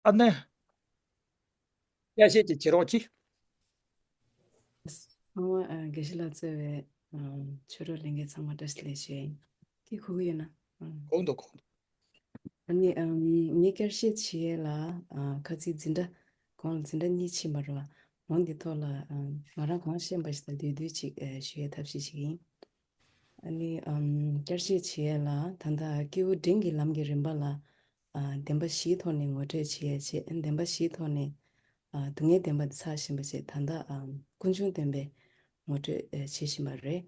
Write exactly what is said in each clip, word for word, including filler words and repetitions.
ཨ་ནི། བསྐྱར་བཤད་ཅིག་བྱེད་རོགས་གྱིས། ཚང་མ་ཨ། དགེ་བཤེས་ལགས་གཙོས་པའི་ཨ། ཆོས་གྲོགས་ལྷན་རྒྱས་ཚང་མ་བཀྲ་ཤིས་བདེ་ལེགས་ཞུ་ཡིན། ཁྱེད་གོ་གི་ཡོད་ན། ཨ། གོ་འདུག་གོ་འདུག་ཨ་ནི་ཨ། ངས་བསྐྱར་བཤད་བྱེད་ཡས་ལ་ཨ། ཁ་ཚིག་འཛིན་གྲྭ་གོང་ལ་འཛིན་གྲྭ་གཉིས་ཕྱིན་པ་རེད་བ། འོ་འདི་ཐོག་ལ་ཨ། ང་རང་གང་ཤེས་པ་ཞིག་དང་བསྡུས་བསྡུས་ཅིག་ཨ། ཞུ་ཡས་ཐབས་ཤེས་ཤིག་ཡིན། ཨ་ནི་ཨམ། བསྐྱར་བཤད་བྱེད་ཡས་ལ་ད་ལྟ་སྐྱེས་བུ་འབྲིང་གི་ལམ་གྱི་རིམ་པ་ལ་ཨ། བདེན་པ་བཞིའི་ཐོག་ནས་ངོ་སྤྲོད་བྱེད་ཡས་བྱས། བདེན་པ་བཞིའི་ཐོག་ནས་ཨ། སྡུག་བསྔལ་བདེན་པ་དེ་ཚར་བཞིན་པ་བྱས། ད་ལྟ་ཨམ། ཀུན་འབྱུང་བདེན་པའི་ངོ་སྤྲོད་ཨ། བྱེད་བཞིན་པ་རེད།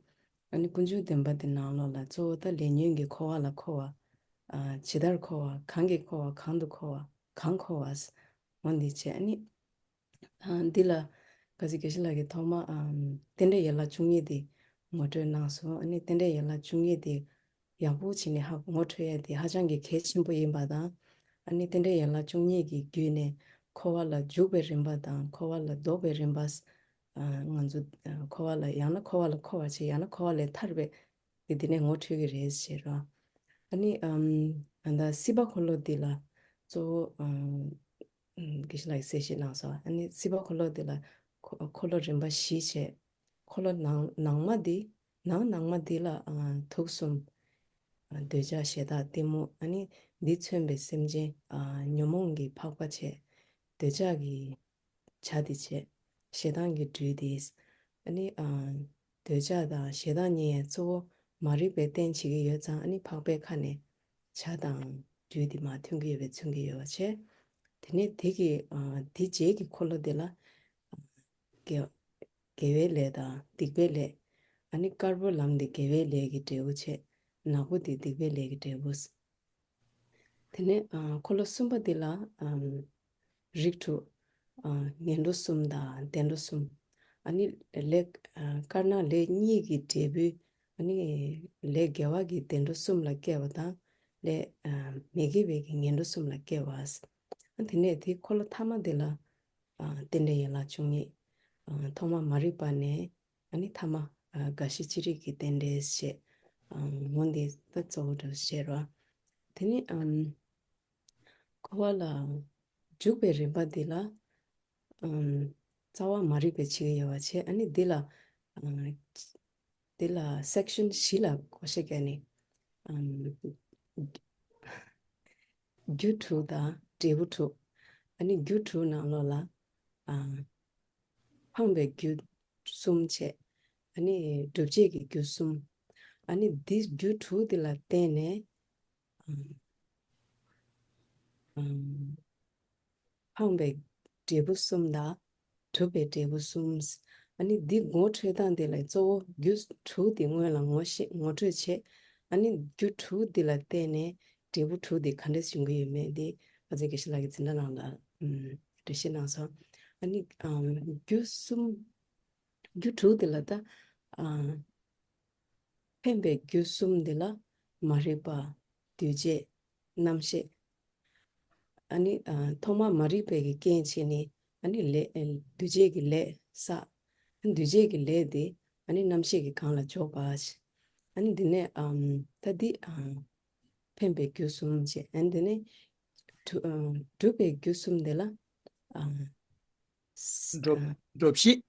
ཨ་ནི་ཀུན་འབྱུང་བདེན་པ་དེ་ནང་ལོགས་ལ་གཙོ་བོ་ད་ལས་ཉོན་གྱི་འཁོར་བ་ལ་འཁོར་བ། ཨ། ཇི་ལྟར་འཁོར་བ། གང་གིས་འཁོར་བ། གང་དུ་འཁོར་བ། གང་འཁོར་བ། འོ་འདི་བྱས། ཨ་ནི། ཨ། འདི་ལ་ག་ཚོད་དགེ་བཤེས་ལགས་ཀྱིས་ཐོག་མ་ཨམ། རྟེན་འབྲེལ་ཡན་ལག་བཅུ་གཉིས་དེ་ངོ་སྤྲོད་གནང་སོང་། ཨ་ནི་རྟེན་འབྲེལ་ཡན་ལག་བཅུ་གཉིས་དེ་ཡག་པོ་བྱས་ནས་ཧ་ངོ་འཕྲོད་ཡ་དེ་ཧ་ཅང་གི་གལ་ཆེན་པོ་ཡིན་པ་དང་། ཨ་ནི་རྟེན་འབྲེལ་ཡན་ལག་བཅུ་གཉིས་ཀྱི་བརྒྱུད་ནས་འཁོར་བ་ལ་འཇུག་པའི་རིམ་པ་དང་འཁོར་བ་ལ་ལྡོག་པའི་རིམ་པ། ཨ། ང་ཚོ་ཨ། འཁོར་བ་ལ་ཡང་ན་འཁོར་བ་ལ་འཁོར་བར་བྱེད། ཡང་ན་འཁོར་བ་ལས་ཐར་བའི་དེ་དེ་ནས་ངོ་འཕྲོད་ཀྱི་རེད་ཟེར་རོ། ཨ་ནི་ཨམ། ད་སྲིད་པ་འཁོར་ལོ་འདི་ལ་གཙོ་བོ་ཨམ། ཨམ། དགེ་བཤེས་ལགས་ཀྱིས་གསལ་བཤད་གནང་སོང་། ཨ་ནི་སྲིད་པ་འཁོར་ལོ་འདི་ལ་འཁོ་འཁོར་ལོ་རིམ་པ་བཞི་བྱས། འཁོར་ལོ་ནང་ནང་མ་འདི་ནང་ནང་མ་འདི་ལ་ཨ། དུག་གསུམ། ཨ། འདོད་ཆགས་ཞེ་སྡང་གཏི་མུག་ཨ་ནི་འདི་མཚོན་པའི་སེམས་ཅན་ཨ། ཉོན་མོངས་ཀྱི་ཕག་པ་བྱས། འདོད་ཆགས་ཀྱི་བྱ་དེ་བྱས། ཞེ་སྡང་གི་སྦྲུལ་དེ། ཨ་ནི་ཨ། འདོད་ཆགས་དང་ཞེ་སྡང་གཉིས་གཙོ་བོ་མ་རིག་པའི་རྟེན་བྱེད་ཀྱི་ཡོད་ཙང་། ཨ་ནི་ཕག་པའི་ཁ་ནས་བྱ་དང་སྦྲུལ་དེ་མར་ཐོན་གྱི་ཡོད་པའི་མཚོན་གྱི་ཡོད་པ་བྱས། དེ་ནས་དེ་གི་ཨ། དེ་རྗེས་ཀྱི་འཁོར་ལོ་དེ་ལ་ཨ། དགེ་དགེ་བའི་ལས་དང་སྡིག་པའི་ལས། ཨ་ནི་དཀར་པོ་ལམ་དེ་དགེ་བའི་ལས་ཀྱི་འབྲས་བུ་བྱས། ནག་པོ་དེ་སྡིག་པའི་ལས་ཀྱི་འབྲས་བུ། དེ་ནས་ཨ། འཁོར་ལོ་གསུམ་པ་འདི་ལ་ཨམ། རིགས་དྲུག་ཨ། ངན་འགྲོ་གསུམ་དང་བདེ་འགྲོ་གསུམ། ཨ་ནི་ལས་ཨ། དཀར་ནག་ལས་གཉིས་ཀྱི་འབྲས་བུ། ཨ་ནི་ལས་དགེ་བ་གི་བདེ་འགྲོ་གསུམ་ལ་སྐྱེ་བ་དང་། ལས་ཨ། མི་དགེ་བའི་གི་ངན་འགྲོ་གསུམ་ལ་སྐྱེ་བ། ཨ། དེ་ནས་དེ་འཁོར་ལོ་ཐ་མ་འདི་ལ་ཨ། རྟེན་འབྲེལ་ཡན་ལག་བཅུ་གཉིས། ཨ། ཐོག་མ་མ་རིག་པ་ནས། ཨ་ནི་ཐ་མ་ཨ། རྒ་ཤི་ཅི་རིགས་ཀྱི་རྟེན་འབྲེལ་བྱས། ཨ། འོ་འདི་ད་གཙོ་བོ་འདྲ་བཤད་རོགས། དེ་ནི་ཨམ། འཁོར་བ་ལ་འཇུག་པའི་རིམ་པ་འདི་ལ་ཨམ། རྩ་བ་མ་རིག་པའི་བྱེད་ཀྱི་ཡོད་པ་བྱས། ཨ་ནི་འདི་ལ་ཨ། འདི་ལ་སེག་ཤན་བཞི་ལ་བགོ་བཤའ་བརྒྱབ་ནས། ཨམ། རྒྱུ་དྲུག་དང་འབྲས་བུ་དྲུག་ཨ་ནི་རྒྱུ་དྲུག་ནང་ལོགས་ལ་ཨ། འཕངས་པའི་རྒྱུ་གསུམ་བྱས། ཨ་ནི་སྒྲུབ་བྱེད་ཀྱི་རྒྱུ་གསུམ། ཨ་ནི་འདི་རྒྱུ་དྲུག་འདི་ལ་བརྟེན་ནས་ཨམ། ཨམ། འཕངས་པའི་འབྲས་བུ་གསུམ་དང་། གྲུབ་པའི་འབྲས་བུ་གསུམ། ཨ་ནི་འདི་ངོ་འཕྲོད་སྟངས་འདི་ལ་གཙོ་བོ་རྒྱུ་དྲུག་འདི་སྔོན་ལ་ངོ་ཤེས་ངོ་སྤྲོད་བྱེད། ཨ་ནི་རྒྱུ་དྲུག་འདི་ལ་བརྟེན་ནས་འབྲས་བུ་དྲུག་འདི་ག་འདྲས་བྱུང་གི་ཡོད་མེད་འདི་ཨ་ཙི་དགེ་བཤེས་ལགས་ཀྱིས་འཛིན་གྲྭ་ནང་ལ་ཨམ། འགྲེལ་བཤད་གནང་སོང་། ཨ་ནི་ཨམ། རྒྱུ་གསུམ། རྒྱུ་དྲུག་འདི་ལ་ད་ཨམ། འཕེན་པའི་རྒྱུ་གསུམ་འདི་ལ་མ་རིག་པ། འདུས་བྱས། རྣམ་ཤེས། ཨ་ནི་ཨ། ཐོག་མར་མ་རིག་པའི་གི་རྐྱེན་བྱས་ནས། ཨ་ནི་ལས་ཨ། འདུས་བྱས་ཀྱི་ལས་བསགས། འདུས་བྱས་ཀྱི་ལས་དེ་ཨ་ནི་རྣམ་ཤེས་ཀྱི་སྒང་ལ་འཇོག་པ། ཨ་ནི་འདི་ནས་ཨམ། ད་འདི་ཨ། འཕེན་པའི་རྒྱུ་གསུམ་བྱས། ཨ་ནི་འདི་ནས་གྲུ་ཨ། སྒྲུབ་པའི་རྒྱུ་གསུམ་དེ་ལ་ཨ། སྒྲུབ་སྒྲུབ་བྱེད།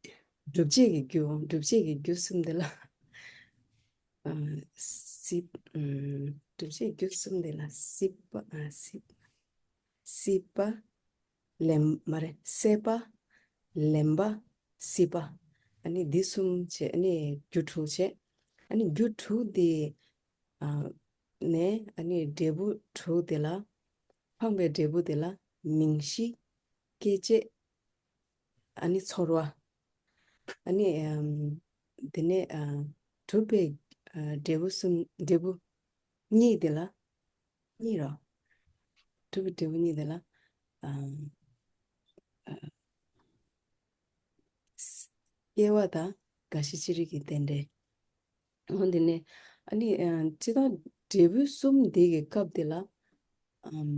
སྒྲུབ་བྱེད་ཀྱི་རྒྱུ། སྒྲུབ་བྱེད་ཀྱི་རྒྱུ་གསུམ་དེ་ལ་ཨ། སྲིད། ཨམ། སྒྲུབ་བྱེད་རྒྱུ་གསུམ་དེ་ལ་སྲིད་པ། ཨ། སྲིད། སྲིད་པ། ལེན། མ་རེད། སྲེད་པ། ལེན་པ། སྲིད་པ། ཨ་ནི་འདི་གསུམ་བྱས། ཨ་ནི་རྒྱུ་དྲུག་བྱས། ཨ་ནི་རྒྱུ་དྲུག་དེ་ཨ། ནས་ཨ་ནི་འབྲས་བུ་དྲུག་དེ་ལ། འཕངས་པའི་འབྲས་བུ་དེ་ལ་མིང་གཞི། སྐྱེ་མཆེད། ཨ་ནི་ཚོར་བ། ཨ་ནི་ཨམ། དེ་ནས་ཨ། གྲུབ་པའི་ཨ། འབྲས་བུ་གསུམ། འབྲས་བུ་གཉིས་དེ་ལ། གཉིས་རོ། གྲུབ་པའི་འབྲས་བུ་གཉིས་དེ་ལ་ཨ། ཨ། སྐྱེ་བ་དང་རྒ་ཤི་ཅི་རིགས་ཀྱི་རྟེན་འབྲེལ། འོ་འདི་ནས་ཨ་ནི་ཨ། སྤྱིར་བཏང་འབྲས་བུ་གསུམ་འདི་གི་སྐབས་འདི་ལ་ཨམ།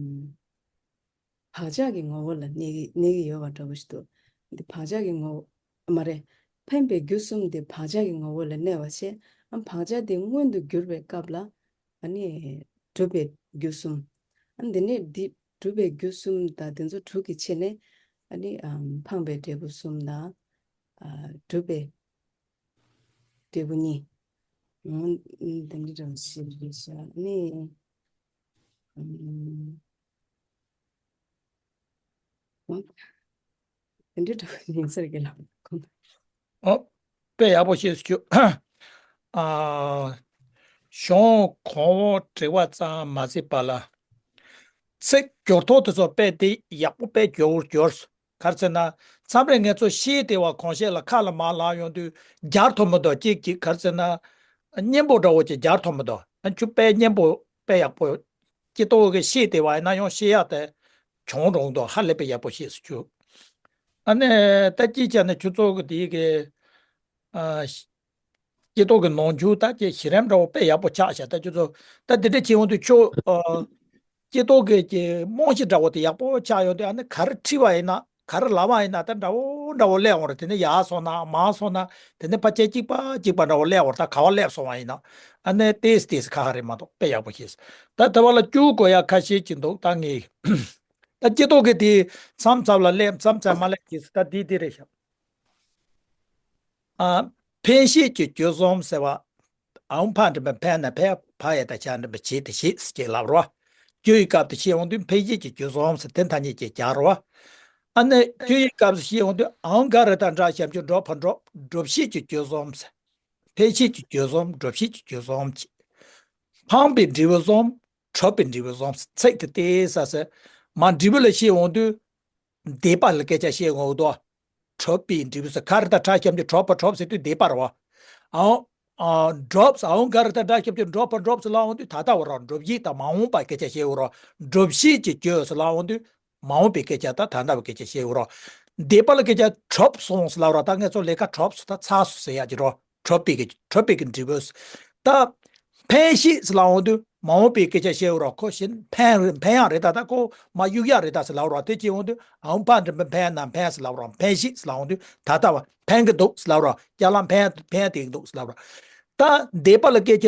བག་ཆགས་ཀྱི་ངོ་བོ་ལ་གནས་ཀྱི་གནས་ཀྱི་ཡོད་པ་འདྲ་པོ་ཞིག་འདུག་འདི་བག་ཆགས་ཀྱི་ངོ་བོ་མ་རེད། འཕེན་པའི་རྒྱུ་གསུམ་འདི་བག་ཆགས་ཀྱི་ངོ་བོ་ལ་གནས་པ་བྱས། ཨ། བག་ཆགས་འདི་མངོན་དུ་གྱུར་པའི་སྐབས་ལ་ཨ་ནི་གྲུབ་པའི་རྒྱུ་གསུམ། ཨ། འདི་ནས་འདི་ གྲུབ་པའི་རྒྱུ་གསུམ་དང་དེ་ཚོ་དྲུག་གི་ཆེད་ནས་ཨ་ནི་ཨམ་འཕངས་པའི་འབྲས་བུ་གསུམ་དང་། ཨ་གྲུབ་པའི་འབྲས་བུ་གཉིས། ཨང་། དེ་འདྲ་འདྲ་བ་ཞིག་རེད་ཤག་ཨ་ནི། ཨམ། དེ་འདྲ་འདྲ་བ་ཡིན་ཟེར་གི་ལ། ཨོ། དཔེ་ཡག་པོ་ཤེས་སུ་བཅུག་ཨ། གཞུང་གོང་འོག་འབྲེལ་བ་ཙམ་མ་ཟད་པ་ལ། ཚིག་སྦྱོར་ཐོག་དེ་ཚོ་དཔེ་དེ་ཡག་པོ་དཔེ་སྦྱོར་སྦྱོར། ག་རེ་ཟེར་ན། མཚམས་རེ་ངས་ཚོ་ཤེས་བདེ་བ་གང་བཤད་ལ་ཁ་ལ་མར་ལབ་ཡོང་དུས་སྦྱར་ཐུབ་མི་འདུག་གཅིག་གཅིག་ག་རེ་ཟེར་ན། སྙན་པོ་འདྲ་བོ་ཅིག་སྦྱར་ཐུབ་མི་འདུག་ཨ་ཁྱོད་དཔེ་སྙན་པོ་དཔེ་ཡག་པོ། སྐྱེ་ཏོག་གི་ཤེས་བདེ་བ་ཡིན་ན་ཡང་ཤེས་ཡག་དེ་བྱུང་རུང་འདུག་ཧ་ལས་པའི་ཡག་པོ་ཤེས་སུ་བཅུག་ཨ་ནི་ད་ཅི་བྱས་ནས་ཁྱོད་ཚོ་གི་དེའི་གི། ཨ། སྐྱེ་ཏོག་གི་ནང་ཆུ་ད་ཀྱི་ཞི་རིམ་འདྲ་བོ་དཔེ་ཡག་པོ་ཆགས་ཤག་ད་ཁྱོད་ཚོ་ད་དེ་འདྲ་བྱེད་ཡོང་དུས་ཁྱོད། ཨ། སྐྱེ་ཏོག་གི་ཀྱི་རྨང་གཞི་འདྲ་བོ་དེ་ཡག་པོ་ཆགས་ཡོང་དུས་ཨ་ནི་ག་རེ་ཁྲིད་པ་ཡིན་ན་ག་རེ་ལབ་པ་ཡིན་ན་ད་འདྲ་བོ་འདྲ་བོ་སླེབས་འོང་རེད། དེ་ནས་ཡར་སོང་ན་མར་སོང་ན་དེ་ནས་ཕལ་ཆེར་གཅིག་པ་གཅིག་པ་འདྲ་བོ་སླེབས་འོང་རེད། ད་ག་བ་སླེབས་སོང་བ་ཡིན་ན་ཨ་ནི་ཏེས་ཏེས་ཁ་ཁ་རེད་མ་གཏོགས་དཔེ་ཡག་པོ་ཤེས། ད་དེ་བ་ལ་བཅུག་དགོས་ཡག་ཁ་ཤས་ཅིག་འདུག་ད་ངས་ད་སྐྱེ་ཏོག་གི་དེ་མཚམས་མཚམས་ལ་སླེབས་མཚམས་མཚམས་མ་སླེབས་ཅེས་ད་འདི་འདི་རེད་ཤག་ཨ། འཕེན་བྱེད་ཀྱི་རྒྱུ་གསུམ་ཟེར་བ། ཨའོ་འཕར་འགྲེང་བུ་འཕེན་ན་འཕེན། བ་ཡ་བཏགས་བྱ་འགྲེང་བུ་བྱེད་དེ་བྱེད་ཅེས་ལབ་རོ། རྒྱུ་ཡི་སྐབས་དེ་བཤད་འོང་དུས་འཕེན་བྱེད་ཀྱི་རྒྱུ་གསུམ་ཟེར་དེ་ཐ་སྙད་ཅིག་སྦྱར་རོ། ཨ་ནི་རྒྱུ་ཡི་སྐབས་སུ་བཤད་འོང་དུས་ཨའོ་འགའ་རི་དང་འདྲ་ཞབས་ཀྱུ་འགྲོ་བ་འགྲོ། སྒྲུབ་བྱེད་ཀྱི་རྒྱུ་གསུམ་ཟེར། འཕེན་བྱེད་ཀྱི་རྒྱུ་གསུམ་སྒྲུབ་བྱེད་ཀྱི་རྒྱུ་གསུམ་གྱིས། འཕངས་པའི་འབྲས་བུ་གསུམ། གྲུབ་པའི་འབྲས་བུ་གསུམ་ཚིག་དེ་ཏེ་ས་ས། མ་འབྲས་བུ་ལ་བཤད་འོང་དུས། འདས་པ་ལ་སྐད་ཆ་བཤད་འོང་དུས། གྲུབ་པའི་འབྲས་བུ་ས་ག་རི་དང་ཁྲ་ཞབས་ཀྱུ་གྲུབ་པ་གྲུབ་ཟེར་དུས་འདས་པ་རེད་བ། ཨའོ། ཨ། འགྲུབ་ས་ཨའོ་འགའ་རི་དང་འདྲ་ཞབས་ཀྱུ་འགྲུབ་པ་འགྲུབ་ཟེར་ལབ་འོང་དུས་ད་ལྟ་བ་རང་སྒྲུབ་བྱེད་དང་མ་འོངས་པ་སྐད་ཆ་བཤད་འོང་རོགས། སྒྲུབ་བྱེད་ཀྱི་རྒྱུ་ཟེར་ལབ་འོང་དུས། མ་འོངས་པའི་སྐད་ཆ་དང་ད་ལྟ་བའི་སྐད་ཆ་བཤད་ཡོད་རོ། འདས་པ་ལ་སྐད་ཆ་གྲུབ་སོང་ཟེར་ལབ་རོ། ད་ངས་ཚོ་ལས་ཀ་གྲུབ་སོང་ད་ཚར་སོང་ཟེར་ཡག་གི་རོ། གྲུབ་པའི་གི་གྲུབ་པའི་གི་འབྲས་བུ། ད་འཕེན་བྱེད་ཟེར་ལབ་འོང་དུས་མ་འོངས་པའི་སྐད་ཆ་བཤད་ཡོད་རོ། ཁོ་གཞན་འཕེན་འཕེན་ཡག་རེད་ད། ད་ཁོ་མ་གཡུག་ཡག་རེད་ད་ཟེར་ལབ་རོ། དེ་བྱས་འོང་དུས་ཨའོ་འཕར་འགྲེང་བུ་འཕེན་ན་འཕེན་ཟེར་ལབ་རོ། འཕེན་བྱེད་ཟེར་ལབ་འོང་དུས་ད་ལྟ་བ་འཕེན་གི་འདུག་ཟེར་ལབ་རོ། ཅ་ལག་འཕེན་འཕེན་བསྡད་ཀྱི་འདུག་ཟེར་ལབ་རོ། ད་འདས་པ་ལ་སྐད་ཆ་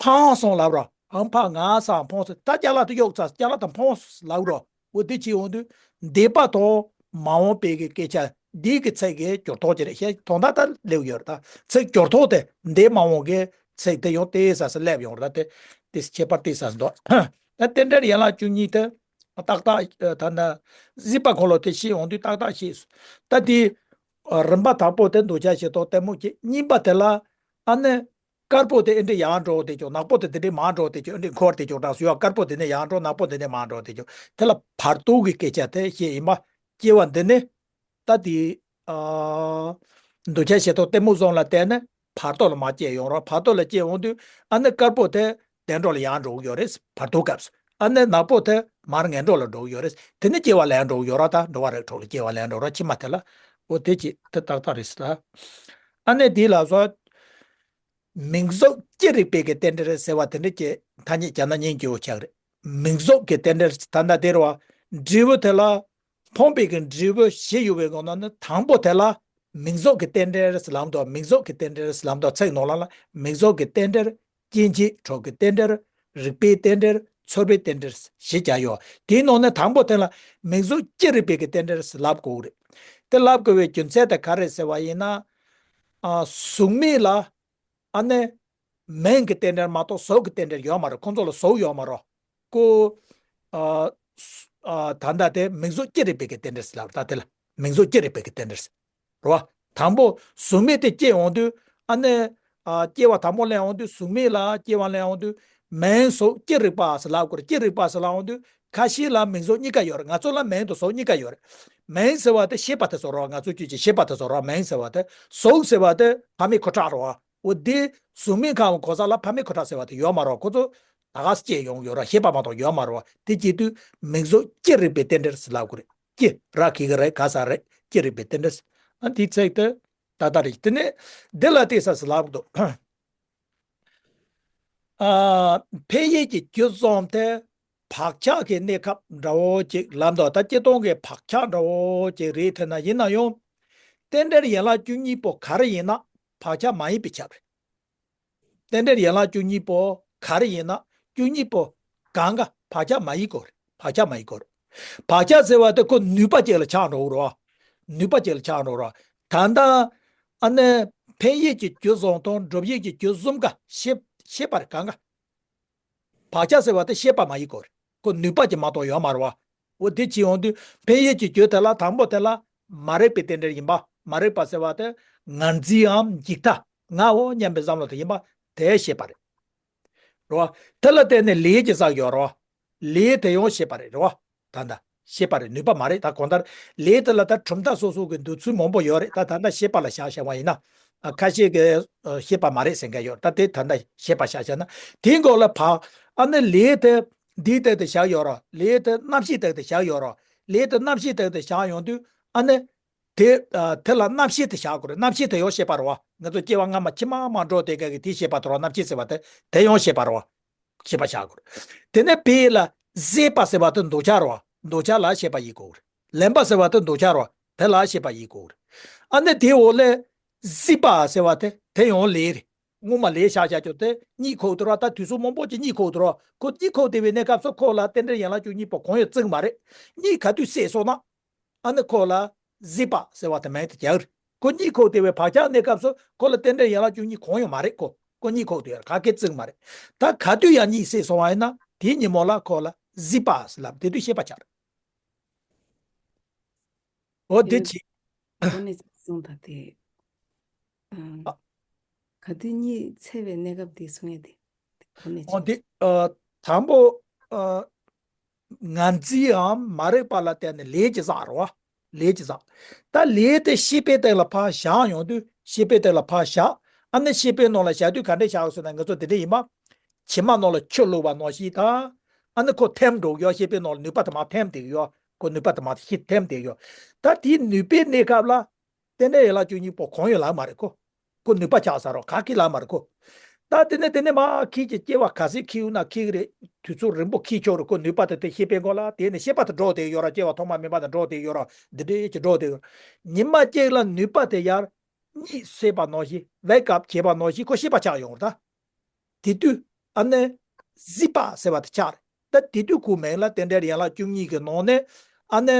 འཕངས་སོང་ལབ་རོ། ཨའོ་འཕར་ང་སང་འཕངས་སོང་། ད་ཅ་ལག་དེ་གཡུག་ཚར་ཅ་ལག་དེ་འཕངས་སོང་ལབ་རོ། འོ་དེ་བྱས་འོང་དུས་འདས་པ་དང་མ་འོངས་པའི་གི་སྐད་ཆ་འདི་གི་ཚིག་གི་སྦྱོར་ཐོག་ཅིག་རེད་ཤག་དོན་དག་ད་སླེབས་ཡོད་རེད་ད། ཚིག་སྦྱོར་ཐོག་དེ་འདས་མ་འོངས་གི་ཚིག་དེ་ཡང་ཏེ་ས་ས་སླེབས་ཡོང་རེད་ད། དེ་དེ་ཁྱད་པར་ཏེ་ས་ས་འདུག་ད་རྟེན་འབྲེལ་ཡན་ལག་བཅུ་གཉིས་དེ་ཏག་ཏག་ད་ན་གཟིགས་པ་འཁོར་ལོ་དེ་ཤེས་འོང་དུས་ཏག་ཏག་ཤེས་སོང་། ད་དེ་རིམ་པ་དང་པོ་དེ་འདོད་ཆགས་ཞེ་སྡང་གཏི་མུག་གི། གཉིས་པ་དེ་ལ་ཨ་ནི། དཀར་པོ་དེ་ཨེ་འདྲ་ཡར་འགྲོ་དེ་ཅོག་ནག་པོ་དེ་དེ་འདྲ་མར་འགྲོ་དེ་ཅོག་ཨེ་འདྲ་འཁོར་དེ་ཅོག་དྲག་སུ་ཡོད། དཀར་པོ་དེ་ནས་ཡར་འགྲོ་ནག་པོ་དེ་ནས་མར་འགྲོ་དེ་ཅོག་དེ་ལ་བར་དོ་གི་སྐད་ཆ་དེ་བཤད་ཡིན་པ། སྐྱེ་བ་འདི་ནས་ད་དེ། ཨ། འདོད་ཆགས་ཞེ་སྡང་གཏི་མུག་གསུམ་ལ་བརྟེན་ནས་བར་དོ་ལ་མར་སྐྱེ་ཡོང་རོགས། བར་དོ་ལ་སྐྱེ་འོང་དུས་ཨ་ནི་དཀར་པོ་དེ་བདེ་འགྲོ་ལ་ཡར་འགྲོ་གི་ཡོད་རེད། བར་དོ་སྐབས་སུ་ཨ་ནི་ནག་པོ་དེ་མར་ངན་འགྲོ་ལ་འགྲོ་གི་ཡོད་རེད། དེ་ནས་སྐྱེ་བ་ལེན་འགྲོ་གི་ཡོད་རོགས། ད་འགྲོ་བ་རིགས་དྲུག་ལ་སྐྱེ་བ་ལེན་འགྲོ་རོགས། ཕྱི་མ་དེ་ལ་འོ་དེ་ཅི་དེ་ཏག་ཏག་རེད་ཟེར། ཨ་ནི་དེ་ལ་སོགས། མིང་གཟུགས་ཅི་རིགས་པའི་གི་རྟེན་འབྲེལ་ཟེར་བ་དེ་འདྲ་ཅིག་ཐ་སྙད་བརྒྱབ་ན་སྙིང་རྗེ་བོ་ཆགས་རེད། མིང་གཟུགས་ཀྱི་རྟེན་འབྲེལ་ད་ལྟ་དེ་རེད་བ། འབྲས་བུ་དེ་ལ་ཕོངས་པའི་གི་འབྲས་བུ་བཞི་ཡོད་པའི་སྒང་ནས་ནི་དང་པོ་དེ་ལ་མིང་གཟུགས་ཀྱི་རྟེན་འབྲེལ་ཟེར་ལབ་འདུག་མིང་གཟུགས་ཀྱི་རྟེན་འབྲེལ་ཟེར་ལབ་འདུག་ཚིག་ནང་ལ་ལ་མིང་གཟུགས་ཀྱི་རྟེན་འབྲེལ། སྐྱེ་མཆེད་དྲུག་གི་རྟེན་འབྲེལ། རིགས་པའི་རྟེན་འབྲེལ། ཚོར་བའི་རྟེན་འབྲེལ་བཞི་བརྒྱབ་ཡོད། དེའི་ནང་ནས་དང་པོ་དེ་ལ་མིང་གཟུགས་ཅི་རིགས་པའི་གི་རྟེན་འབྲེལ་ཟེར་ལབ་དགོས་རེད། དེ་ལབ་དགོས་པའི་རྒྱུ་མཚན་དེ་ག་རེ་ཟེར་བ་ཡིན་ན། ཨ། གཟུགས་མེད་ལ། ཨ་ནི། མིང་གི་རྟེན་འབྲེལ་མ་གཏོགས་གཟུགས་ཀྱི་རྟེན་འབྲེལ་ཡོད་མ་རེད། ཁོང་ཚོ་ལ་གཟུགས་ཡོད་མ་རེད། ཁོ། ཨ། ཨ། ད་ལྟ་དེ་མིང་གཟུགས་ཅི་རིགས་པའི་གི་རྟེན་འབྲེལ་ཟེར་ལབ་ད་དེ་ལ་མིང་གཟུགས་ཅི་རིགས་པའི་གི་རྟེན་འབྲེལ་ཟེར། རེད་བ། དང་པོ་གཟུགས་མེད་དེ་སྐྱེ་འོང་དུས་ཨ་ནི། ཨ། སྐྱེ་བ་དང་པོ་ལེན་འོང་དུས་གཟུགས་མེད་ལ་སྐྱེ་བ་ལེན་འོང་དུས་མིང་གཟུགས་ཅི་རིགས་པ་ཟེར་ལབ་དགོས་རེད། ཅི་རིགས་པ་ཟེར་ལབ་འོང་དུས་ཁ་ཤས་ལ་མིང་གཟུགས་གཉིས་ཀ་ཡོད་རེད། ང་ཚོ་ལ་མིང་དང་གཟུགས་གཉིས་ཀ་ཡོད་རེད། མིང་ཟེར་བ་དེ་ཤེས་པ་དེ་ཚོ་རེད་བ། ང་ཚོ་ཁྱོད་ཀྱི་ཤེས་པ་དེ་ཚོ་རེད་བ། མིང་ཟེར་བ་དེ་གཟུགས་ཟེར་བ་དེ་ཕ་མའི་ཁུ་ཁྲག་རེད་བ། འོ་དེ་གཟུགས་མེད་ཁམས་གོ་ས་ལ་ཕ་མའི་ཁུ་ཁྲག་ཟེར་བ་དེ་ཡོད་མ་རེད་བ། ཁོ་ཚོ་ད་ག་སེ་སྐྱེས་ཡོང་ཡོད་ར་ཤེས་པ་མ་གཏོགས་ཡོད་མ་རེད་བ། དེ་སྐྱེས་དུས་མིང་གཟུགས་ཅི་རིགས་པའི་རྟེན་འབྲེལ་ཟེར་ལབ་དགོས་རེད། ཅི་ར་གི་གི་རེད་ག་ས་རེད་ཅི་རིགས་པའི་རྟེན་འབྲེལ། ཨ་འདིའི་ཚིག་དེ་ད་ལྟ་རེད། དེ་ནས་འདི་ལ་བལྟས་ས་ཟེར་ལབ་འདུག་ཨ། འཕེན་བྱེད་ཀྱི་རྒྱུ་གསུམ་དེ་བག་ཆགས་ཀྱི་གནས་སྐབས་འདྲ་བོ་ཅིག་ལབ་འདུག་ད་སྤྱིར་བཏང་གི་བག་ཆགས་འདྲ་བོ་ཅིག་རེད་དེ་ན་ཡིན་ན་ཡང་། རྟེན་འབྲེལ་ཡན་ལག་བཅུ་གཉིས་པོ་ག་རེ་ཡིན་ན་བག་ཆགས་མ་ཡིན་པས་ཁྱབ་རེད། རྟེན་འབྲེལ་ཡན་ལག་བཅུ་གཉིས་པོ་ག་རེ་ཡིན་ན་བཅུ་གཉིས་པོ་གང་ག་བག་ཆགས་མ་ཡིན་སྐོར་རེད། བག་ཆགས་མ་ཡིན་སྐོར། བག་ཆགས་ཟེར་བ་དེ་ཁོ་ནུས་པ་ཅིག་ལ་ཆགས་འགྲོ་གི་རེད་བ། ནུས་པ་ཅིག་ལ་ཆགས་འགྲོ་རེད་བ། ད་ལྟ་ཨ་ནི་འཕེན་ཡུལ་གྱི་རྒྱུ་གསུམ་དང་སྒྲུབ་ཡུལ་གྱི་རྒྱུ་གསུམ་ཀ་ཤེས་ཤེས་པ་རེད་གང་ག་བག་ཆགས་ཟེར་བ་དེ་ཤེས་པ་མ་ཡིན་གོ་རེད། ཁོ་ནུས་པ་ཅིག་མ་གཏོགས་ཡོད་མ་རེད་བ། འོ་དེ་བྱེད་ཡོང་དུས་འཕེན་ཡུལ་གྱི་རྒྱུ་དེ་ལ་དང་པོ་དེ་ལ་མ་རིག་པའི་རྟེན་འབྲེལ་ཡིན་པ། མ་རིག་པ་ཟེར་བ་དེ་ངར་འཛིན་འམ་འཇིག་ལྟ་ངའོ་སྙམ་པའི་བསམ་བློ་དེ་ཡིན་པ་དེ་ཤེས་པ་རེད། རེད་བ། དེ་ལ་བརྟེན་ནས་ལས་ཀྱི་བསགས་ཡོད་རེད་བ། ལས་དེ་ཡང་ཤེས་པ་རེད། རེད་བ། ད་ལྟ་ཤེས་པ་རེད། ནུས་པ་མ་རེད། ད་གང་ལྟར་ལས་དེ་ལ་ད་གྲུབ་མཐའ་སོ་སོ་གི་འདོད་ཚུལ་མང་པོ་ཡོད་རེད། ད་ད་ལྟ་ཤེས་པ་ལ་བཞག་བཞག་པ་ཡིན་ན། ཨ་ཁ་ཤས་ཀྱིས་ཨ་ཤེས་པ་མ་རེད་ཟེར་མཁན་ཡོད། ད་དེ་ད་ལྟ་ཤེས་པ་བཞག་བཞག་ན། དེའི་འགོ་ལ་བག་ཨ་ནི་ལས་དེ་འདིའི་སྟེང་དུ་བཞག་ཡོད་རེད། ལས་དེ་རྣམ་ཤེས་སྟེང་དུ་བཞག་ཡོད་རེད། ལས་དེ་རྣམ་ཤེས་སྟེང་དུ་བཞག་ཡོང་དུས་ཨ་ནི། དེ་ཨ་དེ་ལ་རྣམ་ཤེས་དེ་བཞག་དགོས་རེད། རྣམ་ཤེས་དེ་ཡང་ཤེས་པ་རེད་བ། ང་ཚོ་སྐྱེ་བ་སྔ་མ་ཕྱི་མ་མ་འགྲོ་དེ་ག་གི་དེ་ཤེས་པ་དེ་རེད་བ། རྣམ་ཤེས་ཟེར་བ་དེ་དེ་ཡང་ཤེས་པ་རེད་བ། ཤེས་པ་བཞག་དགོས་རེད། དེ་ནས་དཔེ་ལ་གཟིགས་པ་ཟེར་བ་དེ་འདོད་ཆགས་རེད་བ། འདོད་ཆགས་ལ་ཤེས་པ་ཡིན་དགོས་རེད། ལེན་པ་ཟེར་བ་དེ་འདོད་ཆགས་རེད་བ། དེ་ལ་ཤེས་པ་ཡིན་དགོས་རེད། ཨ་ནི་དེའི་འོག་ལས་གཟིགས་པ་ཟེར་བ་དེ་དེ་ཡང་ལས་རེད། སྔོན་མ་ལས་བཞག་བཞག་ཀྱང་དེ་གཉིད་ཁུག་དེ་རེད་བ། ད་དུས་ཚོད་མང་པོ་ཅིག་གཉིད་ཁུག་དེ་རེད་བ། ཁོ་གཉིད་ཁུག་བསྡད་པའི་གནས་སྐབས་སུ་ཁོ་ལ་རྟེན་འབྲེལ་ཡན་ལག་བཅུ་གཉིས་པོ་གང་ཡང་བརྩི་གི་མ་རེད། གཉིད་ག་དུས་སད་སོང་ན། ཨ་ནི་ཁོ་ལ་གཟིགས་པ་ཟེར་བ་དེ་མིང་དེ་རྒྱག་རེད། ཁོ་གཉིད་ཁུག་བསྡད་པའི་བག་ཆགས་གནས་སྐབས་སུ་ཁོ་ལ་རྟེན་འབྲེལ་ཡན་ལག་བཅུ་གཉིས་གང་ཡང་མ་རེད། ཁོ་ཁོ་གཉིད་ཁུག་བསྡད་ཡོད་རེད། ག་གེ་བརྩི་གི་མ་རེད། ད་ག་དུས་ཡང་གཉིད་སད་སོང་བ་ཡིན་ན་དེའི་ཉིན་མོ་ལ་ཁོ་ལ་གཟིགས་པ་ཟེར་ལབ། དེ་དུས་ཤེས་པ་ཆགས་རེད། འོ་དེ་དེ་ནི་བྱས། གོང་ནས་གསུངས་དང་དེ། ཨ། ག་དུས་གཉིད་སད་པའི་གནས་སྐབས་དེ་གསུང་ཡས་དེ། གོང་ནས་འོ་ཅིག་དེ་ཨ་དང་པོ་ཨ་ངར་འཛིན་འམ་མ་རིག་པ་ལ་བརྟེན་ནས་ལས་ཀྱི་བསགས་རེད་བ། ལས་ཀྱི་བསགས། ད་ལས་དེ་ཤེས་པའི་སྟེང་ལ་ཕར་བཞག་ཡོང་དུས་ཤེས་པའི་སྟེང་ལ་ཕར་བཞག། ཨ་ནི་ཤེས་པའི་ནང་ལ་བཞག་དུས་ག་འདྲས་བཞག་ཟེར་ན་ང་ཚོ་དེ་འདྲས་ཡིན་པ། བྱེ་མ་ནང་ལ་ཆུ་བླུགས་པ་ནང་བཞིན་དང་། ཨ་ནི་ཁོ་ཐིམ་འགྲོ་གི་ཡོད། ཤེས་པའི་ནང་ལ་ནུས་པ་དེ་མར་ཐིམ་བསྡད་ཀྱི་ཡོད། ཁོ་ནུས་པ་དེ་མར་ཤི་ཐིམ་བསྡད་ཀྱི་ཡོད། ད་དེའི་ནུས་པའི་གནས་སྐབས་ལ། རྟེན་འབྲེལ་ཡན་ལག་བཅུ་གཉིས་པོ་གང་ཡང་ལབ་མ་རེད་ཁོ། ཁོ་ནུས་པ་ཆགས་ས་རོ་ག་གི་ལབ་མ་རེད་ཁོ། ད་དེ་ནས་དེ་ནས་མ་ཁྱེད་ཀྱི་སྐྱེ་བ་ག་ཚད་འཁྱེར་ཡོད་ན་འཁྱེར་གི་རེད། དུས་ཚོད་རིང་པོ་འཁྱེར་ཆོག་རེད་ཁོ། ནུས་པ་དེ་དེ་ཤེས་པའི་མགོ་ལ་དེ་ནས་ཤེས་པ་དེ་འགྲོ་བསྡད་ཡོད་ར། སྐྱེ་བ་ཐོག་མ་མེད་པ་དེ་འགྲོ་བསྡད་ཡོད་ར། འདི་འདྲའི་ཅིག་འགྲོ་བསྡད་ཡོད་ར། ཉི་མ་གཅིག་ལ་ནུས་པ་དེ་ཡར་གཉིད་སད་པ་ནང་བཞིན་wake up་བྱེད་པ་ནང་བཞིན་ཁོ་ཤེས་པ་ཆགས་ཡོང་རེད་ད། དེ་དུས་ཨ་ནི་གཟིགས་པ་ཟེར་བ་དེ་ཆགས་རེད། ད་དེ་དུས་ཁོའི་མིང་ལ་རྟེན་འབྲེལ་ཡན་ལག་བཅུ་གཉིས་ཀྱི་ནང་ནས་ཨ་ནི་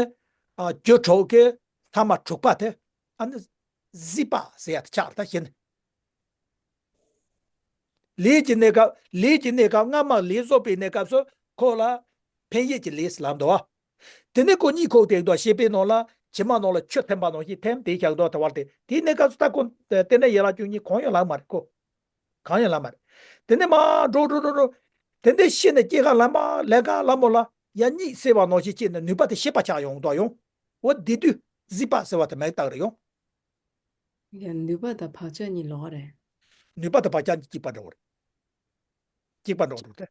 ཨ་རྒྱུ་དྲུག་གི་ཐ་མ་དྲུག་པ་དེ་ཨ་ནི་གཟིགས་པ་ཟེར་ཡ་དེ་ཆགས་རེད། ད་གཞན་ལས་ཀྱི་གནས་སྐབས། ལས་ཀྱི་གནས་སྐབས་སྔ་མ་ལས་བཟོ་བའི་གནས་སྐབས་སུ་ཁོ་ལ་འཕེན་ཡུལ་གྱི་ལས་ཟེར་ལབ་འདུག་བ། དེ་ནས་ཁོ་གཉིད་ཁུག་དེ་འདུག་ཤེས་པའི་ནང་ལ་བྱེ་མ་ནང་ལ་ཆུ་ཐིམ་པ་ནང་བཞིན་ཐིམ་དེ་བཞག་འདུག་དེ་བར་དེ་དེའི་གནས་སྐབས་སུ་ད་ཁོ་རྟེན་འབྲེལ་ཡན་ལག་བཅུ་གཉིས་གང་ཡང་ལབ་མ་རེད་ཁོ། གང་ཡང་ལབ་མ་རེད། དེ་ནས་མར་འགྲོ་འགྲོ་འགྲོ་འགྲོ། དེ་འདྲའི་ཤི་ནས་སྐྱེ་ག་ལ་མ་ལས་ཀ་ལ་མོ་ལ་ཡང་གཉིད་སད་པ་ནང་བཞིན་སྐྱེས་ནས་ནུས་པ་དེ་ཤེས་པ་ཆགས་ཡོང་འདུག་ཡོང་། འོ་དེ་དུས་གཟིགས་པ་ཟེར་བ་དེ་མིང་བཏགས་རེད་ཡོང་། ཡང་ནུས་པ་དང་བག་ཆགས་གཉིས་ལོགས་རེད། ནུས་པ་དང་བག་ཆགས་གཉིས་གཅིག་པ་འདྲ་བོ་རེད། གཅིག་པ་འདྲ་བོ་འདུག་སྟེ།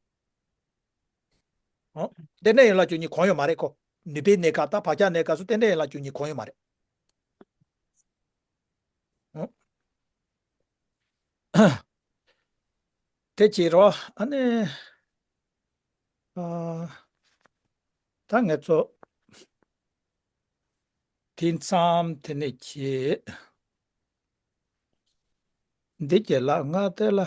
ཨོ། རྟེན་འབྲེལ་ཡན་ལག་བཅུ་གཉིས་གང་ཡང་མ་རེད་ཁོ། ནུས་པའི་གནས་སྐབས་དང་བག་ཆགས་གནས་སྐབས་སུ་རྟེན་འབྲེལ་ཡན་ལག་བཅུ་གཉིས་གང་ཡང་མ་རེད། ཨོ། དེ་བྱས་རོ། ཨ་ནི། ཨ། ད་ངས་ཚོ། དེ་མཚམས་དེ་ནས་བྱས། འདི་གྱད་ལ་ང་དེ་ལ།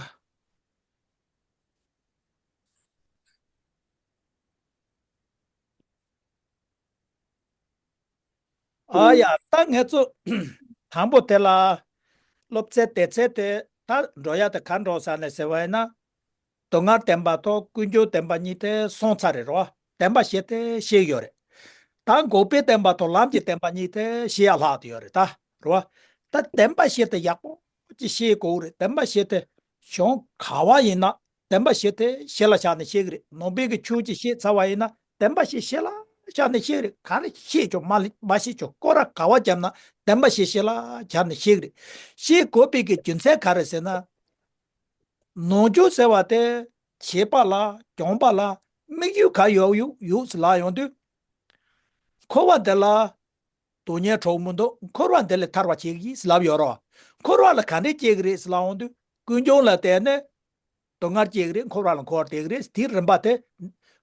ཨ་ཡ། ད་ངས་ཚོ། དང་པོ་དེ་ལ། སློབ་ཚན་དེ་ཚན་དེ་ད་འགྲོ་ཡ་དེ་ག་འགྲོ་ས་ནས་ཟེར་བ་ཡིན་ན། སྡུག་བསྔལ་བདེན་པ་དང་ཀུན་འབྱུང་བདེན་པ་གཉིས་དེ་སོང་ཚར་རེད་རོ། བདེན་པ་བཞི་དེ་ཤེས་ཡོད་རེད། ད་འགོག་པའི་བདེན་པ་དང་ལམ་གྱི་བདེན་པ་གཉིས་དེ་ཤེས་ཡ་ལྷག་བསྡད་ཡོད་རེད་ད། རོ། ད་བདེན་པ་བཞི་དེ་ཡག་པོ་ཅིག་ཤེས་དགོས་རེད། བདེན་པ་བཞི་དེ་གཞུང་ག་བ་ཡིན་ན་བདེན་པ་བཞི་དེ་གཞི་ལ་བཞག་ནས་ཤེས་ཀྱི་རེད། ནང་པའི་གི་ཆོས་ཅིག་ཤེས་ཚར་བ་ཡིན་ན་བདེན་པ་བཞི་གཞི་ལ་བཞག་ནས་ཤེས་ཀྱི་རེད། ག་རེ་ཤེས་ཆོག་མ་ལ་མ་ཤེས་ཆོག་སྐོར་ར་ག་བ་བརྒྱབ་ན་བདེན་པ་བཞི་གཞི་ལ་བཞག་ནས་ཤེས་ཀྱི་རེད། ཤེས་དགོས་པའི་གི་རྒྱུ་མཚན་ག་རེ་ཟེར་ན། ནང་ཆོས་ཟེར་བ་དེ་བྱེད་པ་ལ་སྦྱོང་བ་ལ་དམིགས་ཡུལ་ག་ཡོད་ཡོད་ཡོད་ཟེར་ལབ་ཡོང་དུས། འཁོར་བ་འདི་ལ་སྡུག་བསྔལ་གྲོགས་མི་འདུག་འཁོར་བ་འདི་ལས་ཐར་བ་བྱེད་ཀྱི་ཡིན་ཟེར་ལབ་ཡོད་རོ། འཁོར་བ་ལ་ག་འདྲས་སྐྱེ་གི་རེད་ཟེར་ལབ་ཡོང་དུས་ཀུན་འབྱུང་ལ་བརྟེན་ནས་སྡུག་བསྔལ་སྐྱེ་གི་རེད། འཁོར་བ་ལ་འཁོར་བ་བསྡད་ཀྱི་རེད། དེའི་རིམ་པ་དེ།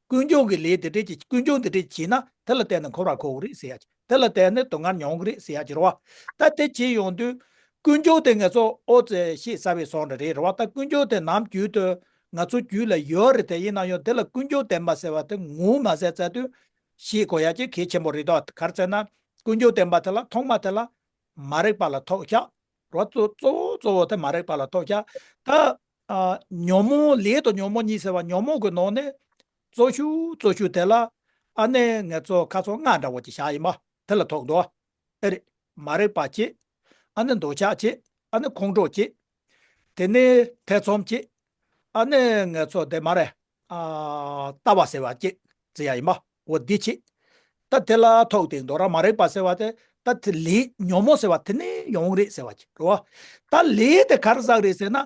ཀུན་འབྱུང་གི་ལས་དེ་འདྲས་ཀྱི་ཀུན་འབྱུང་དེ་འདྲས་བྱས་ན་དེ་ལ་བརྟེན་ནས་འཁོར་བ་འཁོར་གི་རེད་ཟེར་ཡ་ཅིག་དེ་ལ་བརྟེན་ནས་སྡུག་བསྔལ་མྱོང་གི་རེད་ཟེར་ཡ་ཅིག་རེད་བ། ད་དེ་བྱས་ཡོང་དུས་ཀུན་འབྱུང་དེ་ང་ཚོ་ཨོ་ཙེ་ཤེས་ཚར་བའི་བཟོ་འདྲ་རེད་རེད་བ། ད་ཀུན་འབྱུང་དེ་ནམ་རྒྱུན་དུ་ང་ཚོ་རྒྱུད་ལ་ཡོད་རེད་དེ། ཡིན་ན་ཡང་དེ་ལ་ཀུན་འབྱུང་བདེན་པ་ཟེར་བ་དེ་ངོ་མ་ཟེར་ཚར་དུས། ཤེས་དགོས་ཡ་ཅིག་གལ་ཆེན་པོ་རེད་དོ། ག་རེ་ཟེར་ན་ཀུན་འབྱུང་བདེན་པ་དེ་ལ་ཐོག་མ་དེ་ལ་མ་རིག་པ་ལ་ཐོགས་ཤག་རོ། གཙོ་གཙོ་བོ་གཙོ་བོ་དེ་མ་རིག་པ་ལ་ཐོགས་ཤག་ད་ཨ་ཉོན་མོངས་ལས་དང་ཉོན་མོངས་གཉིས་ཟེར་བ་ཉོན་མོངས་ཀྱི་ནང་ནས་གཙོ་ཤོས་གཙོ་ཤོས་དེ་ལ་ཨ་ནི་ངས་ཚོ་ཁ་སང་ལྔ་འདྲ་བོ་ཅིག་བཞག་ཡིན་པ་དེ་ལ་ཐོགས་འདུག་ཨེ་རེད། མ་རིག་པ་གཅིག་ཨ་ནི་འདོད་ཆགས་གཅིག་ཨ་ནི་ཁོང་ཁྲོ་གཅིག་དེ་ནས་ཐེ་ཚོམ་གཅིག་ཨ་ནི་ངས་ཚོ་དེ་མ་རེད། ཨ་ལྟ་བ་ཟེར་བ་གཅིག་ཟེར་ཡ་ཡིན་པ་འོ་འདི་གཅིག་ད་དེ་ལ་ཐོགས་ཏེ་འདོད་ར་མ་རིག་པ་ཟེར་བ་དེ་ད་དེ་ལས་ཉོན་མོངས་ཟེར་བ་དེ་ནས་ཡོང་རེད་ཟེར་བ་གཅིག་རེད་བ། ད་ལས་དེ་ག་རེ་བསགས་རེད་ཟེར་ན།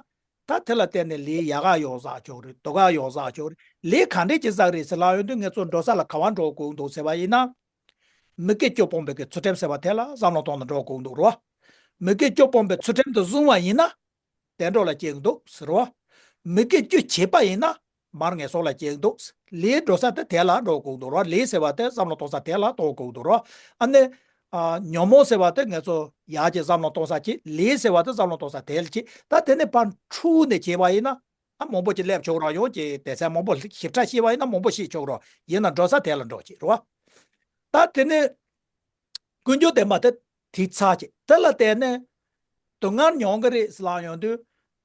ད་དེ་ལ་བརྟེན་ནས་ལས་ཡག་ག་ཡོག་བསགས་ཆོག་རེད། སྡུག་ག་ཡོག་བསགས་ཆོག་རེད། ལས་ག་འདྲས་ཀྱི་བསགས་རེད་ཟེར་ལབ་ཡོང་དུས་ངས་ཚོ་འགྲོ་ས་ལ་ག་བ་འགྲོ་དགོས་འདུག་ཟེར་བ་ཡིན་ན། མི་དགེ་བཅུ་སྤོང་བའི་གི་ཚུལ་ཁྲིམས་ཟེར་བ་དེ་ལ་བསམ་བློ་གཏོང་ནས་འགྲོ་དགོས་འདུག་རོ། མི་དགེ་བཅུ་སྤོང་བའི་ཚུལ་ཁྲིམས་དེ་བཟུང་བ་ཡིན་ན། བདེ་འགྲོ་ལ་སྐྱེ་གི་འདུག་ཟེར་རོ། མི་དགེ་བཅུ་བྱེད་པ་ཡིན་ན། མར་ངན་སོང་ལ་སྐྱེ་གི་འདུག་ལས་འགྲོ་ས་དེ་དེ་ལ་འགྲོ་དགོས་འདུག་རོ། ལས་ཟེར་བ་དེ་བསམ་བློ་གཏོང་ས་དེ་ལ་གཏོང་དགོས་འདུག་རོ། ཨ་ནི། ཨ་ཉོན་མོངས་ཟེར་བ་དེ་ངས་ཚོ་ཡག་གི་བསམ་བློ་གཏོང་ས་གཅིག་ལས་ཟེར་བ་དེ་བསམ་བློ་གཏོང་ས་དེ་ལ་གཅིག་ད་དེ་ནས་ཕར་འཁྲུལ་ནས་བྱས་པ་ཡིན་ན། ཨ་མང་པོ་ཅིག་སླེབས་ཆོག་རོགས་ཡོང་གི་སྡེ་ཚན་མང་པོ་ཞིབ་ཕྲ་ཤེས་པ་ཡིན་ན་མང་པོ་ཤེས་ཆོག་རོགས་ཡིན་ན་འགྲོ་ས་དེ་ལ་འགྲོ་གཅིག་རོ། ད་དེ་ནས་ཀུན་འབྱུང་བདེན་པ་དེ་དེའི་ཚར་གཅིག་དེ་ལ་བརྟེན་ནས་སྡུག་བསྔལ་མྱོང་གི་རེད་ཟེར་ལབ་ཡོང་དུས།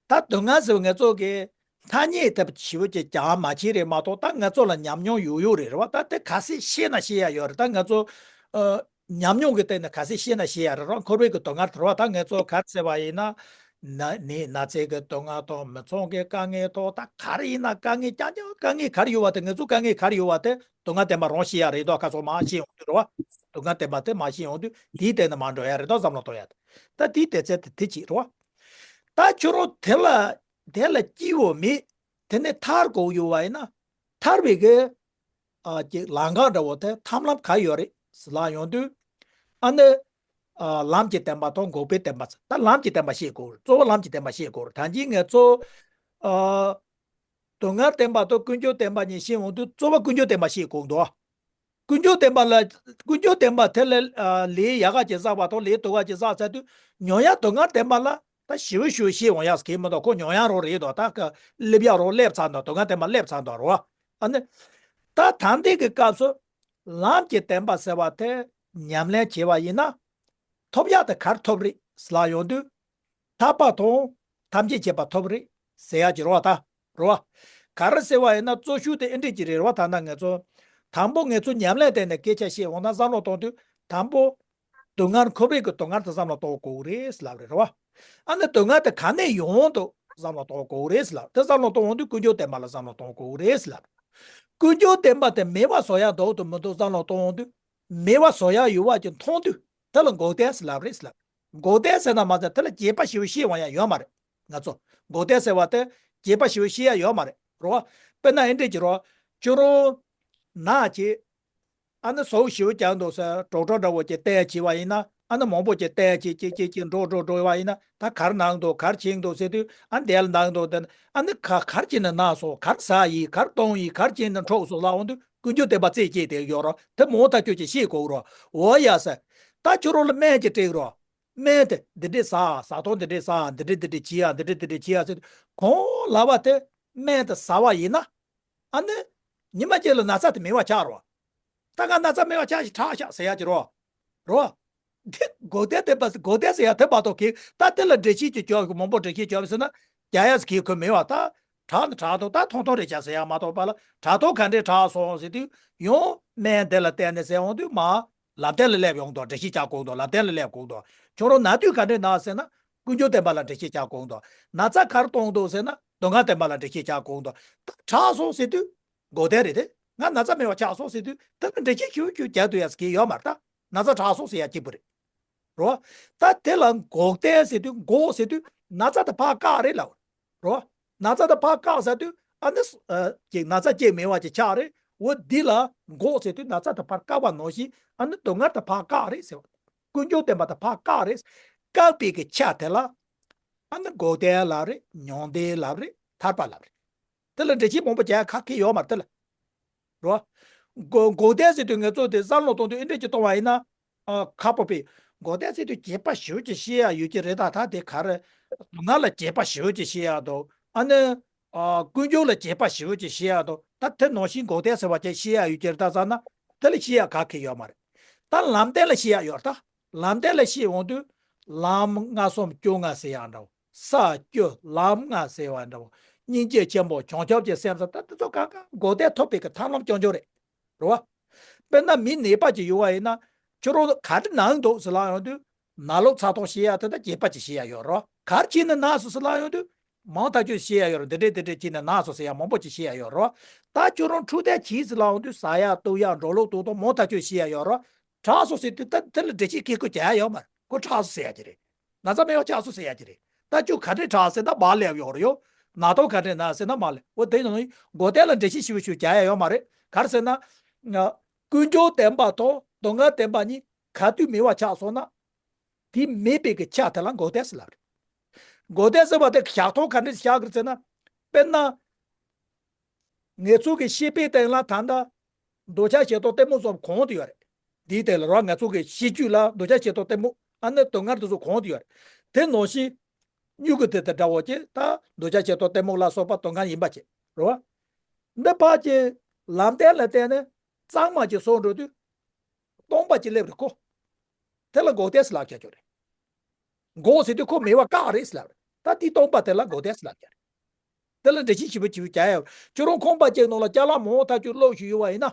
ད་སྡུག་བསྔལ་ཟེར་བ་ངེད་ཚོ་གི་ཐ་སྙད་དེ་ཞིབ་ཅིག་ཀྱང་མ་བྱས་རེད་མ་གཏོགས་ད་ངེད་ཚོ་ལ་ཉམས་མྱོང་ཡོད་ཡོད་རེད་རེད་བ། ད་དེ་ག་ཚོད་ཤེས་ན་ཤེས་ཡ་ཡོད་རེད། ད་ངེད་ཚོ་ཨ་ཉམས་མྱོང་གི་སྟེང་ནས་ག་ཚོད་ཤེས་ན་ཤེས་ཡ་རེད་རོ། འཁོར་བའི་གི་སྡུག་བསྔལ་དེ་རེད་བ། ད་ངེད་ཚོ་ག་རེ་ཟེར་བ་ཡིན་ན། ན་ནི་ན་ཚའི་གི་སྡུག་བསྔལ་དང་མི་ཚང་གི་དཀའ་ངལ་དང་ད་ག་རེ་ཡིན་ན་དཀའ་ངལ་རྐྱང་རྐྱང་དཀའ་ངལ་ག་རེ་ཡོད་བ་དེ་ངེད་ཚོ་དཀའ་ངལ་ག་རེ་ཡོད་བ་དེ་སྡུག་བསྔལ་བདེན་པ་རང་ཤེས་ཡ་རེད་དོ། ཁ་སོགས་མ་ཤེས་ཡོང་དུས་རེད་བ། སྡུག་བསྔལ་བདེན་པ་དེ་མ་ཤེས་ཡོང་དུས་དེའི་སྟེང་ནས་མ་འགྲོ་ཡ་རེད་དོ་བསམ་བློ་གཏོང་ཡ་དེ། ད་དེའི་དེ་ཚད་དེ་དེ་གཅིག་རེད་བ། ད་ཁྱོད་རང་དེ་ལ་དེ་ལ་སྐྱིད་པོ་མེད། དེ་ནས་ཐར་དགོས་ཡོད་བ་ཡིན་ན། ཐར་བའི་གི་ཨ་ཀྱི་ལམ་ཁ་འདྲ་བོ་དེ་ཐབས་ལམ་ག་ཡོད་རེད་ཟེར་ལབ་ཡོང་དུས། ཨ་ནི་ཨ་ལམ་གྱི་བདེན་པ་དང་འགོག་པའི་བདེན་པ་ཟེར། ད་ལམ་གྱི་བདེན་པ་ཤེས་དགོས་རེད། གཙོ་བོ་ལམ་གྱི་བདེན་པ་ཤེས་དགོས་རེད། ད་གིན་ངས་གཙོ་ཨ་སྡུག་བསྔལ་བདེན་པ་དང་ཀུན་འབྱུང་བདེན་པ་གཉིས་ཤེས་ཡོང་དུས་གཙོ་བོ་ཀུན་འབྱུང་བདེན་པ་ཤེས་དགོས་འདུག་ཀུན་འབྱུང་བདེན་པ་ལ་ཀུན་འབྱུང་བདེན་པ་དེ་ལ་ཨ་ལས་ཡག་ག་ཅིག་བསགས་པ་དང་ལས་སྡུག་ག་ཅིག་བསགས་ཚར་དུས་མྱོང་ཡ་སྡུག་བསྔལ་བདེན་པ་ལ་ད་ཞིབ་ཞིབ་ཤེས་འོང་ཡ་ཟེར་གྱི་མི་འདུག་ཁོ་མྱོང་ཡ་རང་རེད་དོ། ད་ག་སླེབས་ཡ་རང་སླེབས་ཚར་འདུག་སྡུག་བསྔལ་བདེན་པ་སླེབས་ཚར་འདུག་རེད་བ། ཨ་ནི། ད་ད་ལྟའི་གི་སྐབས་སུ་ལམ་གྱི་བདེན་པ་ཟེར་བ་དེ་ཉམས་ལེན་བྱས་པ་ཡིན་ན། ཐོབ་ཡག་དེ་ག་རེ་ཐོབ་རེད་ཟེར་ལབ་ཡོང་དུས། ཐར་པ་དང་ཐམས་ཅད་མཁྱེན་པ་ཐོབ་རེད་ཟེར་ཡག་གི་རེད་བ། ད་རེད་བ། ག་རེ་ཟེར་བ་ཡིན་ན་གཙོ་ཤོས་དེ་ཨེ་འདྲས་ཀྱི་རེད་བ། ད་ལྟ་ངེད་ཚོ་དང་པོ་ངེད་ཚོ་ཉམས་ལེན་བསྟེན་ནས་སྐད་ཆ་བཤད་འོང་ན་བསམ་བློ་གཏོང་དུས་དང་པོ། སྡུག་བསྔལ་འཁོར་བའི་གི་སྡུག་བསྔལ་དེ་བསམ་བློ་གཏོང་དགོས་རེད་ཟེར་ལབ་རེད་རེད་བ། ཨ་ནི་སྡུག་བསྔལ་དེ་ག་ནས་ཡོང་འདུག་བསམ་བློ་གཏོང་དགོས་རེད་ཟེར་ལབ། དེ་བསམ་བློ་གཏོང་འོང་དུས་ཀུན་འབྱུང་བདེན་པ་ལ་བསམ་བློ་གཏོང་དགོས་རེད་ཟེར་ལབ། ཀུན་འབྱུང་བདེན་པ་དེ་མེད་པ་བཟོ་ཡག་འདུག་ཏུ་མི་འདུག་བསམ་བློ་གཏོང་འོང་དུས། མེད་པ་བཟོ་ཡག་ཡོད་པ་ཅིག་མཐོང་དུས་དེ་ལ་འགོག་བདེན་ཟེར་ལབ་རེད་ཟེར་ལབ། འགོག་བདེན་ཟེར་ན་མ་ཟད་དེ་ལ་རྒྱས་པ་ཞིབ་ཤེས་འོང་ཡག་ཡོད་མ་རེད། ང་ཚོ་འགོག་བདེན་ཟེར་བ་དེ་རྒྱས་པ་ཞིབ་ཤེས་ཡག་ཡོད་མ་རེད་རོ། དཔེར་ན་ཨེ་འདྲས་ཀྱི་རོ། ཁྱོད་རང་ནག་ཅིག་ཨ་ནི་ཟོག་ཞིབ་རྒྱག་འདུག་ཟེར་གྲོགས་གྲོགས་འདྲ་བོ་ཅིག་བལྟས་བྱས་པ་ཡིན་ན། ཨ་ནི་མང་པོ་ཅིག་བལྟས་བྱས་ཅིག་ཅིག་ཅིག་འགྲོ་འགྲོ་འགྲོ་བ་ཡིན་ན། ད་གར་ནག་འདུག་གར་ཕྱིན་འདུག་ཟེར་དུས། ཨ་འདི་ལ་ནག་འདུག་དེ་ཨ་ནི་ག་གར་ཕྱིན་ནས་ནག་སོང་། གར་ཟག་ཡིན། གར་གཏོང་ཡིན། གར་ཕྱིན་ནས་འཕྲོག་སོང་ལབ་འོང་དུས་ཀུན་འབྱུང་བདེན་པ་རྩད་བཅད་དེ་ཡོད་རོ། དེ་མོ་ད་ཁྱོད་ཀྱིས་ཤེས་དགོས་རོ། འོ་ཡ་ཟེར། ད་ཁྱོད་རང་ལ་སྨན་ཅིག་སྤྲད་རོ། སྨན་དེ་འདི་འདྲས་ཟ། ཟ་ཐོ་འདི་འདྲས་ཟ། འདི་འདྲས་འདི་འདྲས་བྱེད་ཡ། འདི་འདྲས་འདི་འདྲས་བྱེད་ཡ་ཟེར་དུས་གང་ལབ་པ་དེ་སྨན་དེ་ཟ་བ་ཡིན་ན། ཨ་ནི། ཉི་མ་གཅིག་ལ་ན་ཚ་དེ་མེད་པ་ཆགས་རོ། ད་ང་ན་ཚ་མེད་པ་ཆགས་ཤིག་དྲག་ཤག་ཟེར་ཡ་ཅིག་རོ། རོ། འདི་འགོག་བདེན་དེ་པ་འགོག་བདེན་ཟེར་ཡ་དེ་མ་གཏོགས་གི་ད་དེ་ལ་འགྲེལ་བཤད་ཅིག་བརྒྱབ་གི་མང་པོ་འགྲེལ་བཤད་བརྒྱབ་ཟེར་ན་རྒྱག་ཡ་ཟེར་གི་ཁོ་མེད་པ། ད་དྲག་ནི་དྲག་འདུག་ད་ཐུང་ཐུང་རེད་ཤག་ཟེར་ཡ་མ་གཏོགས་པ་ལ་དྲག་ཐོག་ག་འདྲས་དྲག་སོང་ཟེར་དུས་ཡང་སྨན་དེ་ལ་བརྟེན་ནས་ཟེར་འོང་དུས་མ། ལམ་སྟོན་ལ་སླེབས་ཡོང་དོ། འགྲེལ་བཤད་རྒྱག་དགོས་དོ། ལམ་སྟོན་ལ་སླེབས་དགོས་དོ། ཁྱོད་རང་ན་དུས་ག་འདྲས་ན་ཟེར་ན་ཀུན་འབྱུང་བདེན་པ་ལ་འགྲེལ་བཤད་རྒྱག་དགོས་དོ། ན་ཚ་གར་གཏོང་འདུག་ཟེར་ན་སྡུག་བསྔལ་བདེན་པ་ལ་འགྲེལ་བཤད་རྒྱག་དགོས་དོ། ད་དྲག་སོང་ཟེར་དུས་འགོག་བདེན་རེད་དེ། ང་ན་ཚ་མེད་པ་ཆགས་སོང་ཟེར་དུས་དེ་ལ་འགྲེལ་བཤད་ཞུ་རྒྱུ་རྒྱག་ཐུབ་ཡ་ཟེར་གྱི་ཡོད་མ་རེད། ད་ན་ཚ་དྲག་སོང་ཟེར་ཡ་གཅིག་པུ་རེད། རོ། ད་དེ་ལ་འགོག་བདེན་ཟེར་དུས་འགོག་ཟེར་དུས་ན་ཚ་དེ་ཕར་བཀག་རེད་ལབ། རོ། ན་ཚ་དེ་ཕར་བཀག་ཟེར་དུས་ཨ་ནི་ཨ་ཅིག་ན་ཚ་སྐྱེ་མེད་པ་ཅིག་ཆགས་རེད། འོ་འདི་ལ་འགོག་ཟེར་དུས་ན་ཚ་དེ་ཕར་བཀག་པ་ནང་བཞིན་ཨ་ནི་སྡུག་བསྔལ་དེ་ཕར་བཀག་རེད་ཟེར་བ། ཀུན་འབྱུང་བདེན་པ་དེ་ཕར་བཀག་རེད། བཀག་པའི་གི་ཆ་དེ་ལ་ཨ་ནི་འགོག་བདེན་ལབ་རེད། མྱོང་བདེན་ལབ་རེད། ཐར་པ་ལབ་རེད། དེ་ལ་འགྲེལ་བཤད་མང་པོ་རྒྱག་ཡ་ག་གེ་ཡོད་མ་རེད་དེ་ལ། རོ། འགོག་འགོག་བདེན་ཟེར་དུས་ངེད་ཚོ་དེ་བསམ་བློ་གཏོང་དུས་ཨེ་འདྲས་ཀྱི་གཏོང་བ་ཡིན་ན། ཨ་ཁག་པོ་པས་འགོག་བདེན་ཟེར་དུས་རྒྱས་པ་ཞེ་པོ་ཅིག་བཤད་ཡ་ཡོད་ཀྱི་རེད། ད་ད་དེ་ག་རེ། སྡུག་བསྔལ་ལ་རྒྱས་པ་ཞེ་པོ་ཅིག་བཤད་ཡ་དང་ཨ་ནི། ཨ་ཀུན་འབྱུང་ལ་རྒྱས་པ་ཞེ་པོ་ཅིག་བཤད་ཡ་དང་ད་དེ་ནང་བཞིན་འགོག་བདེན་ཟེར་བ་ཅིག་བཤད་ཡ་ཡོད་ཀྱི་རེད། ད་བསམ་ན། དེ་ལ་ཤེས་ཡ་ག་གེ་ཡོད་མ་རེད། ད་ལམ་བདེན་ལ་ཤེས་ཡ་ཡོད་རེད། ད་ལམ་བདེན་ལ་ཤེས་འོང་དུས་ལམ་ལྔ་གསུམ་སྐྱོ་ལྔ་ཟེར་ཡ་འདྲ་བོ། ས་སྐྱོ་ལམ་ལྔ་ཟེར་བ་འདྲ་བོ། སྙིང་རྗེ་ཆེན་པོ། བྱང་ཆུབ་ཀྱི་སེམས་ཟེར། ད་དེ་ཚོ་གང་ག་གོ་བདེ་ཐོབ་པའི་གི་ཐབས་ལམ་རྐྱང་རྐྱང་རེད། རེད་བ། དཔེར་ན་མི་ནད་པ་ཅིག་ཡོང་བ་ཡིན་ན། ཁྱོད་རང་ག་འདྲ་ན་འདུག་ཟེར་ལབ་ཡོང་དུས། ན་ལོག་ཚ་གྲང་ཤེས་ཡ་དེ་དང་རྒྱས་པ་ཅིག་ཤེས་ཡ་ཡོད་རེད། ག་རེ་བྱས་ནས་ན་སོང་ཟེར་ལབ་ཡོང་དུས། མང་ཐག་ཆོད་ཤེས་ཡ་ཡོད་རེད། འདི་འདྲས་འདི་འདྲས་བྱས་ནས་ན་སོང་ཟེར་ཡ་མང་པོ་ཅིག་ཤེས་ཡ་ཡོད་རེད། ད་ཁྱོད་རང་འཕྲོད་བསྟེན་བྱས་ཟེར་ལབ་ཡོང་དུས། ཟ་ཡ་བཏུང་ཡ་འགྲོ་ལུགས་གཏོང་སྟངས་མང་ཐག་ཆོད་ཤེས་ཡ་ཡོད་རེད། དྲག་སོང་ཟེར་དུས་ད་དེ་ལ་འགྲེལ་བཤད་བྱེད་དགོས་ཀྱི་ཡོད་མ་རེད། ཁོ་དྲག་སོང་ཟེར་ཡ་ཅིག་རེད། ན་ཚ་མེད་པ་ཆགས་སོང་ཟེར་ཡ་ཅིག་རེད། ད་ཁྱོད་ག་འདྲས་དྲག་ཟེར་ན་བག་ལེབ་ཡོད་རེད་ཡོད། ན་དོག་ག་འདྲས་ན་ཟེར་ན་མ་ལེ། འོ་དེ་ཡིན་ན་གོ་བདེ་ལ་འགྲེལ་བཤད་ཞིབ་ཞིབ་བྱ་ཡ་ཡོད་མ་རེད། ག་རེ་ཟེར་ན། ཀུན་འབྱུང་བདེན་པ་དང་སྡུག་བསྔལ་བདེན་པ་གཉིས་ག་དུས་མེད་པ་ཆགས་སོང་ན། དེ་མེད་པའི་གི་ཆ་དེ་ལ་གོ་བདེ་ཟེར་ལབ་རེད། གོ་བདེ་ཟེར་བ་དེ་བཞག་ཐོག་ག་འདྲས་བཞག་གི་རེད་ཟེར་ན། དཔེར་ན། ངེད་ཚོ་གི་ཤེས་པའི་སྟེང་ལ་ད་ལྟ་འདོད་ཆགས་ཞེ་སྡང་གཏི་མུག་སོགས་གོང་དུ་ཡོད་རེད། འདིའི་སྟེང་ལ་རོ། ང་ཚོ་གི་ཤེས་རྒྱུད་ལ་འདོད་ཆགས་ཞེ་སྡང་གཏི་མུག་ཨ་ནི་སྡུག་བསྔལ་དེ་ཚོ་གོང་དུ་ཡོད་རེད། དེ་ནང་བཞིན་མྱུ་གུ་དེ་དང་འདྲ་བོ་ཅིག་ད་འདོད་ཆགས་ཞེ་སྡང་གཏི་མུག་ལ་སོགས་པ་སྡུག་བསྔལ་ཡིན་པ་ཅིག་རོ། འདི་ཕར་ཅིག་ལམ་བདེན་ལ་བལྟས་ནས་གཙང་མ་ཅིག་བཟོ་འགྲོ་དུས། སྟོང་པ་ཅིག་སླེབས་རེད་ཁོ། དེ་ལ་གོ་བདེ་ཟེར་ལབ་ཀྱག་ཀྱོག་རེད། གོ་ཟེར་དུས་ཁོ་མེད་པ་བཀག་རེད་ཟེར་ལབ་རེད། ད་དེ་སྟོང་པ་དེ་ལ་གོ་བདེ་ཟེར་ལབ་ཀྱག་རེད། དེ་ལ་འགྲེལ་བཤད་ཞིབ་པོ་ཞིབ་པོ་བྱ་ཡ་ཡོད། ཁྱོད་རང་ཁང་པ་གཅིག་ནང་ལ་ཅ་ལག་མང་ཐག་ཆོད་བླུགས་བཞག་ཡོད་པ་ཡིན་ན།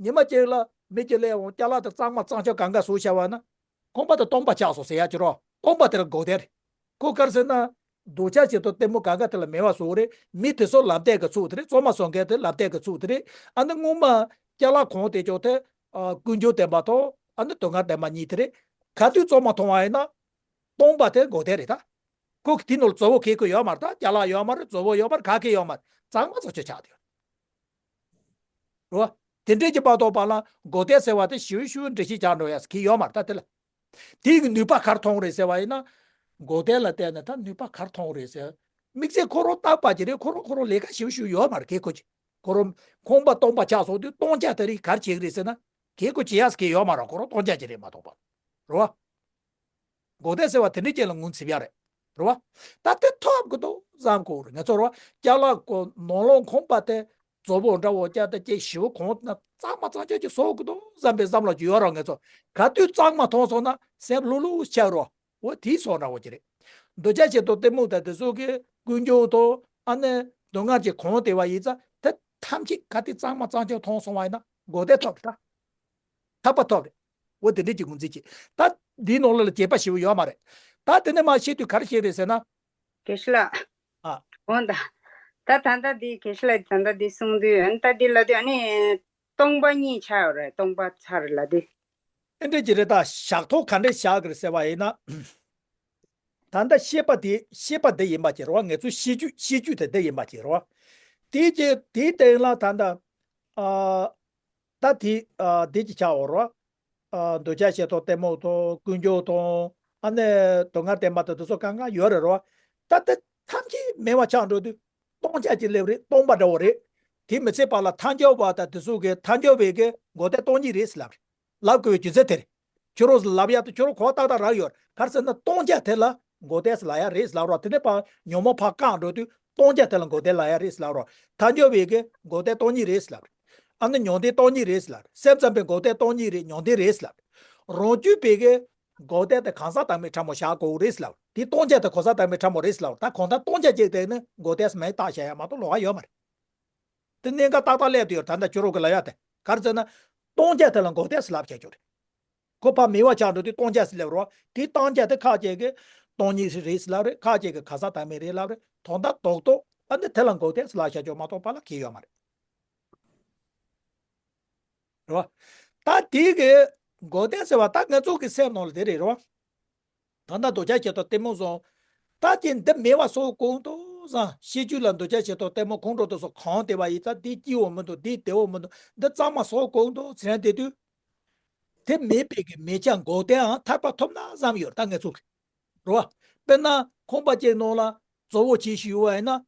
ཉི་མ་གཅིག་ལ་མི་གཅིག་སླེབས་འོང་ཅ་ལག་དེ་གཙང་མ་གཙང་ཆག་གང་ག་བཟོས་བཞག་པ་ན། ཁང་པ་དེ་སྟོང་པ་ཆགས་སོང་ཟེར་ཡ་ཅིག་རོ། སྟོང་པ་དེ་ལ་གོ་བདེ་རེད། ཁོ་ག་རེ་ཟེར་ན། འདོད་ཆགས་ཞེ་སྡང་གཏི་མུག་གང་ག་དེ་ལ་མེད་པ་བཟོ་རེད། མི་དེ་ཚོ་ལམ་བདེན་གྱི་ཚུལ་དེ་རེད། གཙང་མ་བཟོ་མཁན་དེ་ལམ་བདེན་གྱི་ཚུལ་དེ་རེད། ཨ་ནི་སྔོན་མ་ཅ་ལག་གང་དེ་ཅོག་དེ། ཀུན་འབྱུང་བདེན་པ་དང་ཨ་ནི་སྡུག་བསྔལ་བདེན་པ་གཉིས་དེ་རེད། ག་དུས་གཙང་མ་མཐོང་བ་ཡིན་ན། སྟོང་པ་དེ་གོ་བདེ་རེད་ད། ཁོ་གི་དེ་ནང་ལ་བཙོག་པ་གང་ག་ཡོད་མ་རེད་ད། ཅ་ལག་ཡོད་མ་རེད། བཙོག་པ་ཡོད་མ་རེད། ག་གེ་ཡོད་མ་རེད། གཙང་མ་བཟོ་ཆ་ཆགས་དེ་ཡོད། རོ། དེ་འདྲས་ཀྱི་བར་དོ་བར་ལ་གོ་བདེ་ཟེར་བ་དེ་ཞིབ་ཞིབ་འགྲེལ་བཤད་རྒྱག་འགྲོ་ཡ་གི་ཡོད་མ་རེད་ད་དེ་ལ། དེའི་གི་ནུས་པ་ག་རེ་ཐོན་རེད་ཟེར་བ་ཡིན་ན། གོ་བདེ་ལ་བལྟས་ནས་ད་ནུས་པ་ག་རེ་ཐོན་རེད་ཟེར། དམིགས་བསལ་ཁོ་རང་རྟག་པ་ཅིག་རེད། ཁོ་རང་ཁོ་རང་ལས་ཀ་ཞིབ་ཞིབ་ཡོད་མ་རེད་གལ་ཁོ་ཅིག་ཁོ་རང་ཁང་པ་སྟོང་པ་ཆགས་སོང་དུས་སྟོང་ཆ་དེ་རིགས་ག་རེ་བྱེད་ཀྱི་རེད་ཟེར་ན། གལ་ཁོ་བྱེད་ཡ་གི་ཡོད་མ་རེད། ཁོ་རང་སྟོང་ཆ་ཅིག་རེད་མ་གཏོགས་པ། རེད་བ། གོ་བདེ་ཟེར་བ་དེ་འདྲའི་ཅན་ལ་ངོས་འཛིན་ཡ་རེད། རེད་བ། ད་དེ་ཐོབ་གི་འདུག་བསམ་དགོས་རེད། ང་ཚོ་རེད་བ། ཅ་ལག་གོ་ནང་ལོགས་ཁང་པ་དེ་བཙོག་པོ་འདྲ་བོ་ཅག་དེ་ཅིག་ཞིབ་པོ་གོང་ན་གཙང་མ་གཙང་ཆག་ཅིག་བཟོ་གི་འདུག་བསམ་པའི་བསམ་བློ་ཅིག་ཡོད་རེད་ང་ཚོ། ག་དུས་གཙང་མ་མཐོང་སོང་ན་སེམས་ལྷོད་ལྷོད་ཆགས་རོ། འོ་དེའི་སོགས་འདྲ་བོ་ཅིག་རེད། འདོད་ཆགས་ཞེ་སྡང་གཏི་མུག་དང་དེ་ཚོ་གི་ཀུན་འབྱུང་དང་ཨ་ནི་སྡུག་བསྔལ་གྱི་གོང་དེ་བ་ཡིན་ཙང་དེ་ཐམས་ཅད་ག་དུས་གཙང་མ་གཙང་ཆག་མཐོང་སོང་བ་ཡིན་ན་གོ་བདེ་ཐོབ་རེད་ད། ཐར་པ་ཐོབ་རེད། འོ་དེ་འདྲས་ཀྱི་ངོས་འཛིན་བྱེད། ད་འདིའི་ནང་ལོགས་ལ་རྒྱས་པ་ཞིབ་པོ་ཡོད་མ་རེད། ད་དེ་ནས་མར་བཤད་དུས་ག་རེ་བཤད་རེད་ཟེར་ན། དགེ་བཤེས་ལགས། ཨ། འོ་ད། ད་ད་ལྟ་འདི་དགེ་བཤེས་ལགས་ད་ལྟ་འདི་གསུང་དུས་ཨ་ནི་ད་འདི་ལབ་དུས་ཨ་ནི་སྟོང་པ་གཉིས་ཆགས་ཡོད་རེད། སྟོང་པ་ཚར་ལབ་དུས། ཨེ་འདྲས་ཀྱི་རེད། ད་བཞག་ཐོག་ག་འདྲས་བཞག་གི་རེད་ཟེར་བ་ཡིན་ན། ད་ལྟ་ཤེས་པ་དེ་ཤེས་པ་དེ་ཡིན་པ་ཅིག་རེད་བ། ངེད་ཚོའི་ཤེས་རྒྱུད་ཤེས་རྒྱུད་དེ་དེ་ཡིན་པ་ཅིག་རེད་བ། དེའི་རྗེས་དེའི་སྟེང་ལ་ད་ལྟ། ཨ། ད་དེ་ཨ་དེ་ཅིག་ཆགས་འོ་རོ། ཨ་འདོད་ཆགས་ཞེ་སྡང་གཏི་མུག་དང་ཀུན་འབྱུང་དང་ཨ་ནི་སྡུག་བསྔལ་བདེན་པ་དང་དེ་ཚོ་གང་གང་ཡོད་རེད་རོ། ད་དེ་ཐམས་ཅད་མེད་པ་ཆགས་འགྲོ་དུས་སྟོང་ཆ་ཅིག་སླེབས་རེད། སྟོང་པ་འདྲ་བོ་རེད། དེ་མི་ཚད་པ་ལ་ཐལ་འགྱུར་བ་དང་དེ་ཚོ་གི་ཐལ་འགྱུར་བའི་གི་གོ་བདེ་སྟོང་ཉིད་རེད་ལབ་རེད། ལབ་དགོས་པའི་རྒྱུ་མཚན་དེ་རེད། ཁྱོད་རང་ལབ་ཡ་དེ་ཁྱོད་རང་གོ་བ་ཏག་ཏག་རག་ཡོད། ག་རེ་ཟེར་ན་སྟོང་ཆ་དེ་ལ་གོ་བདེ་ལབ་ཡ་རེད་ལབ་རོགས། དེ་ནས་ཕར་ཉོན་མོངས་ཕར་བཀག་འགྲོ་དུས་སྟོང་ཆ་དེ་ལ་གོ་བདེ་ལབ་ཡ་རེད་ལབ་རོགས། ཐལ་འགྱུར་བའི་གི་གོ་བདེ་སྟོང་ཉིད་རེད་ལབ་རེད། ཨ་ནི་མྱང་འདས་སྟོང་ཉིད་རེད་ལབ་རེད། སེམས་ཙམ་པའི་གོ་བདེ་སྟོང་ཉིད་རེད། མྱང་འདས་རེད་ལབ་རེད། རང་རྒྱུད་པའི་གི་གོ་བདེ་དེ་གང་ཟག་བདག་མེད་ཕྲ་མོ་བཞག་དགོས་རེད་ལབ་རེད། དེ་སྟོང་ཆ་དེ་གང་ཟག་བདག་མེད་ཕྲ་མོ་རེད་ལབ་རེད། ད་གང་ལྟར་སྟོང་ཆ་གཅིག་དེ་ནི་གོ་བདེ་མེད་བཏགས་བཞག་ཡ་མ་གཏོགས་ལོགས་ཀ་ཡོད་མ་རེད། དེ་གནད་འགག་ཏག་ཏག་སླེབས་དུས་ཡོད། ད་ལྟ་ཁྱོད་རང་གི་ལབ་ཡ་དེ་ག་རེ་ཟེར་ན། སྟོང་ཆ་དེ་ལ་གོ་བདེ་ལབ་བྱས་ཀྱང་རེད། ཁོ་ཕར་མེད་པ་ཆགས་འགྲོ་དུས་སྟོང་ཆ་ཟེར་ལབ་རོགས། དེ་སྟོང་ཆ་དེ་ཁ་ཅིག་གིས་སྟོང་ཉིད་རེད་ལབ་རེད། ཁ་ཅིག་གིས་གང་ཟག་བདག་མེད་རེད་ལབ་རེད། དོན་དག་རྡོག་རྡོག་ཨ་ནི་དེ་ལ་གོ་བདེ་ལབ་བྱས་ཀྱང་མ་གཏོགས་པ་ལ་གི་ཡོད་མ་རེད། རེད་བ། ད་དེ་གི་གོ་བདེ་ཟེར་བ་ད་ང་ཚོ་གི་སེམས་ནང་ལ་དེ་རེད་རེད་བ། ད་ལྟ་འདོད་ཆགས་ཞེ་སྡང་གཏི་མུག་སོགས། ད་ཀྱེ་འདི་མེད་པ་བཟོ་དགོས་འདུག་བསམ། ཤེས་རྒྱུད་ལ་འདོད་ཆགས་ཞེ་སྡང་གཏི་མུག་གང་འགྲོ་དུས་སུ་གང་དེ་བ་ཡིན་ཙང་འདི་སྐྱིད་པོ་མི་འདུག་འདི་བདེ་པོ་མི་འདུག་འདི་གཙང་མ་བཟོ་དགོས་འདུག་ཟེར་ཡ་དེ་དུས། དེ་མེད་པའི་གི་མེད་ཆ་གོ་བདེའང་ཐར་པ་ཐོབ་ན་བསམ་ཡོད་ད་ངེད་ཚོ་གི། རེད་བ། དཔེར་ན་ཁང་པ་ཅིག་ནང་ལ་བཙོག་པ་ཅིག་ཞིག་ཡོད་པ་ཡིན་ན།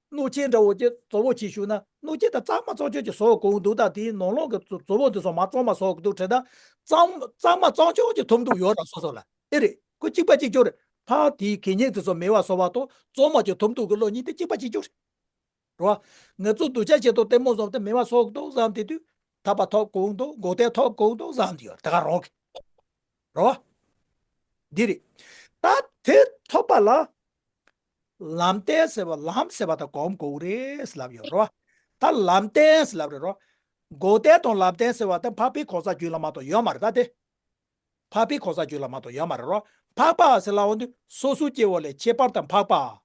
སྣོད་ཆས་འདྲ་བོ་ཅིག་བཙོག་པ་ཅིག་ཞུགས་ན་སྣོད་ཆས་དེ་གཙང་མ་གཙང་ཆོག་ཅིག་བཟོ་དགོས་འདུག་ད་དེའི་ནང་ལོགས་ཀྱི་བཙོག་པ་འདི་ཚོ་མར་གཙང་མ་བཟོ་དགོས་འདུག་དྲན་ད། གཙང་གཙང་མ་གཙང་ཆོག་ཅིག་ཐོབ་འདུག་ཡོད་ར་སོ་སོ་ལ། ཨེ་རེད། ཁོ་གཅིག་པ་གཅིག་རྐྱང་རེད། ཕར་དེའི་གད་སྙིགས་དེ་ཚོ་མེད་པ་བཟོ་བ་དང་གཙང་མ་ཅིག་ཐོབ་འདུག་གི་བློ་གཉིས་དེ་གཅིག་པ་གཅིག་རྐྱང་རེད། རེད་བ། ང་ཚོ་འདོད་ཆགས་ཞེ་སྡང་གཏི་མུག་བཟོ་དེ་མེད་པ་བཟོ་དགོས་འདུག་བསམ་དེ་དུས། ཐར་པ་ཐོབ་དགོས་འདུག་འགོག་བདེན་ཐོབ་དགོས་འདུག་བསམ་གྱི་ཡོད་རེད། ད་ག་རང་གི་རེད་བ། འདི་རེད། ད་དེ་ཐོབ་པ་ལ་ལམ་བདེན་ཟེར་བ་ལམ་ཟེར་བ་དང་སྒོམ་དགོས་རེད་ཟེར་ལབ་ཡོད་རེད་བ། ད་ལམ་བདེན་ཟེར་ལབ་རེད་རོ། འགོག་བདེན་དང་ལམ་བདེན་ཟེར་བ་དེ་འཕགས་པའི་གང་ཟག་རྒྱུད་ལ་མ་གཏོགས་ཡོད་མ་རེད་ད་དེ། འཕགས་པའི་གང་ཟག་རྒྱུད་ལ་མ་གཏོགས་ཡོད་མ་རེད་རོ། འཕགས་པ་ཟེར་ལབ་འོང་དུས་སོ་སོའི་སྐྱེ་བོ་ལས་ཁྱད་པར་དུ་འཕགས་པ།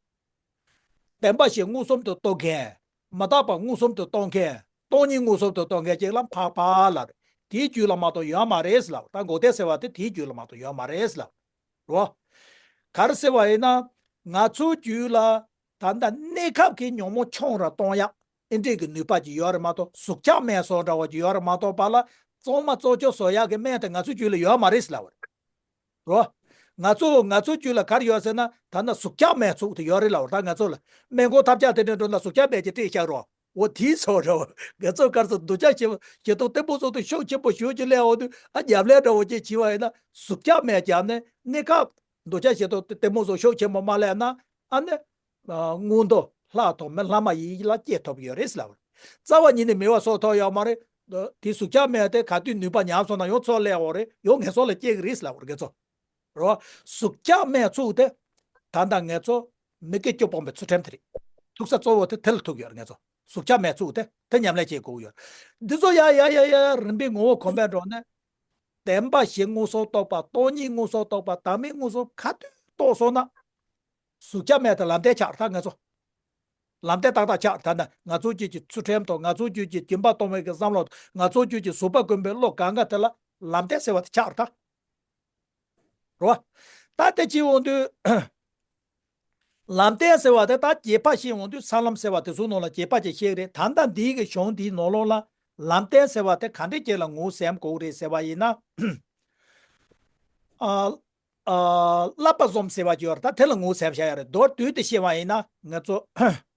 བདེན་པ་བཞི་མངོན་སུམ་དུ་རྟོགས་མཁན། མི་རྟག་པ་མངོན་སུམ་དུ་རྟོགས་མཁན། སྟོང་ཉིད་མངོན་སུམ་དུ་རྟོགས་མཁན་ཅིག་ལ་འཕགས་པ་ལབ་རེད། དེའི་རྒྱུད་ལ་མ་གཏོགས་ཡོད་མ་རེད་ཟེར་ལབ། ད་འགོག་བདེན་ཟེར་བ་དེ་དེའི་རྒྱུད་ལ་མ་གཏོགས་ཡོད་མ་རེད་ཟེར་ལབ། རོ། ག་རེ་ཟེར་བ་ཡིན་ན། ང་ཚོའི་རྒྱུད་ལ་ད་ལྟ་གནས་སྐབས་ཀྱི་ཉོན་མོངས་ཆུང་རུ་གཏོང་ཡག་ཨེ་འདྲས་ཀྱི་ནུས་པ་ཅིག་ཡོད་རེད་མ་གཏོགས་ཟུག་ཆགས་སྨན་སོགས་འདྲ་བ་ཅིག་ཡོད་རེད་མ་གཏོགས་པ་ལ་གཙང་མ་བཙོག་ཆུ་བཟོ་ཡག་གི་སྨན་དེ་ང་ཚོའི་རྒྱུད་ལ་ཡོད་མ་རེད་ཟེར་ལབ་པ་རེད། རོ། ང་ཚོ་ང་ཚོའི་རྒྱུད་ལ་ག་རེ་ཡོད་ཟེར་ན་ད་ནི་ཟུག་ཆགས་སྨན་ཚུགས་དེ་ཡོད་རེད་ལབ་པ་རེད། ད་ང་ཚོ་ལ་སྨན་ཁང་ཐབས་ཆག་དེ་འདྲ་འགྲོ་ན་ཟུག་ཆགས་སྨན་ཅིག་སྤྲད་བཞག་རོགས། འོ་དེའི་ཚོ་རེད་བ། ང་ཚོ་གར་སོང་འདུག་ཆ་ཞེ་ཞེ་དྲག་ལྟད་མོ་ཚོ་དེ་ཤུགས་ཆེན་པོ་ཞེ་ཅིག་ལས་འོང་དུས་ཨ་རྒྱབ་ལས་འདྲ་བོ་ཅིག་བྱས་པ་ཡིན་ན་ཟུག་ཆགས་སྨན་བརྒྱབ་ནས་གནས་སྐབས་འདུག་ཆ་ཞེ་དྲག་ལྟད་མོ་ཚོ་ཤུགས་ཆེན་པོ་མ་ལས་ན་ཨ་ནི། སྔོན་དུ་ལྷ་དང་མི་ལྷ་མ་ཡིན་ལ་སྐྱེ་ཐུབ་ཡོད་རེད་ལབ། རྩ་བ་ཉིད་ནས་མེད་པ་བཟོ་ཐུབ་ཡོད་མ་རེད། དེ་ཟུག་ཆགས་སྨན་དེ་ག་དུས་ནུས་པ་ཉམས་སོང་ན་ཡང་ཚུར་སླེབས་འོང་རེད། ཡང་ངན་སོང་ལ་སྐྱེ་གི་རེད་ལབ་ངེད་ཚོ། རོ། ཟུག་ཆགས་སྨན་ཚུགས་དེ། ད་ལྟ་ངེད་ཚོ་མི་དགེ་བཅུ་སྤོང་བའི་ཚུལ་ཁྲིམས་དེ་རེད། ཐུག་ས་གཙོ་བོ་དེ་དེ་ལ་ཐུག་ཡོད་རེད་ངེད་ཚོ། ཟུག་ཆགས་སྨན་ཚུགས་དེ་དེ་ཉམས་ལེན་བྱེད་དགོས་ཡོད་རེད། འདི་ཚོ་ཡ་ཡ་ཡ་ཡ་རིམ་པས་ངོ་བོ་གོམས་པས་འགྲོ་ནས། བདེན་པ་བཞི་མངོན་སུམ་རྟོགས་པ་སྟོང་ཉིད་མངོན་སུམ་རྟོགས་པ་བདག་མེད་མངོན་སུམ་ག་དུས་རྟོགས་སོང་ན། ཟུག་ཆགས་སྨན་དེ་ལམ་བདེན་ཆགས་རེད་ད་ངེད་ཚོ། ལམ་བདེན་ཏག་ཏག་ཆགས་རེད་ད། ང་ཚོའི་རྒྱུད་ཀྱི་ཚུལ་ཁྲིམས་དང་ང་ཚོའི་རྒྱུད་ཀྱི་སྦྱིན་པ་གཏོང་བའི་གི་བསམ་བློ་དང་ང་ཚོའི་རྒྱུད་ཀྱི་ཟུག་པ་ཀུན་པའི་བློ་གང་ག་དེ་ལ་ལམ་བདེན་ཟེར་བ་དེ་ཆགས་རེད་ད། རོ། ད་དེ་བྱེད་འོང་དུས། ལམ་བདེན་ཟེར་བ་དེ་ད་རྒྱས་པ་བཤད་འོང་དུས་ས་ལམ་ཟེར་བ་དེ་ཚོའི་ནང་ལ་རྒྱས་པ་ཅིག་བཤད་ཀྱི་རེད། ད་ལྟ་འདིའི་གི་གཞུང་འདིའི་ནང་ལོགས་ལ་ལམ་བདེན་ཟེར་བ་དེ་ག་འདྲས་ཅིག་ལ་ངོས་ཟིན་དགོས་རེད་ཟེར་བ་ཡིན་ན། ཨ། ཨ། བསླབ་པ་བཟུམ་ཟེར་བ་ཅིག་ཡོད་རེད། ད་དེ་ལ་ངོས་ཟིན་བྱ་ཡ་རེད། མདོར་བསྡུས་ཏེ་བཤད་པ་ཡིན་ན་ང་ཚོ་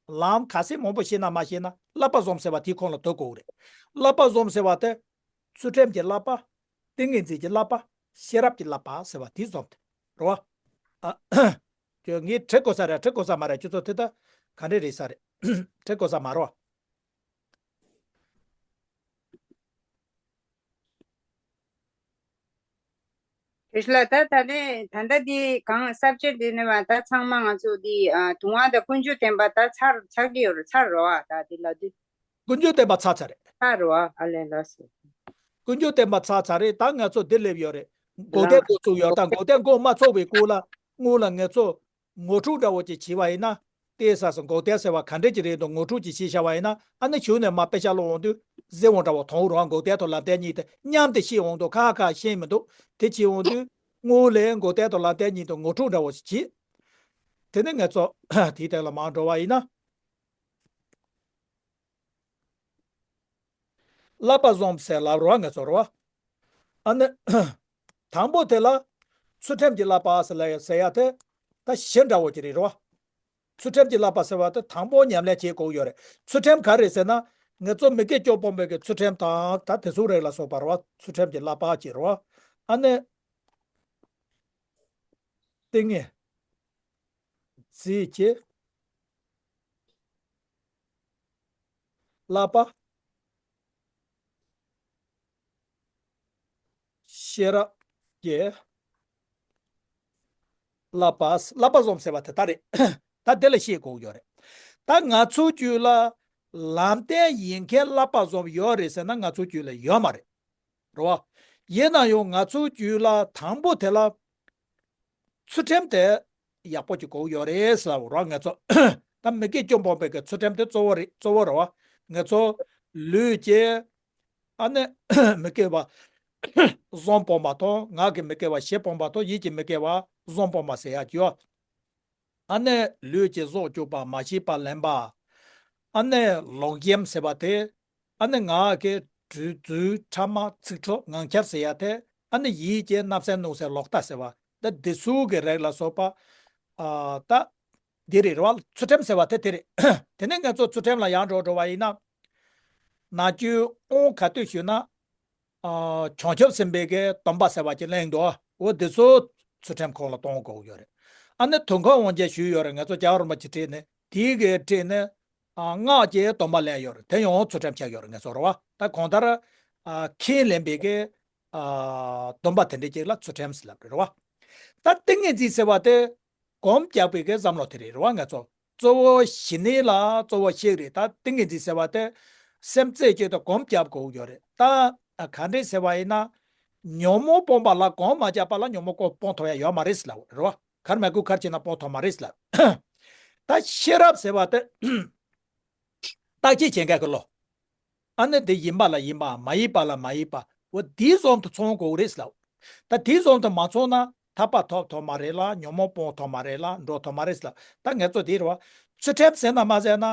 ལམ་ག་ཚད་མང་པོ་ཤེས་ན་མ་ཤེས་ན་བསླབ་པ་བཟུམ་ཟེར་བ་དེའི་ཁོངས་ལ་འདུ་དགོས་རེད། བསླབ་པ་བཟུམ་ཟེར་བ་དེ་ཚུལ་ཁྲིམས་ཀྱི་བསླབ་པ། ཏིང་ངེ་འཛིན་གྱི་བསླབ་པ། ཤེས་རབ་ཀྱི་བསླབ་པ་ཟེར་བ་དེ་བཟུམ་དེ་རེད་བ། ཨ། ཁྱོད་ངས་ཁྲིད་དགོས་ས་རེད་ཁྲིད་དགོས་ས་མ་རེད། ཁྱོད་ཚོ་དེ་ད་ག་འདྲས་རེད་ས་རེད། ཁྲིད་དགོས་ས་མ་རེད་བ། དེ་ལ་ད་ད་ནས་ད་ལྟ་འདི་གང་ས་བཅད་འདི་ནས་མ་ད་ཚང་མ་ང་ཚོ་འདི་ཨ་དུང་བ་དང་ཀུན་འབྱུང་བསྟན་པ་ད་ཚར་ཚར་གི་ཡོད་རེད། ཚར་རོ་ཨ་ད་འདི་ལ་འདི་ཀུན་འབྱུང་བསྟན་པ་ཚར་ཚར་རེད། ཚར་རོ་ཨ་ཨ་ལས་ལགས་སོ། ཀུན་འབྱུང་བསྟན་པ་ཚར་ཚར་རེད། ད་ང་ཚོ་འདི་སླེབས་ཡོད་རེད། འགོག་བདེན་ལགས་འགོ་ཚུགས་ཡོད། ད་འགོག་བདེན་འགོ་མ་ཚུགས་པའི་སྐོར་ལ་སྔོན་ལ་ང་ཚོ། ངོ་སྤྲོད་འདྲ་བོ་ཅིག་བྱས་པ་ཡིན་ན། ལྟས་ས་སུ་འགོག་བདེན་ཟེར་བ་ག་འདྲས་ཅིག་རེད་འདུག་ངོ་སྤྲོད་ཅིག་བྱས་བཞག་པ་ཡིན་ན་ཨ་ནི་གཞུག་ནས་མར་དཔེ་ཆ་ཀློག་འོང་དུས་གཟིགས་འོང་འདྲ་བོ་མཐོང་རུང་འགོག་བདེན་དང་ལམ་བདེན་གཉིས་དེ་མཉམ་དུ་ཤེས་འོང་དུས་ཁ་ཁ་ཤེས་མི་འདུག་དེ་བྱས་འོང་དུས་སྔོན་ལ་འགོག་བདེན་དང་ལམ་བདེན་གཉིས་དེ་ངོ་སྤྲོད་འདྲ་བོ་ཞིག་བྱས། དེ་ནས་ང་ཚོ་དེའི་སྟེང་ལ་མར་འགྲོ་བ་ཡིན་ན། བསླབ་པ་བཟུམ་ཟེར་ལབ་རོགས་ང་ཚོ་རོགས། ཨ་ནི། དང་པོ་དེ་ལ། ཚུལ་ཁྲིམས་ཀྱི་བསླབ་པ་ཟེར་ལ་ཟེར་ཡ་དེ། ད་གཞི་འདྲ་བོ་ཅིག་རེད་རོགས། ཚུལ་ཁྲིམས་ཀྱི་བསླབ་པ་ཟེར་བ་དེ་དང་པོ་ཉམས་ལེན་བྱེད་དགོས་ཡོད་རེད། ཚུལ་ཁྲིམས་ག་རེ་ཟེར་ན། ང་ཚོ་མི་དགེ་བཅུ་སྤོང་བའི་གི་ཚུལ་ཁྲིམས་དང་ད་དེ་ཚོའི་རིགས་ལ་སོགས་པ་རོགས། ཚུལ་ཁྲིམས་ཀྱི་བསླབ་པ་ཅིག་རོགས། ཨ་ནི། ཏིང་ངེ་འཛིན་གྱི་བསླབ་པ། ཤེས་རབ་ཀྱི་བསླབ་པ། བསླབ་པ་བཟུམ་ཟེར་བ་དེ་ལྟ་རེད། ད་དེ་ལ་ཤེས་དགོས་ཡོད་རེད། ད་ང་ཚོའི་རྒྱུད་ལ་ལམ་བདེན་ཡིན་མཁན་བསླབ་པ་བཟུམ་ཡོད་རེད་ཟེར་ན་ང་ཚོའི་རྒྱུད་ལ་ཡོད་མ་རེད། རེད་བ། ཡིན་ན་ཡང་ང་ཚོའི་རྒྱུད་ལ་དང་པོ་དེ་ལ། ཚུལ་ཁྲིམས་དེ་ཡག་པོ་ཅིག་དགོས་ཡོད་རེད་ཟེར་བ་རོགས་ང་ཚོ། ད་མི་དགེ་བཅུ་སྤོང་བའི་གི་ཚུལ་ཁྲིམས་དེ་གཙོ་བོ་རེད་གཙོ་བོ་རེད་བ། ང་ཚོ་ལུས་ཀྱི་ཨ་ནི་མི་དགེ་བ་གསུམ་སྤོང་བ་དང་ངག་གི་མི་དགེ་བ་བཞི་སྤོང་བ་དང་ཡིད་ཀྱི་མི་དགེ་བ་གསུམ་སྤོང་བ་ཟེར་ཡག་ཡོད། ཨ་ནི་ལུས་ཀྱི་ཟོག་གཅོད་པ་མ་བྱས་པ་ལེན་པ། ཨ་ནི་ལོག་གཡེམ་ཟེར་བ་དེ། ཨ་ནི་ངག་གི་གྲོས་རྫུན་ཕྲ་མ་ཚིག་འཕྲོག་ངང་འཁྱལ་ཟེར་ཡ་དེ། ཨ་ནི་ཡིད་ཀྱི་བརྣབ་སེམས་གནོད་སེམས་ལོག་ལྟ་ཟེར་བ་དེ་འདི་ཚོའི་གི་རིགས་ལ་སོགས་པ། ཨ་ད། འདི་རེད་རེད་བ། ཚུལ་ཁྲིམས་ཟེར་བ་དེ་དེ་རེད། དེ་ནས་ང་ཚོ་ཚུལ་ཁྲིམས་ལ་ཡར་འགྲོ་འགྲོ་བ་ཡིན་ན། ནང་ཆོས་དབང་ག་དུས་ཞུས་ན། ཨ་བྱང་ཆུབ་སེམས་དཔའི་གི་སྡོམ་པ་ཟེར་བ་ཅིག་གླེང་འདུག་འོ་འདི་ཚོ་ཚུལ་ཁྲིམས་ཁོངས་ལ་གཏོང་དགོས་ཡོད་རེད། ཨ་ནི་དུང་ཁ་དབང་ཆེན་ཞུས་ཡོད་རེད། ང་ཚོ་རྒྱལ་བ་རིན་པོ་ཆེ་ཁྲིད་ནས་དེའི་གི་ཁྲིད་ནས། ཨ་སྔགས་ཀྱི་སྡོམ་པ་ལེན་ཡོད་རེད། དེ་ཡང་ཚུལ་ཁྲིམས་ཆགས་ཡོད་རེད་ང་ཚོ་རེད་བ། ད་གང་ལྟར། ཨ་ཁས་ལེན་པའི་གི་ཨ་སྡོམ་པ་དེ་འདྲ་ཅིག་ལ་ཚུལ་ཁྲིམས་ཟེར་ལབ་རེད་བ། ད་ཏིང་ངེ་འཛིན་ཟེར་བ་དེ་སྒོམ་རྒྱག་པའི་གི་བསམ་བློ་དེ་རེད་རེད་བ། ང་ཚོ་གཙོ་བོ་ཞི་གནས་ལ་གཙོ་བོ་གཅིག་རེད། ད་ཏིང་ངེ་འཛིན་ཟེར་བ་དེ་སེམས་རྩེ་གཅིག་ཏུ་སྒོམ་རྒྱག་དགོས་ཡོད་རེད། ད་ག་འདྲས་ཟེར་བ་ཡིན་ན། ཉོན་མོངས་སྤོང་བ་ལ་སྒོམ་མ་རྒྱག་པ་ལ་ཉོན་མོངས་སྤོང་ཐུབ་ཡ་ཡོད་མ་རེད་ཟེར་ལབ་རེད་བ། གར་མ་གུ་གར་བྱས་ན་སྤོང་ཐུབ་མ་རེད་ཟེར་ལབ། ད་ཤེས་རབ་ཟེར་བ་དེ་བརྟག་དཔྱད་བྱེད་མཁན་གྱི་བློ། ཨ་ནི་དེ་ཡིན་པ་ལ་ཡིན་པ། མ་ཡིན་པ་ལ་མ་ཡིན་པ། འོ་དེའི་བཟོ་འདྲ་ཚོང་དགོས་རེད་ལབ། ད་དེའི་བཟོ་འདྲ་མ་ཚོང་ན་ཐར་པ་ཐོབ་ཐུབ་མ་རེད་ལ། ཉོན་མོངས་སྤོང་ཐུབ་མ་རེད་ལ། འགྲོ་ཐུབ་མ་རེད་ལབ། ད་ངེད་ཚོ་དེ་རེད་བ། ཚུལ་ཁྲིམས་ཟེར་ན་མ་ཟེར་ན།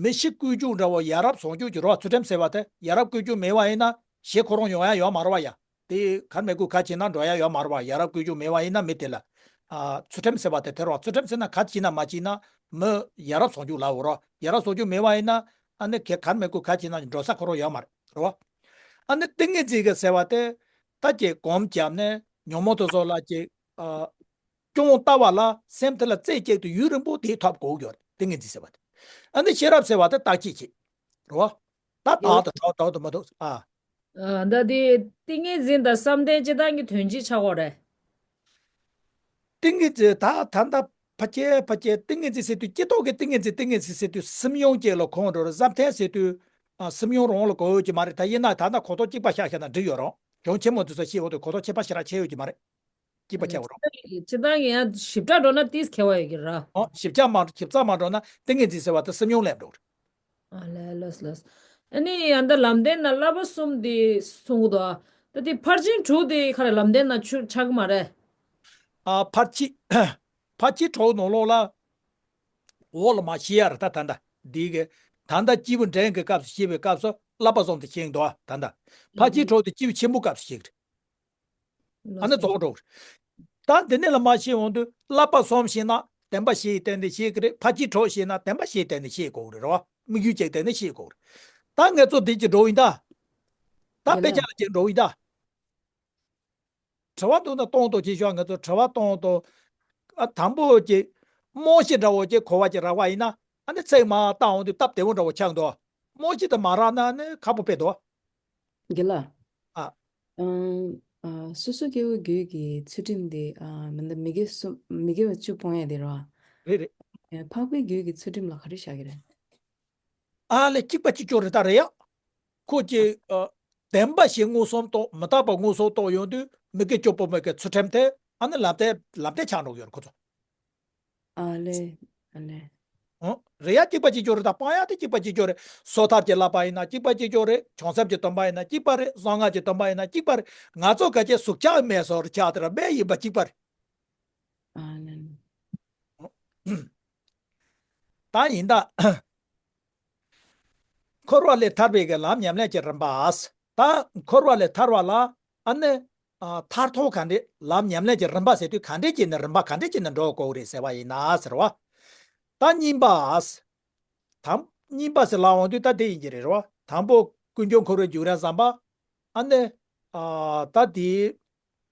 མི་ཤི་ཀུན་འཁྱུག་འདྲ་བོ་ཡ་རབས་བྱུང་འགྱུར་གྱི་རེད་བ། ཚུལ་ཁྲིམས་ཟེར་བ་དེ་ཡ་རབས་ཀུན་འཁྱུག་མེད་པ་ཡིན་ན་ཞེ་ཁོ་རང་ཡོང་ཡ་ཡོད་མ་རེད་བ་ཡ། དེ་གར་མ་གུ་གར་བྱས་ན་འགྲོ་ཡ་ཡོད་མ་རེད་བ། ཡ་རབས་ཀུན་འཁྱུག་མེད་པ་ཡིན་ན་མི་དེ་ལ། ཨ་ཚུལ་ཁྲིམས་ཟེར་བ་དེ་དེ་རེད་བ། ཚུལ་ཁྲིམས་ཟེར་ན་ག་བྱས་ན་མ་བྱས་ན་མི་ཡ་རབས་བྱུང་འགྱུར་ལབ་འོ་རེད་བ། ཡ་རབས་བྱུང་འགྱུར་མེད་པ་ཡིན་ན། ཨ་ནི་ག་གར་མ་གུ་གར་བྱས་ན་འགྲོ་ས་ཁོ་རང་ཡོད་མ་རེད་རེད་བ། ཨ་ནི་ཏིང་ངེ་འཛིན་གྱི་ཟེར་བ་དེ་ད་ཀྱེ་སྒོམ་བརྒྱབ་ནས་ཉོན་མོངས་དེ་ཚོ་ལ་ཀྱེ་ཨ་སྐྱོན་ལྟ་བ་ལ་སེམས་དེ་ལ་རྩེ་གཅིག་ཏུ་ཡུན་རིང་པོ་དེ་ཐོབ་དགོས་ཡོད་རེད། ཏིང་ངེ་འཛིན་ཟེར་བ་དེ། ཨ་ནི་ཤེས་རབ་ཟེར་བ་དེ་བརྟག་དཔྱད་བྱེད། རེད་བ། ད་དག་ཏུ་གྲོགས་དག་ཏུ་མ་གཏོགས་ཨ། ཨ་ད་དེ་ཏིང་ངེ་འཛིན་དང་བསམ་གཏན་སྤྱིར་བཏང་གི་དོན་ཅི་ཆགས་ཀྱི་ཡོད་རེད། ཏིང་ངེ་འཛིན་ད་ད་ལྟ་ཕལ་ཆེར་ཕལ་ཆེར་ཏིང་ངེ་འཛིན་ཟེར་དུས་སྤྱི་ཐོག་གི་ཏིང་ངེ་འཛིན་ཏིང་ངེ་འཛིན་ཟེར་དུས་སེམས་ཡོངས་ཅིག་ལ་གོ་འགྲོ་རེད། བསམ་གཏན་ཟེར་དུས་ཨ་སེམས་ཡོངས་རང་ལ་གོ་ཡོད་ཀྱི་མ་རེད། ད་ཡིན་ན་ད་ལྟ་གོ་རྟོགས་གཅིག་པ་ཤར་ཤར་ན་འགྲིག་ཡོད་རུང་གཞུང་ཆེན་མོ་འདི་ཚོ་ཤེས་འོང་དུས་གོ་རྟོགས་ཁྱད་པར་ཞེ་དྲག་ཕྱེ་ཡོད་ཀྱི་མ་རེད། གཅིག་པ་ཨ་ནི་ཆགས་འོང་རུང་། སྤྱིར་བཏང་གི་ཡང་ཞིབ་ཕྲ་འགྲོ་ན་ཏིས་ཁེ་བ་ཡོད་ཀྱི་ར། ཨོ་ཞིབ་ཆ་མ་ཞིབ་ཚགས་མ་འགྲོ་ན་ཏིང་ངེ་འཛིན་ཟེར་བ་དེ་སེམས་ཡོངས་ལ་འགྲོ་གི་རེད། ཨ་ལས་ལོས་ལོས། ཨ་ནི་ཡང་ད་ལམ་བདེན་ན་བསླབ་པ་གསུམ་དེ་གསུང་གི་འདུག་ད་དེ་ཕར་ཕྱིན་དྲུག་དེ་ག་རེ་ལམ་བདེན་ན་ཆུ་ཆགས་ཀྱི་མ་རེད། ཨ་ཕར་ཕྱིན་ཕར་ཕྱིན་དྲུག་ནང་ལོགས་ལ་འོག་ལ་མ་ཤེས་ཡ་རེད། ད་ད་ད་འདི་གི་ད་ད་སྐྱེས་བུ་འདྲེན་གྱི་སྐབས་སུ་བཤད་པའི་སྐབས་སུ་བསླབ་པ་གསུམ་དེ་ཤེས་ཀྱི་འདུག་ད་ད་ཕར་ཕྱིན་དྲུག་དེ་སྐྱེས་བུ་ཆེན་པོའི་སྐབས་སུ་ཤེས་ཀྱི་རེད། ཨ་ནི་རྫོགས་འགྲོ་གི་རེད། ད་འདི་ནས་ལ་མ་ཤེས་འོང་དུས་བསླབ་པ་གསུམ་ཤེས་ན་བདེན་པ་བཞིའི་རྟེན་འབྲེལ་ཤེས་ཀྱི་རེད། ཕར་ཕྱིན་དྲུག་ཤེས་ན་བདེན་པ་བཞིའི་རྟེན་འབྲེལ་ཤེས་དགོས་ཀྱི་རེད་བ། དམིགས་ཡུལ་གཅིག་དེ་ནི་ཤེས་དགོས་ཀྱི་རེད། ད་ངེད་ཚོ་འདི་གཅིག་འགྲོ་ཡིན་ད། ད་དཔེ་ཆ་ལ་གཅིག་འགྲོ་ཡིན་ད། དྲི་བ་འདུག་ན་གཏོང་དང་བྱེད་ཤོག་ང་ཚོ་དྲི་བ་གཏོང་དང་། ཨ་དང་པོ་གཅིག་རྨང་གཞི་འདྲ་བོ་གཅིག་གོ་བ་གཅིག་རག་པ་ཡིན་ན་ཨ་ནི་ཚིག་མར་བཏང་འོང་དུས་སྟབས་བདེ་བོ་འདྲ་བོ་ཆགས་འདུག་རྨང་གཞི་དེ་མ་རག་ན་ནི་ཁག་པོ་དཔེ་འདུག་རྒན་ལགས། ཨ། ཨང་། ཨ། སོ་སོ་སྐྱེ་བོའི་རྒྱུད་ཀྱི་ཚུལ་ཁྲིམས་དེ་ཨ་མི་འདི་མི་དགེ་གསུམ་མི་དགེ་བ་བཅུ་སྤོང་ཡ་དེ་རེད་བ། རེད་རེད། ཨ། འཕགས་པའི་རྒྱུད་ཀྱི་ཚུལ་ཁྲིམས་ལ་ག་རེ་བཞག་གི་རེད། ཨ་ལས་གཅིག་པ་གཅིག་གྱུར་རེད་ད་རེད་ཡ། ཁོ་ཨ། ཀྱི་ཨ། བདེན་པ་བཞི་མངོན་སུམ་རྟོགས་མི་རྟག་པ་མངོན་སུམ་རྟོགས་ཡོང་དུས་མི་དགེ་བཅུ་སྤོང་བའི་གི་ཚུལ་ཁྲིམས་དེ་ཨ་ནི་ལམ་སྟོན་ལམ་སྟོན་ཆགས་འགྲོ་གི་ཡོད་རེད་ཁོ་ཚོ། ཨ་ལས། ཨ་ལས། ཨོ། རེད་ཡ་གཅིག་པ་གཅིག་གྱུར་རེད། ད་སྤང་ཡ་དེ་གཅིག་པ་གཅིག་གྱུར་རེད། སོ་ཐར་གྱི་བསླབ་པ་ཡིན་ན་གཅིག་པ་གཅིག་གྱུར་རེད། བྱང་སེམས་ཀྱི་སྡོམ་པ་ཡིན་ན་གཅིག་པ་རེད། གསང་སྔགས་ཀྱི་སྡོམ་པ་ཡིན་ན་གཅིག་པ་རེད། ང་ཚོ་ག་ཅེ་གཟུགས་ཆགས་མེད་སོར་ཆགས་དེ་ར་སྦས་ཡིན་པ་གཅིག་པ་རེད། ཨ་ལན། ད་ཡིན་ད། འཁོར་བ་ལས་ཐར་བའི་གི་ལམ་ཉམས་ལེན་གྱི་རིམ་པ། ད་འཁོར་བ་ལས་ཐར་བ་ལ་ཨ་ནི། ཨ། ཐར་ཐོག་ག་འདྲས་ལམ་ཉམས་ལེན་གྱི་རིམ་པ་ཟེར་དུས་ག་འདྲས་ཀྱི་ནི་རིམ་པ་ག་འདྲས་ཀྱི་ནི་འགྲོ་དགོས་རེད་ཟེར་བ་ཡིན་ན་ཟེར་བ། ད་གཉིས་པ། དང་། གཉིས་པ་ཟེར་ལབ་འོང་དུས་ད་དེ་ཡིན་གྱི་རེད་རོ། དང་པོ་ཀུན་འབྱུང་འཁོར་བའི་རྒྱུ་རང་བསམ་པ། ཨ་ནི། ཨ། ད་དེ།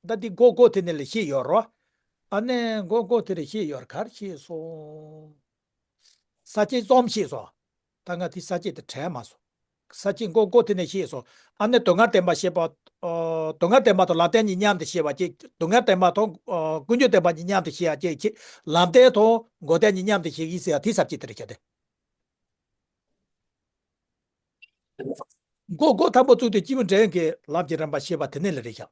ད་དེ་མགོ་མགོ་དེ་ནས་ལ་ཤེས་ཡོད་རོ། ཨ་ནི་མགོ་མགོ་དེ་ལ་ཤེས་ཡོད་གར་ཤེས་སོང་། ས་བཅད་རྩོམ་ཤེས་སོང་། ད་ང་དེ་ས་བཅད་དེ་དྲན་མ་སོང་། ས་བཅད་མགོ་མགོ་དེ་ནས་ཤེས་སོང་། ཨ་ནི་སྡུག་བསྔལ་བདེན་པ་ཤེས་པ། ཨ། སྡུག་བསྔལ་བདེན་པ་དང་ལམ་བདེན་གཉིས་མཉམ་དུ་ཤེས་པ་གཅིག་སྡུག་བསྔལ་བདེན་པ་དང་། ཨ། ཀུན་འབྱུང་བདེན་པ་གཉིས་མཉམ་དུ་ཤེས་ཡ་གཅིག་གཅིག་ལམ་བདེན་དང་མགོ་བདེན་གཉིས་མཉམ་དུ་ཤེས་ཡིན་ཟེར་ཡ་དེ་ས་བཅད་དེ་རེད་ཤག་དེ། མགོ་མགོ་དང་པོ་བཙུགས་ཏེ་སྐྱེས་བུ་འདྲེན་གྱི་ལམ་གྱི་རིམ་པ་ཤེས་པ་དེ་ནས་ལ་རེད་ཤག་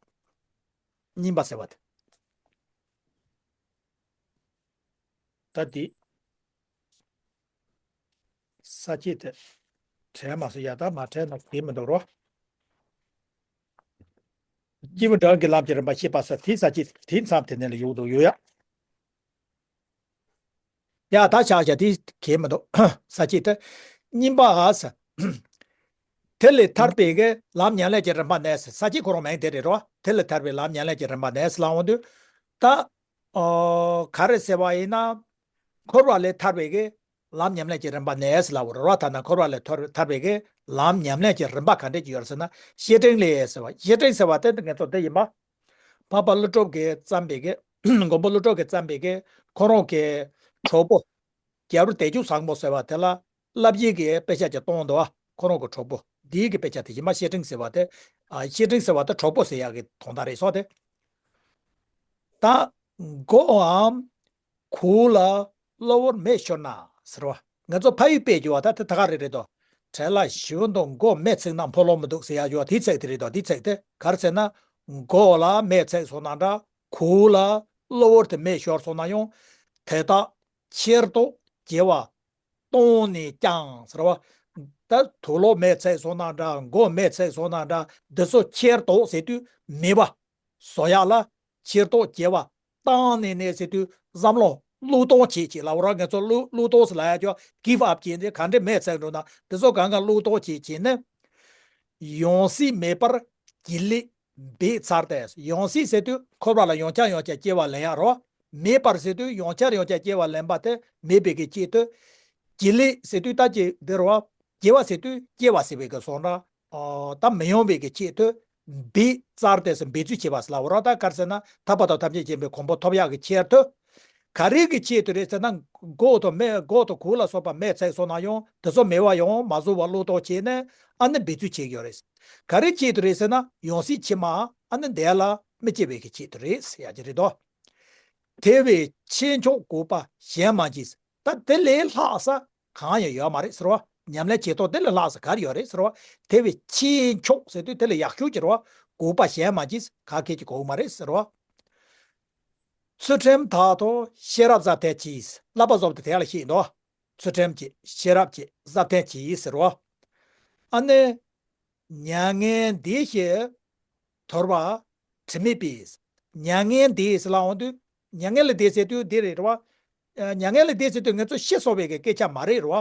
གཉིས་པ་ཟེར་བ་དེ། ད་དེ། ས་བཅད་དེ། དྲན་མ་སོང་ཡ། ད་མ་དྲན་ན་དེ་མི་འདུག་རོ། སྐྱེས་བུ་འབྲིང་གི་ལམ་གྱི་རིམ་པ་ཤེས་པ་ས་དེ་ས་བཅད་དེ་མཚམས་དེ་ནས་ལ་ཡོང་འདུག་ཡོད་ཡ། ཡ་ད་ཆག་བྱ་དེ་གལ་མི་འདུག་ས་བཅད་དེ། གཉིས་པ་ཨ་ས། དེ་ལས་ཐར་པའི་གི་ལམ་ཉམས་ལེན་གྱི་རིམ་པ་ནས་ས་བཅད་ཁོ་རང་མིང་དེ་རེད་རོ། དེ་ལས་ཐར་པའི་ལམ་ཉམས་ལེན་གྱི་རིམ་པ་ནས་ལ་འོང་དུས། ད། ཨོ། ག་རེ་ཟེར་བ་ཡིན་ན། འཁོར་བ་ལས་ཐར་བའི་གི་ལམ་ཉམས་ལེན་གྱི་རིམ་པ་ནས་ལ་འོ་ར་བ། ད་ན་འཁོར་བ་ལས་ཐར་ཐར་བའི་གི་ལམ་ཉམས་ལེན་གྱི་རིམ་པ་ག་འདྲས་ཀྱི་ཡོད་ཟེར་ན་བཤེས་སྤྲིང་ལས་ཟེར་བ། བཤེས་སྤྲིང་ཟེར་བ་དེ་ངེད་ཚོ་དེ་ཡིན་པ། འཕགས་པ་ཀླུ་སྒྲུབ་ཀྱིས་བརྩམས་པའི་གི་མགོན་པོ་ཀླུ་སྒྲུབ་ཀྱིས་བརྩམས་པའི་གི་ཁོ་རང་གི་གྲོགས་པོ། རྒྱལ་བ་བདེ་སྤྱོད་བཟང་པོ་ཟེར་བ་དེ་ལ་བསླབ་གཞི་གི་དཔེ་ཆ་ཅིག་གཏོང་འདུག་ཁོ་རང་གི་གྲོགས་པོ། དེའི་གི་དཔེ་ཆ་དེ་ཡིན་པ། བཤེས་སྤྲིང་ཟེར་བ་དེ། ཨ། བཤེས་སྤྲིང་ཟེར་བ་དེ་གྲོགས་པོ་ཟེར་ཡག་གི་དོན་དག་རེད་སོ། དེ་ད་མགོའམ་གུར་ལ་གློ་བུར་མེ་ཤོར་ན་ཟེར་བ། ང་ཚོ་ཕ་ཡུལ་དཔེ་བརྗོད་པ་ད་དེ་ད་ག་རེ་རེད་དོ། བྲེལ་ལ་ཞུན་དུ་མགོ་མེ་ཚིག་ན་ཕོ་ལོ་མི་འདུག་ཟེར་ཡག་བརྗོད་པ་དེའི་ཚིག་དེ་རེད་དོ། དེའི་ཚིག་དེ་ག་རེ་ཟེར་ན། མགོ་ལ་མེ་ཚིག་སོང་ན་འདྲ། གུར་ལ་གློ་བུར་དུ་མེ་ཤོར་སོང་ན་ཡང་དེ་དག་ཕྱིར་ལྡོག་བྱེད་པ་གཏོང་ནས་ཀྱང་ཟེར་བ། ད་དུག་ལོག་མེ་ཚིག་སོང་ན་འདྲ། མགོ་མེ་ཚིག་སོང་ན་འདྲ། འདི་ཚོ་ཕྱིར་ལྡོག་ཟེར་དུས་མེད་པ་བཟོ་ཡག་ལ་ཕྱིར་ལྡོག་བྱེད་པ། བཏང་ནས་ནས་ཟེར་དུས་བསམ་བློ་བློས་གཏོང་བྱེད་ཅེས་ལབ་པ་ར། ང་ཚོ་བློས་བློས་གཏོང་ཟེར་ལབ་ཡག་ཅོ་give up་བྱས་ནས་ག་འདྲའི་མེ་ཚིག་འགྲོ་ན་འདི་ཚོ་གང་ག་བློས་གཏོང་བྱེད་བྱས་ནས། ཡང་སྲིད་མེད་པར་བགྱི་ལེགས་འབད་ཚར་ཏེ། ཡང་སྲིད་ཟེར་དུས་འཁོར་བ་ལ་ཡང་བསྐྱར་ཡང་བསྐྱར་སྐྱེ་བ་ལེན་ཡག་རོ། མེད་པར་ཟེར་དུས་ཡང་བསྐྱར་ཡང་བསྐྱར་སྐྱེ་བ་ལེན་པ་དེ་མེད་པའི་གི་ཆེད་དུ། བགྱི་ལེགས་ཟེར་དུས་ད་ཅི་འདི་རོ། བགྱི་བ་ཟེར་དུས་སྐྱེ་བ་ཟེར་བའི་གི་སོང་ར། ཨོ། ད་མི་ཡོང་བའི་གི་ཆེད་དུ་འབད་ཚར་ཏེ་ཟེར། འབད་རྩོལ་བྱེད་པ་ཟེར་ལབ་རོ། ད་ག་རེ་ཟེར་ན་ཐར་པ་དང་ཐམས་ཅད་མཁྱེན་པའི་གོ་འཕང་ཐོབ་ཡག་གི་ཆེད་དུ། ག་རེ་གི་ཆེད་དུ་རེད་ཟེར་ན། མགོ་དང་མེ། མགོ་དང་གུར་ལ་སོགས་པ་མེ་ཚིག་སོང་ན་ཡང་དེ་ཚོ་མེད་པ་ཡང་མ་བཟོ་བར་བློས་གཏོང་བྱས་ནས་ཨ་ནི་འབད་རྩོལ་བྱེད་ཀྱི་ཡོད་རེད། ག་རེ་ཆེད་དུ་རེད་ཟེར་ན། ཡང་སྲིད་ཕྱི་མ་ཨ་ནི་འདས་ལ་མི་སྐྱེ་བའི་གི་ཆེད་དུ་རེད་ཟེར་ཡག་གི་རེད་དོ། དེ་བས་ཆེས་མཆོག་དགོས་པ་གཞན་མ་མཆིས། ད་དེ་ལས་ལྷག་ས་གང་ཡང་ཡོད་མ་རེད་ཟེར་བ། ཉམས་ལེན་བྱེད་ཐོག་དེ་ལས་ལྷག་ས་ག་རེ་ཡོད་རེད་ཟེར་བ། དེ་བས་ཆེས་མཆོག་ཟེར་དུས་དེ་ལས་ཡག་ཤོས་ཀྱི་རེད་བ། དགོས་པ་གཞན་མ་མཆིས། ག་གེ་ཅིག་དགོས་མ་རེད་ཟེར་བ། ཚུལ་ཁྲིམས་དག་ཐོག་ཤེས་རབ་ཟབ་ཐལ་གྱིས། བསླབ་པ་རྫོགས་པ་དེ་དེ་ལ་ཤེས་འདུག་ཚུལ་ཁྲིམས་ཀྱི་ཤེས་རབ་ཀྱི་ཟབ་ཐལ་གྱིས་ཟེར་བ། ཨ་ནི། མྱ་ངན་འདས་ཞེས་དོར་བ་དྲི་མེད་པས། མྱ་ངན་འདས་ཟེར་ལབ་འོང་དུས། མྱ་ངན་ལས་འདས་ཟེར་དུས་འདི་རེད་རེད་བ། ཨ། མྱ་ངན་ལས་འདས་ཟེར་དུས་ང་ཚོ་ཤི་སོང་བའི་གི་སྐད་ཆ་མ་རེད་རེད་བ།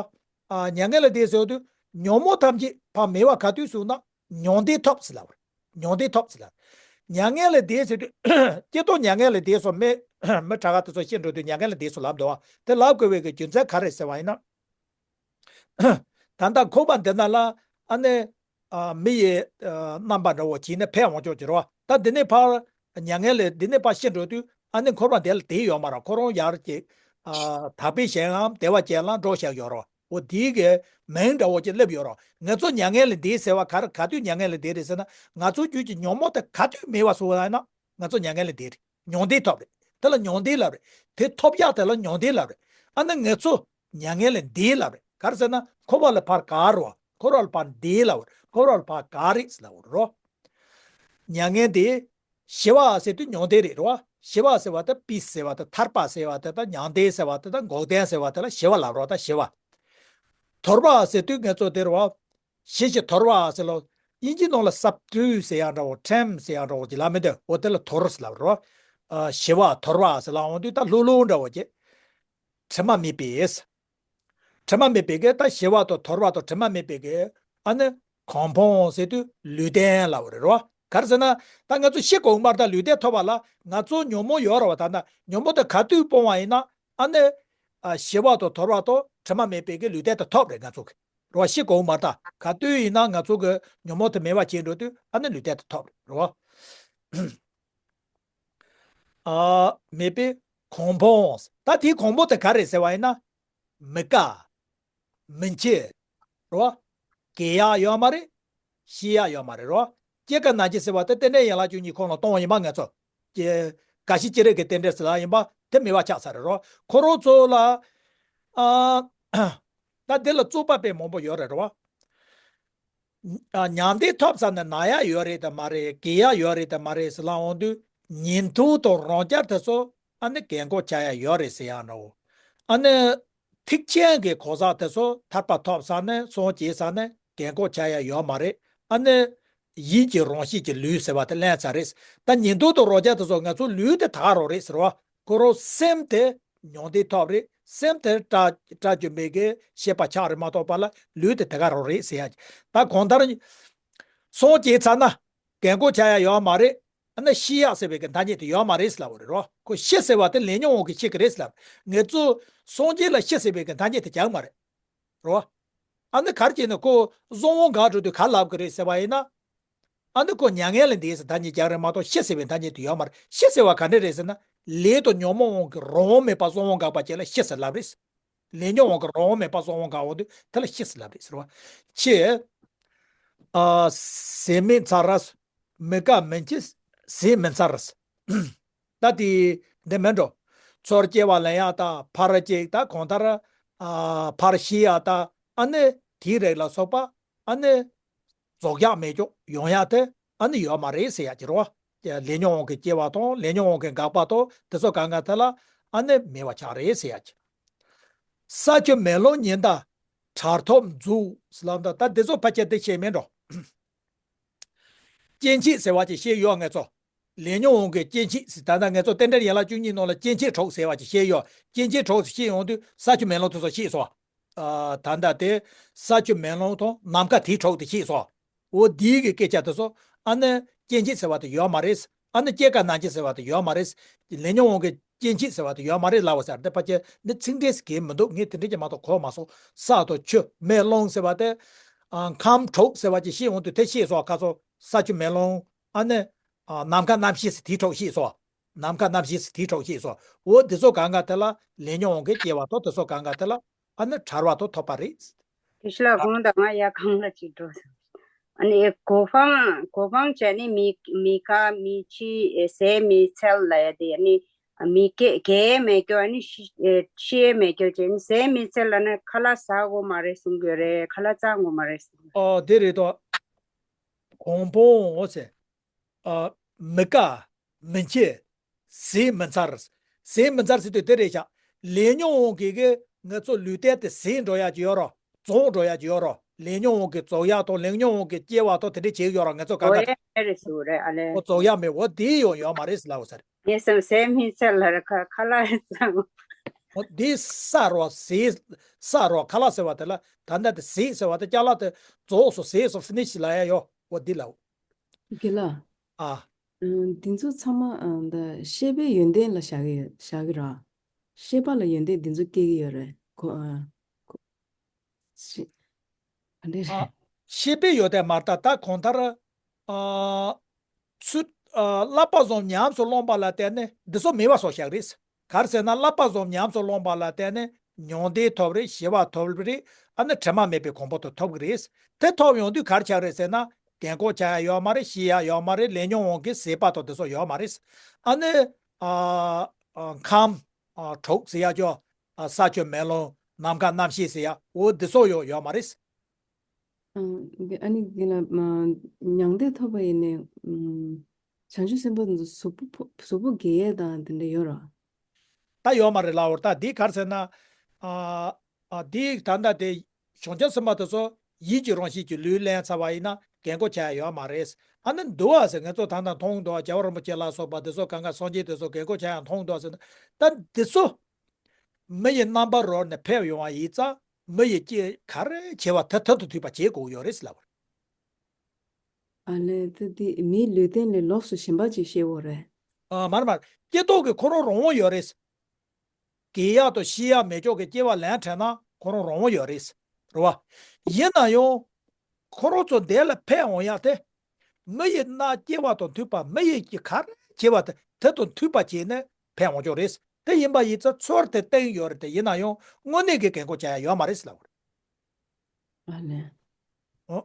ཨ། མྱ་ངན་ལས་འདས་ཟེར་དུས་ཉོན་མོངས་ཐམས་ཅད་ཕར་མེད་པ་ག་དུས་སོང་ན་མྱང་འདས་ཐོབ་ཟེར་ལབ་པ་རེད། མྱང་འདས་ཐོབ་ཟེར་ལབ། མྱ་ངན་ལས་འདས་ཟེར་དུས་སྐྱེ་ལྟོ་མྱ་ངན་ལས་འདས་སོང་མི་མི་དྲག་ག་དེ་ཚོ་ཤི་འགྲོ་དུས་མྱ་ངན་ལས་འདས་སོང་ལབ་འདུག་བ། དེ་ལབ་དགོས་པའི་གི་རྒྱུ་མཚན་ག་རེ་ཟེར་བ་ཡིན་ན། ད་ལྟ་འཁོར་བ་འདི་ན་ལ་ཨ་ནི། ཨ། མི་ཡི། ཨ། རྣམ་པ་འདྲ་བོ་བྱས་ནས་ཕེབས་འོང་ཆོག་ཀྱི་རེད་བ། ད་འདི་ནས་ཕར་མྱ་ངན་ལས་འདི་ནས་ཕར་ཤི་འགྲོ་དུས་ཨ་ནི་འཁོར་བ་འདི་ལ་བསྡད་ཡོད་མ་རེད། ཁོ་རང་ཡར་གྱི། ཨ། དག་པའི་ཞིང་ངམ་བདེ་བ་ཅན་ལ་འགྲོ་བཞག་ཡོད་རེད་བ། འོ་དེའི་གི་མིང་འདྲ་བོ་ཅིག་སླེབས་ཡོད་རེད་བ། ང་ཚོ་མྱ་ངན་ལས་འདས་ཟེར་བ་ག་རེ་ག་དུས་མྱ་ངན་ལས་འདས་རེད་ཟེར་ན། ང་ཚོ་རྒྱུད་ཀྱི་ཉོན་མོངས་དེ་ག་དུས་མེད་པ་སོང་བ་ཡིན་ན་ང་ཚོ་མྱ་ངན་ལས་འདས་རེད། མྱང་འདས་ཐོབ་རེད། དེ་ལ་མྱང་འདས་ལབ་རེད། དེ་ཐོབ་ཡག་དེ་ལ་མྱང་འདས་ལབ་རེད། ཨ་ནི་ང་ཚོ་མྱ་ངན་ལས་འདས་ལབ་རེད། ག་རེ་ཟེར་ན་འཁོར་བ་ལས་ཕར་ག་རེད་བ། འཁོར་བ་ལས་ཕར་འདས་ལབ་རེད། འཁོར་བ་ལས་ཕར་ག་རེད་ལབ་རེད་རོ། མྱ་ངན་འདས། ཞི་བ་ཟེར་དུས་མྱང་འདས་རེད་རོ། ཞི་བ་ཟེར་བ་དེ་peace ཟེར་བ་དེ་ཐར་པ་ཟེར་བ་དེ་དང་མྱང་འདས་ཟེར་བ་དེ་དང་འགོག་བདེན་ཟེར་བ་དེ་ལ་ཞི་བ་ལབ་རོ། ད་ཞི་བ། དོར་བ་ཟེར་དུས་ང་ཚོ་དེ་རེད་བ། ཞི་ཞིང་དོར་བ་ཟེར་ལོ། དབྱིན་ཇིའི་ནང་ལ་subdue ཟེར་ཡག་འདྲ་བོ། tame ཟེར་ཡག་འདྲ་བོ་ཅིག་ལབ་མི་འདུག་འོ་དེ་ལ་དོར་ཟེར་ལབ་རོ། ཨ། ཞི་བ་དོར་བ་ཟེར་ལབ་འོང་དུས་ད་ལྷུག་ལྷུག་འདྲ་བོ་ཅིག་དྲི་མ་མེད་པས། དྲི་མ་མེད་པའི་གི་ད་ཞི་བ་དང་དོར་བ་དང་དྲི་མ་མེད་པའི་གི་ཨ་ནི་གོ་འཕང་ཟེར་དུས་ལུས་རྟེན་ལབ་པ་རེད་རོ། ག་རེ་ཟེར་ན་ད་ང་ཚོ་ཤི་དགོས་མ་རེད། ད་ལུས་རྟེན་ཐོབ་པ་ལ་ང་ཚོ་ཉོན་མོངས་ཡོད་རེད་བ། ད་ལྟ་ཉོན་མོངས་དེ་ག་དུས་སྤོང་བ་ཡིན་ན་ཨ་ནི། ཨ། ཞི་བ་དང་དོར་བ་དང་དྲི་མ་མེད་པའི་གི་ལུས་རྟེན་དེ་ཐོབ་རེད་ང་ཚོ་གི། རོ། ཤི་དགོས་མ་རེད། ད་ག་དུས་ཡིན་ན་ང་ཚོ་གི་ཉོན་མོངས་དེ་མེད་པ་བྱེད་འགྲོ་དུས་ཨ་ནི་ལུས་རྟེན་དེ་ཐོབ་རེད་རོ། ཨ། མེད་པའི་གོ་འཕང་། ད་དེའི་གོ་འཕང་དེ་ག་རེད་ཟེར་བ་ཡིན་ན། མི་དགའ། མི་འཆི། རོ། རྒས་ཡག་ཡོད་མ་རེད། ཤི་ཡག་ཡོད་མ་རེད་རོ། སྐྱེ་རྒ་ན་འཆི་ཟེར་བ་དེ་རྟེན་འབྲེལ་ཡན་ལག་བཅུ་གཉིས་ཁོངས་ལ་གཏོང་བ་ཡིན་པ་ང་ཚོ། ཀྱི། རྒ་ཤི་བྱེད་རིགས་ཀྱི་རྟེན་འབྲེལ་ཟེར་ལ་ཡིན་པ་དེ་མེད་པ་ཆགས་ཚར་རེད་རོ། ཁོ་རང་ཚོ་ལ། ཨ། ད་དེ་ལ་རྩོད་པ་དཔེ་མང་པོ་ཡོད་རེད་རོ། ཨ། མྱང་འདས་ཐོབ་ཚར་ནས་ན་ཡག་ཡོད་རེད་དམ་མ་རེད། རྒས་ཡག་ཡོད་རེད་དམ་མ་རེད་ཟེར་ལབ་འོང་དུས་ཉིན་ཐོ་དང་རང་རྐྱ་དེ་ཚོ་ཨ་ནི་རྒན་གོག་ཆགས་ཡག་ཡོད་རེད་ཟེར་ཡག་འདྲ་བོ། ཨ་ནི་ཐེག་ཆེན་གྱི་གང་ཟག་དེ་ཚོ་ཐར་པ་ཐོབ་ཚར་ནས་སངས་རྒྱས་ཚར་ནས་རྒན་གོག་ཆགས་ཡག་ཡོད་མ་རེད། ཨ་ནི་ཡིད་ཀྱི་རང་གཤིས་ཀྱི་ལུས་ཟེར་བ་དེ་ལེན་ཚར་རེད། ད་ཉིན་ཐོ་དང་རང་རྐྱ་དེ་ཚོ་ང་ཚོ་ལུས་དེ་ད་ག་རང་རེད་ཟེར་བ། ཁོ་རང་སེམས་དེ་མྱང་འདས་ཐོབ་རེད། སེམས་དེ་སྐྲག་སྐྲག་རྒྱུ་མེད་གི་ཤེས་པ་ཆགས་རེད་མ་གཏོགས་པ་ལ་ལུས་དེ་དེ་ག་རང་རེད་ཟེར་ཡག་གི། ད་གང་ལྟར་སངས་རྒྱས་ཚར་ན་རྒན་གོག་ཆགས་ཡག་ཡོད་མ་རེད། ཨ་ནི་ཤི་ཡག་ཟེར་བའི་གི་ཐ་སྙད་དེ་ཡོད་མ་རེད་ཟེར་ལབ་པ་རེད་རོ། ཁོ་ཤི་ཟེར་བ་དེ་ལས་ཉོན་དབང་གིས་ཤི་གི་རེད་ཟེར་ལབ། ང་ཚོ་སངས་རྒྱས་ལ་ཤི་ཟེར་བའི་གི་ཐ་སྙད་དེ་རྒྱག་མ་རེད། རོ། ཨ་ནི་ག་རེ་བྱས་ནས་ཁོ་གསང་བ་འགག་འགྲོ་དུས་ག་ལབ་གི་རེད་ཟེར་བ་ཡིན་ན། ཨ་ནི་ཁོ་མྱ་ངན་ལས་འདས་ཟེར་ཐ་སྙད་རྒྱག་རེད་མ་གཏོགས་ཤི་ཟེར་བའི་ཐ་སྙད་དེ་ཡོད་མ་རེད། ཤི་ཟེར་བ་ག་འདྲ་རེད་ཟེར་ན། ལས་དང་ཉོན་མོངས་དབང་གིས་རང་དབང་མེད་པ་གསང་བ་འགགས་པ་ཅིག་ལ་ཤི་ཟེར་ལབ་རེད། ལས་ཉོན་དབང་གིས་རང་དབང་མེད་པ་གསང་བ་འགགས་འོང་དུས་དེ་ལ་ཤི་ཟེར་ལབ་རེད་ཟེར་བ། ཁྱེད། ཨ། ཟས་མི་ཚར། མི་དགའ་མི་འཆི། ཟས་མི་ཚར། ད་དེ་འདི་མིན་འགྲོ། ཚུར་སྐྱེ་བ་ལེན་ཡག་དང་ཕར་སྐྱེ་ད་གང་ལྟར། ཨ། ཕར་ཤི་ཡག་དང་ཨ་ནི་དེའི་རིགས་ལ་སོགས་པ་ཨ་ནི་རྫོགས་ཡག་མེད་ཀྱོག་ཡོང་ཡག་དེ་ཨ་ནི་ཡོད་མ་རེད་ཟེར་ཡག་ཅིག་རེད་བ། ལས་ཉོན་དབང་གིས་སྐྱེ་བ་དང་ལས་ཉོན་དབང་གིས་འགག་པ་དང་དེ་ཚོ་གང་ག་དེ་ལ་ཨ་ནི་མེད་པ་ཆགས་རེད་ཟེར་ཡག་ཅིག་ས་ཆུ་མེ་རླུང་ཉི་ཟླ་གྲར་ཐོབ་འཛུགས་ལབ་ད་ད་དེ་ཚོ་ཕལ་ཆེར་དེ་ཤེས་མེད་འགྲོ། སྐྱེ་མཆེད་ཟེར་བ་ཅིག་ཤེས་ཡོད་ང་ཚོ། ལས་ཉོན་དབང་གིས་སྐྱེ་མཆེད་ཟེར་ད་ལྟ་ང་ཚོ་རྟེན་འབྲེལ་ཡན་ལག་བཅུ་གཉིས་ནང་ལ་སྐྱེ་མཆེད་དྲུག་ཟེར་བ་ཅིག་ཤེས་ཡོད། སྐྱེ་མཆེད་དྲུག་ཟེར་ཤེས་ཡོང་དུས་ས་ཆུ་མེ་རླུང་དེ་ཚོ་ཤེས་སོང་། ཨ། ད་ལྟ་དེ་ས་ཆུ་མེ་རླུང་དང་ནམ་མཁའ་དེ་དྲུག་དེ་ཤེས་སོང་། འོ་དེའི་གི་སྐད་ཆ་དེ་ཚོ་ཨ་ནི་སྐྱེ་མཆེད་ཟེར་བ་དེ་ཡོད་མ་རེད། ཨ་ནི་སྐྱེ་རྒ་ན་འཆི་ཟེར་བ་དེ་ཡོད་མ་རེད། ལས་ཉོན་དབང་གིས་སྐྱེ་མཆེད་ཟེར་བ་དེ་ཡོད་མ་རེད་ལབ་པ་ཟེར་དེ་ཕལ་ཆེར་འདི་ཚིག་འགྲེལ་ཟེར་གི་མི་འདུག་ངས་དེ་འདྲ་ཅིག་མ་གཏོགས་གོ་མ་སོང་། ས་དང་ཆུ་མེ་རླུང་ཟེར་བ་དེ། ཨ། ཁམས་དྲུག་ཟེར་བ་ཅིག་ཤེས་ཡོང་དུས་དེ་ཤེས་སོང་ཁ་སོ། ས་ཆུ་མེ་རླུང་ཨ་ནི། ཨ། ནམ་མཁའ་རྣམ་ཤེས་ཟེར་དེའི་དྲུག་ཤེས་སོང་། ནམ་མཁའ་རྣམ་ཤེས་ཟེར་དེའི་དྲུག་ཤེས་སོང་། འོ་དེ་ཚོ་གང་ག་དེ་ལ་ལས་ཉོན་དབང་གིས་སྐྱེ་བ་དང་དེ་ཚོ་གང་ག་དེ་ལ་ཨ་ནི་གྲར་བ་དང་ཐོབ་པ་རེད། དེ་ཤི་ལ་ཨ། གོང་དང་ང་ཡ་གང་ལ་ཅིག་འགྲོ་སོང་། ཨ་ནི་གོ་འཕང་གོ་འཕང་བྱས་ནས་མི་མི་དགའ་མི་འཆི་ཟས་མི་འཚོལ་ལ་ཡ་དེ་ཨ་ནི་མི་སྐྱེ་སྐྱེ་མེད་སྐྱོ་ཨ་ནི་ཤི་ཤི་མེད་སྐྱོ་བྱས་ནས་ཟས་མི་འཚོལ་ལ་ནི་ཁ་ལག་ཟ་དགོས་མ་རེད་གསུང་གི་རེད། ཁ་ལག་བཙལ་དགོས་མ་རེད་གསུང་གི་རེད། ཨོ་དེ་རེད་དོ། གོ་འཕང་འོ་ཟེར། ཨ། མི་དགའ། མི་འཆི། ཟས་མི་འཚོལ། ཟས་མི་འཚོལ་ཟེར་དུས་དེ་རེད་ཤག་ལས་ཉོན་དབང་གིས་གི་ང་ཚོ་ལུས་རྟེན་དེ་ཟད་འགྲོ་ཡག་ཅིག་ཡོད་རོ། རྫོགས་འགྲོ་ཡག་ཅིག་ཡོད་རོ། ལས་ཉོན་དབང་གིས་རྫོགས་ཡག་དང་ལས་ཉོན་དབང་གིས་སྐྱེ་བ་དང་དེ་འདྲ་བྱེད་ཀྱི་ཡོད་རོ། ང་ཚོ་ག་ག་རྫོགས་ཡག་མེད་རེད་ཟེར་རེད་ཨ་ལས། ཨོ་རྫོགས་ཡག་མེད། འོ་དེ་ཡང་ཡོད་མ་རེད་ཟེར་ལབ་ཡོད་ས་རེད། ངས་བསམ་ཟས་མི་འཚོལ་ལ་ར་ཁ་ཁ་ལག་ཙམ། འོ་དེ་ས་རོ་ཟས། ས་རོ་ཁ་ལག་ཟེར་བ་དེ་ལ་ད་ལྟ་དེ་ཟས་ཟེར་བ་དེ་ཅ་ལག་དེ་རྫོགས་སོ་ཟས་སོ་ཕི་ནི་ཤི་ལབ་ཡག་ཡོད། འོ་དེ་ལབ། དགེ་ལགས། ཨ། ཨ། འདི་ཚོ་ཚང་མ་ཨ་ད་ཤེས་པའི་ཡོན་ཏན་ལ་བཞག་གི་བཞག་གི་ར། ཤེས་པ་ལ་ཡོན་ཏན་འདི་ཚོ་སྐྱེ་གི་ཡོད་རེད་གོ་ཨ། གོ་ཤེས་ཨ་འདྲེ་ཨ། རེད། ཤེས་པའི་ཡོན་ཏན་མ་ལྟ་ད་གང་ལྟར། ཨ། ཚུལ། ཨ། བསླབ་པ་བཟང་ཉམས་སུ་བླངས་པ་ལ་བརྟེན་ནས་འདི་ཚོ་མེད་པ་བཟོ་བཞག་རེད། ག་རེ་ཟེར་ན་བསླབ་པ་བཟང་ཉམས་སུ་བླངས་པ་ལ་བརྟེན་ནས་མྱང་འདས་ཐོབ་རེད། ཞི་བ་ཐོབ་རེད། ཨ་ནི་དྲི་མ་མེད་པའི་གོ་འཕང་དུ་ཐོབ་གི་རེད། དེ་ཐོབ་ཡོང་དུས་ག་རེ་ཆགས་རེད་ཟེར་ན། གན་གོ་ཆགས་ཡག་ཡོད་མ་རེད། ཤི་ཡག་ཡོད་མ་རེད། ལས་ཉོན་དབང་གིས་ཟད་པ་དང་དེ་ཚོ་ཡོད་མ་རེད། ཨ་ནི། ཨ། ཨ། ཁམས། ཨ། དྲུག་ཟེར་ཡག་ཅོ། ཨ། ས་ཆུ་མེ་རླུང་ནམ་མཁའ་རྣམ་ཤེས་ཟེར་ཡག་འོ་འདི་ཚོ་ཡོད་ཡོད་མ་རེད། ཨ། འདི་ཨ་ནི་འདི་ལ་མ་མྱང་འདས་ཐོབ་པ་ཡིན་ནས་ཨམ། བྱང་ཆུབ་སེམས་དཔའ་འདི་ཚོ་གཟུགས་པོ་ཕོ་གཟུགས་པོ་རྒས་ཡས་དང་དེ་འདྲ་ཡོད་ར། ད་ཡོད་མ་རེད་ལབ་འོ། ད་འདི་ག་རེ་ཟེར་ན། ཨ། ཨ། འདི་ད་ལྟ་དེ་བྱང་ཆུབ་སེམས་དཔའ་དེ་ཚོ་ཡིད་ཀྱི་རང་བཞིན་གྱི་ལུས་ལེན་ཚར་བ་ཡིན་ན་གན་གོ་ཆགས་ཡག་ཡོད་མ་རེད། ཨ་ནི་འདུལ་བ་ཟེར་ང་ཚོ་ད་ལྟ་མཐོང་འདུག་རྒྱལ་བ་རིན་པོ་ཆེ་ལ་སོགས་པ་དེ་ཚོ་གང་ག་སངས་རྒྱས་དེ་ཚོ་གན་གོ་ཆགས་ཡག་མཐོང་འདུག་ཟེར་ན། ད་འདི་ཚོ་མི་ཡི་རྣམ་པར་རོལ་ནས་ཕེབས་ཡོང་བ་ཡིན་ཙང་མི་ཡི་སྐྱེ་ག་རེ་བྱེད་པ་དེ་དེ་དང་མཐུན་པ་བྱེད་དགོས་ཡོད་རེད་ལབ་པ་རེད། ཨ་ལས་ད་འདི་མིའི་ལུས་རྟེན་ལས་ལོགས་སུ་གཞན་པ་ཅིག་ཤེས་འོ་རེད། ཨ། མར་མར་སྐྱེ་ཐོག་གི་ཁོ་རང་རང་དབང་ཡོད་རེད། རྒས་ཡག་དང་ཤི་ཡག་མེད་ཅོག་གི་སྐྱེ་བ་ལེན་དྲན་ན་ཁོ་རང་རང་དབང་ཡོད་རེད། རེད་བ། ཡིན་ན་ཡང་། ཁོ་རང་ཚོ་འདས་ལ་ཕེབས་འོང་ཡག་དེ། མི་ཡི་སྣ་སྐྱེ་བ་དང་མཐུན་པ་མི་ཡི་སྐྱེ་ག་རེ་བྱེད་པ་དེ་དེ་དང་མཐུན་པ་བྱས་ནས་ཕེབས་འོང་ཅོག་རེད། དེ་ཡིན་པ་ཡིན་ཙང་ཚུལ་དེ་བསྟན་ཡོད་རེད་དེ་ཡིན་ན་ཡང་དངོས་གནས་ཀྱི་གན་གོ་ཆགས་ཡག་ཡོད་མ་རེད་ལབ་པ་རེད། ཨ་ལས། ཨོ།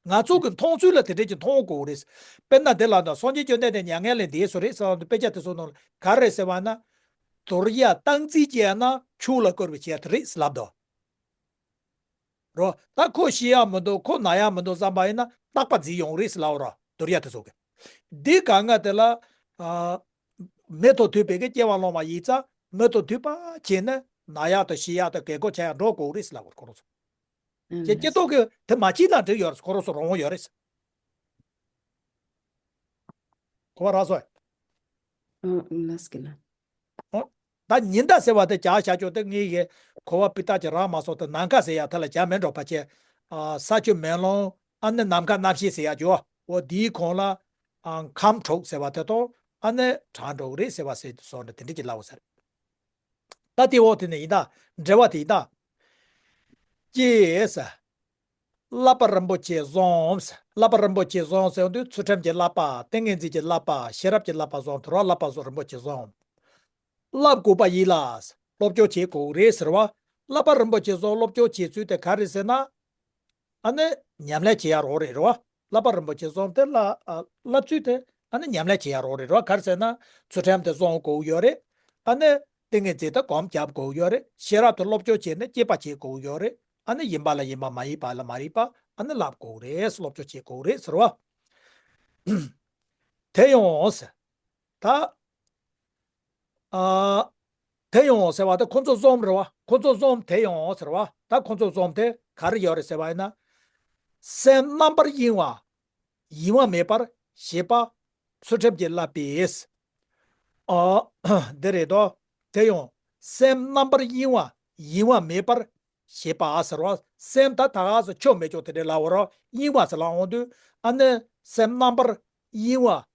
ང་ཚོ་གི་མཐོང་ཚུལ་ལ་དེ་འདྲས་ཀྱི་མཐོང་དགོས་རེད། དཔེར་ན་དེ་ལ་ད་སངས་རྒྱས་བཅོམ་ལྡན་འདས་མྱ་ངན་ལས་འདས་སོ་རེད་ཟེར་བ་དཔེ་ཆ་དེ་ཚོ་ནང་ལ་ག་རེ་ཟེར་བ་ན། དོར་ཡག་སྟངས་རྩིས་བྱས་ན་ཆོས་ལ་བསྐུར་བའི་ཆེད་དུ་རེད་ལབ་དོ། རོ། ད་ཁོ་ཤི་ཡག་མི་འདུག་ཁོ་ན་ཡག་མི་འདུག་བསམ་པ་ཡིན་ན་རྟག་པ་འཛིན་ཡོང་རེད་ལབ་རོ། དོར་ཡག་དེ་ཚོ་གི། འདི་གང་ག་དེ་ལ། ཨ། མི་དང་མཐུན་པའི་གི་སྐྱེ་བ་བླངས་པ་ཡིན་ཙང་མི་དང་མཐུན་པ་བྱས་ན་ན་ཡག་དང་ཤི་ཡག་དང་གན་གོ་ཆགས་ཡག་འགྲོ་དགོས་རེད་ལབ་རོ་ཁོ་རང་ཚོ། ཨ་ཀྱེ་ལགས་སོ། ཀྱེ་ཏོ་གི་དེ་མ་བྱིན་ན་འགྲིག་ཡོད་རེད། ཁོ་རང་ཚོ་རང་དབང་ཡོད་རེད། གོ་བ་རག་སོང་། ཨ་ལགས་ཀྱི་ལ། ཨོ། ད་ཉི་ཟླ་ཟེར་བ་དེ་བྱ་བྱ་ཆོག་དེ་ངའི་གི་གོ་བ་སྤུས་དག་ཅིག་རག་མ་སོང་། དེ་ནམ་མཁའ་ཟེར་ཡག་དེ་ལ་བྱ་མེད་འགྲོ་ཕལ་ཆེར། ཨ། ས་ཆུ་མེ་རླུང་ཨ་ནི་ནམ་མཁའ་རྣམ་ཤེས་ཟེར་ཡག་ཅོ། འོ་དེའི་ཁོངས་ལ། ཨ། ཁམས་དྲུག་ཟེར་བ་དེ་དང་ཨ་ནི་གྲངས་འགྲོ་གི་རེད་ཟེར་བ་ཟེར་སོང་ནས་དེ་འདྲ་ཅིག་ལབ་ས་རེད། ད་དེ་འོག་དེ་ནས་ཡིན་ད། འགྲེལ་བ་དེ་ཡིན་ད། ཀྱེ་ཟེར། བསླབ་པ་རིན་པོ་ཆེ་བཟང་ཟེར། བསླབ་པ་རིན་པོ་ཆེ་བཟང་ཟེར་དུས་ཚུལ་ཁྲིམས་ཀྱི་བསླབ་པ། ཏིང་ངེ་འཛིན་གྱི་བསླབ་པ། ཤེས་རབ་ཀྱི་བསླབ་པ་བཟང་དུ་རོགས། བསླབ་པ་བཟང་རིན་པོ་ཆེ་བཟང་། བསླབ་དགོས་པ་ཡིན་ལ། སློབ་སྦྱོང་བྱེད་དགོས་རེད་ཟེར་བ། བསླབ་པ་རིན་པོ་ཆེ་བཟང་སློབ་སྦྱོང་བྱེད་ཚུལ་དེ་ག་རེ་ཟེར་ན། ཨ་ནི། ཉམས་ལེན་བྱེད་ཡ་རོགས་རེད་རོ། བསླབ་པ་རིན་པོ་ཆེ་གསུམ་དེ་བསླབ་ཨ་བསླབ་ཚུལ་དེ་ཨ་ནི་ཉམས་ལེན་བྱེད་ཡ་རོགས་རེད་རོ། ག་རེ་ཟེར་ན་ཚུལ་ཁྲིམས་དེ་བསྲུང་དགོས་ཡོད་རེད། ཨ་ནི་ཏིང་ངེ་འཛིན་དེ་སྒོམ་རྒྱབ་དགོས་ཡོད་རེད། ཤེས་རབ་དེ་སློབ་སྦྱོང་བྱས་ནས་དཔྱད་པ་བྱེད་དགོས་ཡོད་རེད། ཨ་ནི་ཡིན་པ་ལ་ཡིན་པ་མ་ཡིན་པ་ལ་མ་རིག་པ་ཨ་ནི་བསླབ་དགོས་རེད། སློབ་སྦྱོང་བྱེད་དགོས་རེད་ཟེར་བ། དེ་ཡང་ཟེར། ད། ཨ། དེ་ཡང་ཟེར་བ་དེ་ཁོ་ཚོ་གསུམ་རེད་བ། ཁོ་ཚོ་གསུམ་དེ་ཡང་ཟེར་བ། ད་ཁོ་ཚོ་གསུམ་དེ་ག་རེ་ཡོད་རེད་ཟེར་བ་ཡིན་ན། སེམས་རྣམ་པར་གཡེང་བ། གཡེང་བ་མེད་པར་བྱེད་པ། ཚུལ་ཁྲིམས་ཀྱི་བསླབ་པས། ཨ། འདི་རེད་དོ། དེ་ཡང་སེམས་རྣམ་པར་གཡེང་བ། གཡེང་བ་མེད་པར་བྱེད་པ་ཟེར་བ། སེམས་ད་ད་ག་སེ་ཆོ་མེད་ཆོ་དེ་འདྲའི་ལབ་པ་རོ། གཡེང་བ་ཟེར་ལབ་འོང་དུས་ཨ་ནི་སེམས་རྣམ་པར་གཡེང་བ།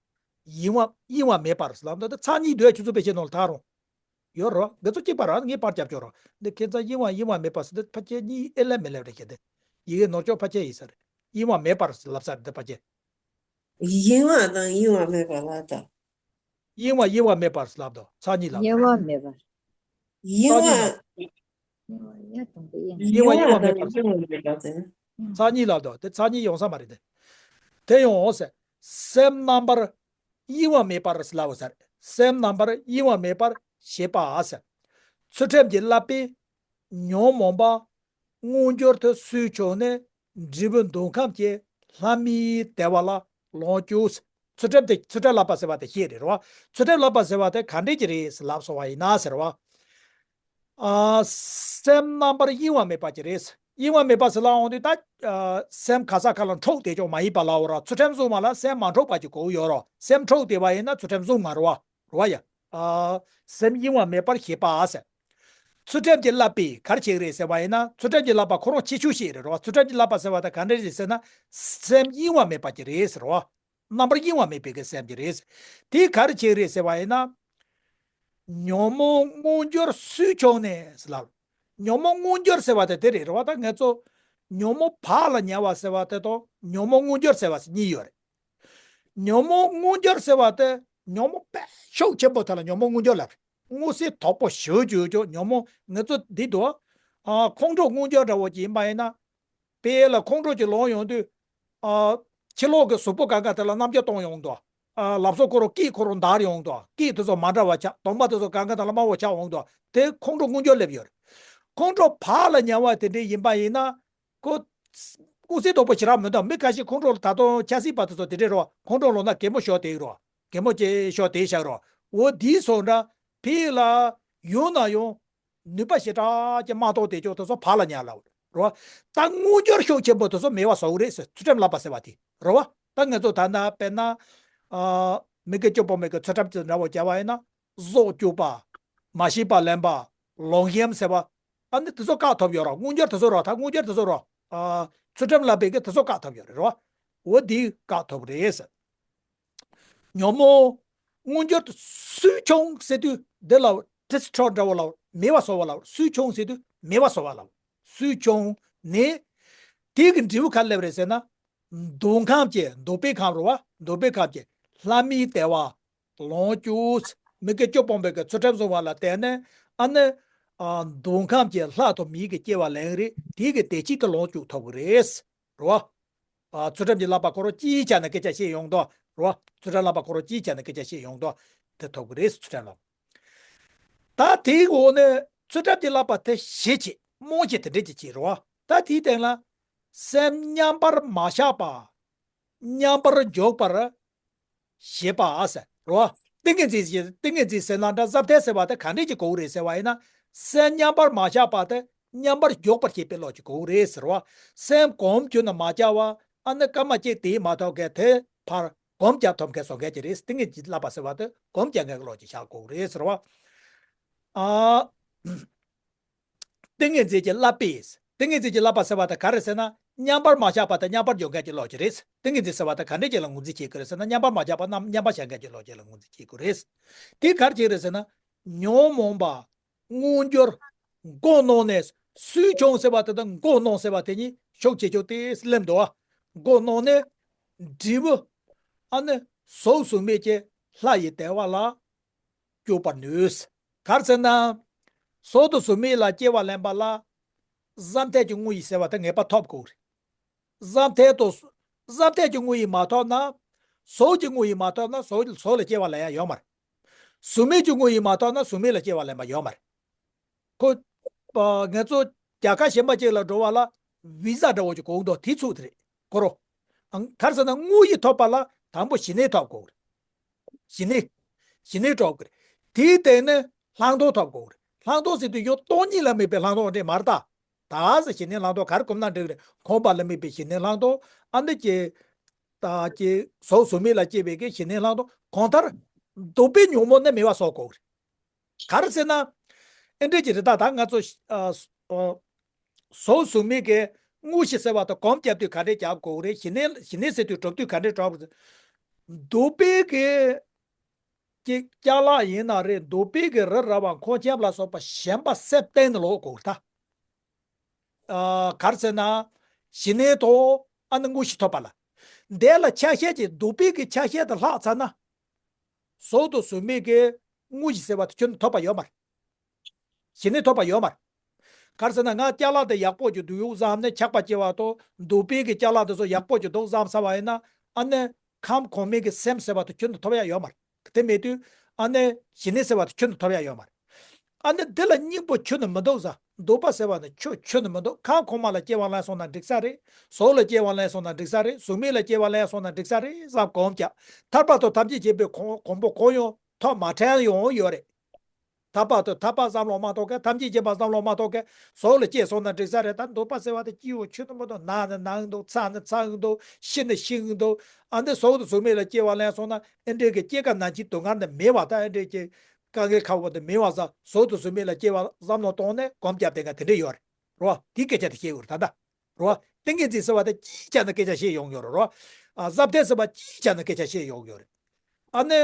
གཡེང་བ་གཡེང་བ་མེད་པར་ཟེར་ལབ་འདུག་ད་ཚར་གཉིས་འདུག་ཁྱོད་ཚོ་དཔེ་ཆའི་ནང་ལ་ད་རུང་ཡོད་རོ། འདི་ཚོ་གཅིག་པ་ར། ངས་པར་རྒྱབ་ཆོག་རོ། འདི་ཁྱེད་ཚོ་གཡེང་བ་གཡེང་བ་མེད་པར་ཟེར་འདི་ཕལ་ཆེར་གཉིས་ཨེ་ལས་མི་ལས་རེད་ཁྱེད་དེ། ཡི་གེ་ནོར་ཅོག་ཕལ་ཆེར་ཡིན་ས་རེད། གཡེང་བ་མེད་པར་ལབ་ས་རེད་འདི་ཕལ་ཆེར། གཡེང་བ་དང་གཡེང་བ་མེད་པ་ལ་ད། གཡེང་བ་གཡེང་བ་མེད་པར་ལབ་དོ། ཚར་གཉིས་ལབ་དོ། གཡེང་བ་མེད་པར། གཡེང་བ། ཚར་གཉིས་ལ་གཡེང་བ་གཡེང་བ་མེད་པར། གཡེང་བ་ཡ་དང་པོ་གཡེང་བ་མེད་པར་ཟེར། ཚར་གཉིས་ལ་དོ། དེ་ཚར་གཉིས་ཡོང་ས་མ་རེད་དེ། དེ་ཡོང་ཟེར། སེམས་རྣམ་པར་གཡེང་བ་མེད་པར་ཟེར་ལབ་ཟེར། སེམས་རྣམ་པར་གཡེང་བ་མེད་པར་བྱེད་པ་ཟེར། ཚུལ་ཁྲིམས་ཀྱི་བསླབ་པས་ཉོན་མོངས་པ་མངོན་གྱུར་དུ་སུས་ཕྱུང་ནས་འབྲས་བུ་འདོད་ཁམས་ཀྱི་ལྷ་མིའི་བདེ་བ་ལ་ལོངས་སྤྱོད། ཚུལ་ཁྲིམས་དེ་ཚུལ་ཁྲིམས་བསླབ་པ་ཟེར་བ་དེ་ཤེས་རེད་རོ། ཚུལ་ཁྲིམས་བསླབ་པ་ཟེར་བ་དེ་ག་འདྲས་ཀྱི་རེད་ཟེར་ལབ་སོང་བ་ཡིན་ན་ཟེར་བ། ཨ། སེམས་རྣམ་པར་གཡེང་བ་མེད་པ་ཅིག་རེད། གཡེང་བ་མེད་པ་ཟེར་ལབ་འོང་དུས་ད། ཨ། སེམས་ག་ས་ག་ལ་འཕྲོག་བསྡད་ཆོག་མ་ཡིན་པ་ལབ་འོ་ར། ཚུལ་ཁྲིམས་བསྲུང་བ་ལ་སེམས་མ་འཕྲོག་པ་ཅིག་དགོས་ཡོད་རོ། སེམས་འཕྲོག་བསྡད་པ་ཡིན་ན་ཚུལ་ཁྲིམས་བསྲུང་མ་རེད་བ། རེད་བ་ཡ། ཨ། སེམས་གཡེང་བ་མེད་པར་བྱེད་པ་ཟེར། ཚུལ་ཁྲིམས་ཀྱི་བསླབ་པས་ག་རེ་བྱེད་ཀྱི་རེད་ཟེར་བ་ཡིན་ན་ཚུལ་ཁྲིམས་ཀྱི་བསླབ་པ་ཁོ་རང་ཁྱད་ཆོས་ཤིག་རེད་རོ། ཚུལ་ཁྲིམས་ཀྱི་བསླབ་པ་ཟེར་བ་ད་ག་འདྲ་རེད་ཟེར་ན། སེམས་གཡེང་བ་མེད་པ་ཅིག་རེད་ཟེར་རོ། རྣམ་པར་གཡེང་བ་མེད་པའི་གི་སེམས་ཀྱི་རེད། དེ་ག་རེ་བྱེད་རེད་ཟེར་བ་ཡིན་ན། ཉོན་མོངས་མངོན་གྱུར་སུས་ཕྱུང་ནས་ཟེར་ལབ། ཉོན་མོངས་མངོན་གྱུར་ཟེར་བ་དེ་དེ་རེད་རེད་བ། ད་ང་ཚོ་ཉོན་མོངས་བག་ལ་ཉལ་བ་ཟེར་བ་དེ་དང་ཉོན་མོངས་མངོན་གྱུར་ཟེར་བ་ཟེར་གཉིས་ཡོད་རེད། ཉོན་མོངས་མངོན་གྱུར་ཟེར་བ་དེ་ཉོན་མོངས་དཔེ་ཤུགས་ཆེན་པོ་དེ་ལ་ཉོན་མོངས་མངོན་གྱུར་ལབ་རེད། མངོན་གསལ་དོད་པོ་ཞེ་པོ་ཅིག་ཡོད་ཀྱང་ཉོན་མོངས་ང་ཚོ་འདི་དུ། ཨ། ཁོང་ཁྲོ་མངོན་གྱུར་འདྲ་བོ་ཅིག་ཡིན་པ་ཡིན་ན། དཔེ་ལ་ཁོང་ཁྲོ་ཅིག་ལངས་ཡོང་དུས། ཨ། ཕྱི་ལོགས་ཀྱི་གཟུགས་པོ་གང་ག་དེ་ལ་རྣམ་འགྱུར་གཏོང་ཡོང་འདུག་ཨ། ལག་པ་ཁོ་རང་སྐད་ཁོ་རང་འདར་ཡོང་འདུག་སྐད་དེ་ཚོ་མ་འདྲ་བ་ཆགས། གདོང་པ་དེ་ཚོ་གང་ག་དེ་ལ་དམར་པོ་ཆགས་ཡོང་འདུག་དེ་ཁོང་ཁྲོ་མངོན་གྱུར་སླེབས་ཡོད་རེད། ཁོང་ཁྲོ་བག་ལ་ཉལ་བ་དེ་འདྲའི་ཡིན་པ་ཡིན་ན། ཁོ། མངོན་གསལ་དོད་པོ་ཞེ་དྲག་མི་འདུག་མི་ཁ་ཤས་ཁོང་ཁྲོ་ལ་ད་དུང་ཆབ་སྲིད་པ་དེ་ཚོ་དེ་འདྲའི་རོ། ཁོང་ཁྲོ་ལངས་ན་གད་མོ་ཤོར་བསྡད་རོ། གད་མོ་ཅིག་ཤོར་བསྡད་བཞག་རོ། འོ་དེའི་སོང་འདྲ། ཕི་ལ། ཡོང་ན་ཡང་། ནུས་པ་ཞེ་དྲག་ཅིག་མ་གཏོགས་དེ་ཅོག་དེ་ཚོ་བག་ལ་ཉལ་ལ་རོ། ད་མངོན་གྱུར་ཤུགས་ཆེན་པོ་དེ་ཚོ་མེད་པ་བཟོ་གི་རེད་ཟེར། ཚུལ་ཁྲིམས་བསླབ་པ་ཟེར་བ་དེ་རོ་བ། ད་ང་ཚོ་ད་ལྟ་དཔེར་ན། ཨ། མི་དགེ་བཅུ་སྤོང་བའི་གི་ཚུལ་ཁྲིམས་ཀྱི་འདྲ་བོ་བྱ་བ་ཡིན་ན། གཟུགས་སྐྱོ་བ། མ་ཤེས་པ་ལེན་པ། ལོག་གཡེམ་ཟེར་བ། ཨ་ནི་དེ་ཚོ་བཀག་ཐུབ་ཡོད་རོ། མངོན་གྱུར་དེ་ཚོ་རོ། ད་མངོན་གྱུར་དེ་ཚོ་རོ། ཨ། ཚུལ་ཁྲིམས་བསླབ་པའི་གི་དེ་ཚོ་བཀག་ཐུབ་ཡོད་རེད་རོ། འོ་དེ་བཀག་ཐུབ་རེད་ཟེར། ཉོན་མོངས་མངོན་གྱུར་དུ་སུས་ཕྱུང་ཟེར་དུས་འདི་ལ་ཌི་སི་ཊོར་འདྲ་བོ་ལ་མེད་པ་བཟོ་བ་ལ་སུས་ཕྱུང་ཟེར་དུས་མེད་པ་བཟོ་བ་ལ་སུས་ཕྱུང་ནས། དེ་གི་འབྲས་བུ་ག་སླེབས་རེད་ཟེར་ན། འདོད་ཁམས་ཀྱི་འདོད་པའི་ཁམས་རེད་བ། འདོད་པའི་ཁམས་ཀྱི་ལྷ་མིའི་བདེ་བ་ལོངས་སྤྱོད། མི་དགེ་བཅུ་སྤོང་བའི་གི་ཚུལ་ཁྲིམས་བསྲུང་བ་ལ་བརྟེན་ནས་ཨ་ནི། ཨ། འདོད་ཁམས་ཀྱི་ལྷ་དང་མིའི་གི་སྐྱེ་བ་ལེན་རེད། དེ་གི་བདེ་སྐྱིད་དུ་ལོངས་སྤྱོད་ཐུབ་གི་རེད། རེད་བ། ཨ། ཚུལ་ཁྲིམས་ཀྱི་བསླབ་པ་ཁོ་རང་གཅིག་བྱས་ནས་སྐད་ཆ་བཤད་ཡོང་དོ། རེད་བ། ཚུལ་ཁྲིམས་བསླབ་པ་ཁོ་རང་གཅིག་བྱས་ནས་སྐད་ཆ་བཤད་ཡོང་དོ། དེ་ཐུབ་ཀྱི་རེད། ཚུལ་ཁྲིམས་བསླབ། ད་དེའི་འོག་ནས་ཚུལ་ཁྲིམས་ཀྱི་བསླབ་པ་དེ་གཞི་བྱས་རྨང་གཞི་དེ་འདྲས་ཀྱི་བྱས་རེད་བ། ད་དེའི་སྟེང་ལ་སེམས་མཉམ་པར་མ་བཞག་པ། མཉམ་པར་འཇོག་པར་བྱེད་པ་ཟེར་རོ། ཏིང་ངེ་འཛིན་ཞེས། ཏིང་ངེ་འཛིན་ཟེར་ན་འདྲ། བསམ་གཏན་ཟེར་བ་དེ་ག་འདྲས་ཀྱི་གོ་གི་རེད་ཟེར་བ་ཡིན་ན། སེམས་མཉམ་པར་མ་བཞག་པ་དེ་མཉམ་པར་འཇོག་པར་བྱེད་པའི་བློ་ཅིག་གོ་གི་རེད་ཟེར་བ། སེམས་གོམས་གྱུར་ནས་མ་བཅའ་བ། ཨ་ནི་སྐར་མ་གཅིག་དེ་མ་ཐོག་གི་དེ་ཕར་གོམས་རྒྱག་ཐུབ་མཁན་བཟོ་མཁན་ཅིག་རེད། ཏིང་ངེ་འཛིན་བསླབ་པ་ཟེར་བ་དེ་གོམས་རྒྱག་མཁན་གྱི་བློ་ཅིག་བཞག་དགོས་ཀྱི་རེད་ཟེར་བ། ཨ། ཏིང་ངེ་འཛིན་གྱི་བསླབ་པས། ཏིང་ངེ་འཛིན་གྱི་བསླབ་པ་ཟེར་བ་དེ་ག་རེ་ཟེར་ན། མཉམ་པར་མ་བཞག་པ་དང་མཉམ་པར་འཇོག་མཁན་གྱི་བློ་ཅིག་རེད། ཏིང་ངེ་འཛིན་ཟེར་བ་དེ་ག་འདྲས་ཅིག་ལ་ངོས་འཛིན་བྱེད་དགོས་རེད་ཟེར་ན། མཉམ་པར་མ་བཞག་པ་རྣམས་མཉམ་པར་བཞག་མཁན་གྱི་བློ་ཅིག་ལ་ངོས་འཛིན་བྱེད་དགོས་རེད། དེ་ག་རེ་ཅིག་རེད་ཟེར་ན། ཉོན་མོངས་པ། མངོན་གྱུར། མགོ་གནོན་ནས། སུས་ཕྱུང་ཟེར་བ་དེ་དང་མགོ་གནོན་ཟེར་བ་དེ་གཉིས་ཤུགས་ཆེ་ཤོས་དེ་སླེབས་འདུག་བ། མགོ་གནོན་ནས། འབྲས་བུ། ཨ་ནི། གཟུགས་གཟུགས་མེད་ཀྱི་ལྷ་ཡི་བདེ་བ་ལ། སྐྱོབ་པར་ནུས། ག་རེ་ཟེར་ན། གཟུགས་དང་གཟུགས་མེད་ལ་སྐྱེ་བ་ལེན་པ་ལ། བསམ་གཏན་གྱི་དངོས་ཡིན་ཟེར་བ་དེ་ངེས་པར་ཐོབ་དགོས་རེད། བཟའ་ཟླ་དང་བཟའ་ཟླ་གི་དངོས་ཡིན་མ་ཐོབ་ན། ཟོག་གི་དངོས་ཡིན་མ་ཐོབ་ན་ཟོག་ཟོག་ལ་སྐྱེ་བ་ལེན་ཡ་ཡོད་མ་རེད། ཟོག་མེད་ཀྱི་དངོས་ཡིན་མ་ཐོབ་ན་ཟོག་མེད་ལ་སྐྱེ་བ་ལེན་པ་ཡོད་མ་རེད། ཁོ། ཨ། ང་ཚོ་རྒྱལ་ཁབ་གཞན་པ་ཅིག་ལ་འགྲོ་བ་ལ་བི་ཟ་འདྲ་བོ་ཅིག་དགོས་འདུག་དེ་ཚོ་དེ་རེད་ཁོ་རོ། ཨང་། ག་རེ་ཟེར་ན་དངོས་ཡིན་ཐོབ་པ་ལ་དང་པོ་གཞི་གནས་ཐོབ་དགོས་རེད། གཞི་གནས། གཞི་གནས་ཐོབ་དགོས་རེད། དེའི་སྟེང་ནས་ལྷག་མཐོང་ཐོབ་དགོས་རེད། ལྷག་མཐོང་ཟེར་དུས་ཡང་སྟོང་ཉིད་ལ་དམིགས་པའི་ལྷག་མཐོང་འདྲ་མ་རེད་ད། ད་གཟོད་གཞི་གནས་ལྷག་མཐོང་ག་རེ་སྒོམ་ན་འགྲིག་རེད། ཁོམ་པ་ལ་དམིགས་པའི་གཞི་གནས་ལྷག་མཐོང་། ཨ་ནི་ཀྱི། ད་ཀྱི་ཟོག་ཟོག་མེད་ལ་སྐྱེ་བའི་གི་གཞི་གནས་ལྷག་མཐོང་། གང་ལྟར། འདོད་པའི་ཉོན་མོངས་ནི་མེད་པ་བཟོ་དགོས་རེད། ག་རེ་ཟེར་ན། ཨེ་འདྲས་ཀྱི་རེད་ད། ད་ང་ཚོ་ཨ་ཨ་ཟོག་ཟོག་མེད་ཀྱི་དངོས་གཞི་ཟེར་བ་དང་གོམས་བརྒྱབ་དུས་ག་འདྲས་རྒྱབ་དགོས་རེད། གཞི་གནས་གཞི་གནས་ཟེར་དུས་གྲུབ་དུས་ག་འདྲས་གྲུབ་དགོས་རེད། འདོད་པའི་གི་ཀྱི་ཅ་ལག་ཡིན་ན་རེད། འདོད་པའི་གི་རི་རབ་བ་ཁོག་ཆེམས་ལ་སོགས་པ་གཞན་པ་སེམས་གཏིང་ནས་ལོག་དགོས་རེད་ད། ཨ། ག་རེ་ཟེར་ན། གཞི་གནས་ཐོབ། ཨ་ནི་དངོས་གཞི་ཐོབ་པ་ལ། འདས་ལ་ཆ་ཤས་ཀྱི་འདོད་པའི་གི་ཆ་ཤས་དེ་ལྷག་ཚར་ན། ཟོག་དང་ཟོག་མེད་ཀྱི་དངོས་གཞི་ཟེར་བ་དེ་ཁྱོན་ནས་ཐོབ་པ་ཡོད་མ་རེད། གཞི་གནས་ཐོབ་པ་ཡོད་མ་རེད། ག་རེ་ཟེར་ན་ང་ཅ་ལག་དེ་ཡག་པོ་ཅིག་འདུག་བསམ་ནས་ཆགས་པ་སྐྱེ་བ་དང་འདོད་པའི་གི་ཅ་ལག་དེ་ཚོ་ཡག་པོ་ཅིག་འདུག་བསམ་ཚར་བ་ཡིན་ན། ཨ་ནི་ཁམས་གོང་མའི་གི་སེམས་ཟེར་བ་དེ་ཁྱོན་ནས་ཐོབ་ཡ་ཡོད་མ་རེད། དེ་མེད་དུས་ཨ་ནི་གཞི་གནས་ཟེར་བ་དེ་ཁྱོན་ནས་ཐོབ་ཡ་ཡོད་མ་རེད། ཨ་ནི་འདི་ལ་སྙིང་པོ་ཁྱོན་ནས་མི་འདུག་ཟེར། འདོད་པ་ཟེར་བ་ནི་ཁྱོད་ཁྱོན་ནས་མི་འདུག་ཁམས་གོང་མ་ལ་སྐྱེ་བ་ལེན་སོང་ན་འགྲིག་ས་རེད། ཟོག་ལ་སྐྱེ་བ་ལེན་སོང་ན་འགྲིག་ས་རེད། ཟོག་མེད་ལ་སྐྱེ་བ་ལེན་སོང་ན་འགྲིག་ས་རེད་བསམ་གོམས་བརྒྱབ། ཐར་པ་དང་ཐམས་ཅད་མཁྱེན་པའི་གོ་གོ་འཕང་གོ་ཡང་ཐོབ་མ་ཐལ་ཡང་ཡོད་རེད། ཐར་པ་དང་ཐར་པ་བསམ་བློ་མ་གཏོང་མཁན། ཐམས་ཅད་མཁྱེན་པ་བསམ་བློ་མ་གཏོང་མཁན། ཟོག་ལ་སྐྱེས་སོང་ན་འགྲིག་ས་རེད། ད་འདོད་པ་ཟེར་བ་དེ་སྐྱེ་བོ་ཁྱོན་ནས་མི་འདུག་ན་ནི་ན་གི་འདུག་ཚ་ནི་ཚ་གི་འདུག་ཤི་ནི་ཤི་གི་འདུག་ཨ་འདི་ཟོག་དང་ཟོག་མེད་ལ་སྐྱེ་བ་ལེན་སོང་ན་ཨེ་འདྲས་ཀྱི་སྐྱེ་རྒ་ན་འཆིའི་སྡུག་བསྔལ་འདི་མེད་པ། ད་ཨེ་འདྲས་ཀྱི་དཀའ་ངལ་ཁག་པོ་འདི་མེད་པ་ཟེར། ཟོག་དང་ཟོག་མེད་ལ་སྐྱེ་བ་བསམ་བློ་གཏོང་ནས་གོམས་བརྒྱབ་བསྡད་མཁན་དེ་འདྲས་ཡོད་རེད། རེད་བ། དེའི་སྐད་ཆ་དེ་བཤད་དགོས་རེད་ད་ལྟ། རེད་བ། ཏིང་ངེ་འཛིན་ཟེར་བ་དེ་ཅིའི་ཆ་ནས་སྐད་ཆ་བཤད་ཡོང་ཡོད་རེད། རེད་བ། ཨ། བཟའ་ཟླ་ཟེར་བ་ཅིའི་ཆ་ནས་སྐད་ཆ་བཤད་ཡོང་ཡོད་རེད། ཨ་ནི།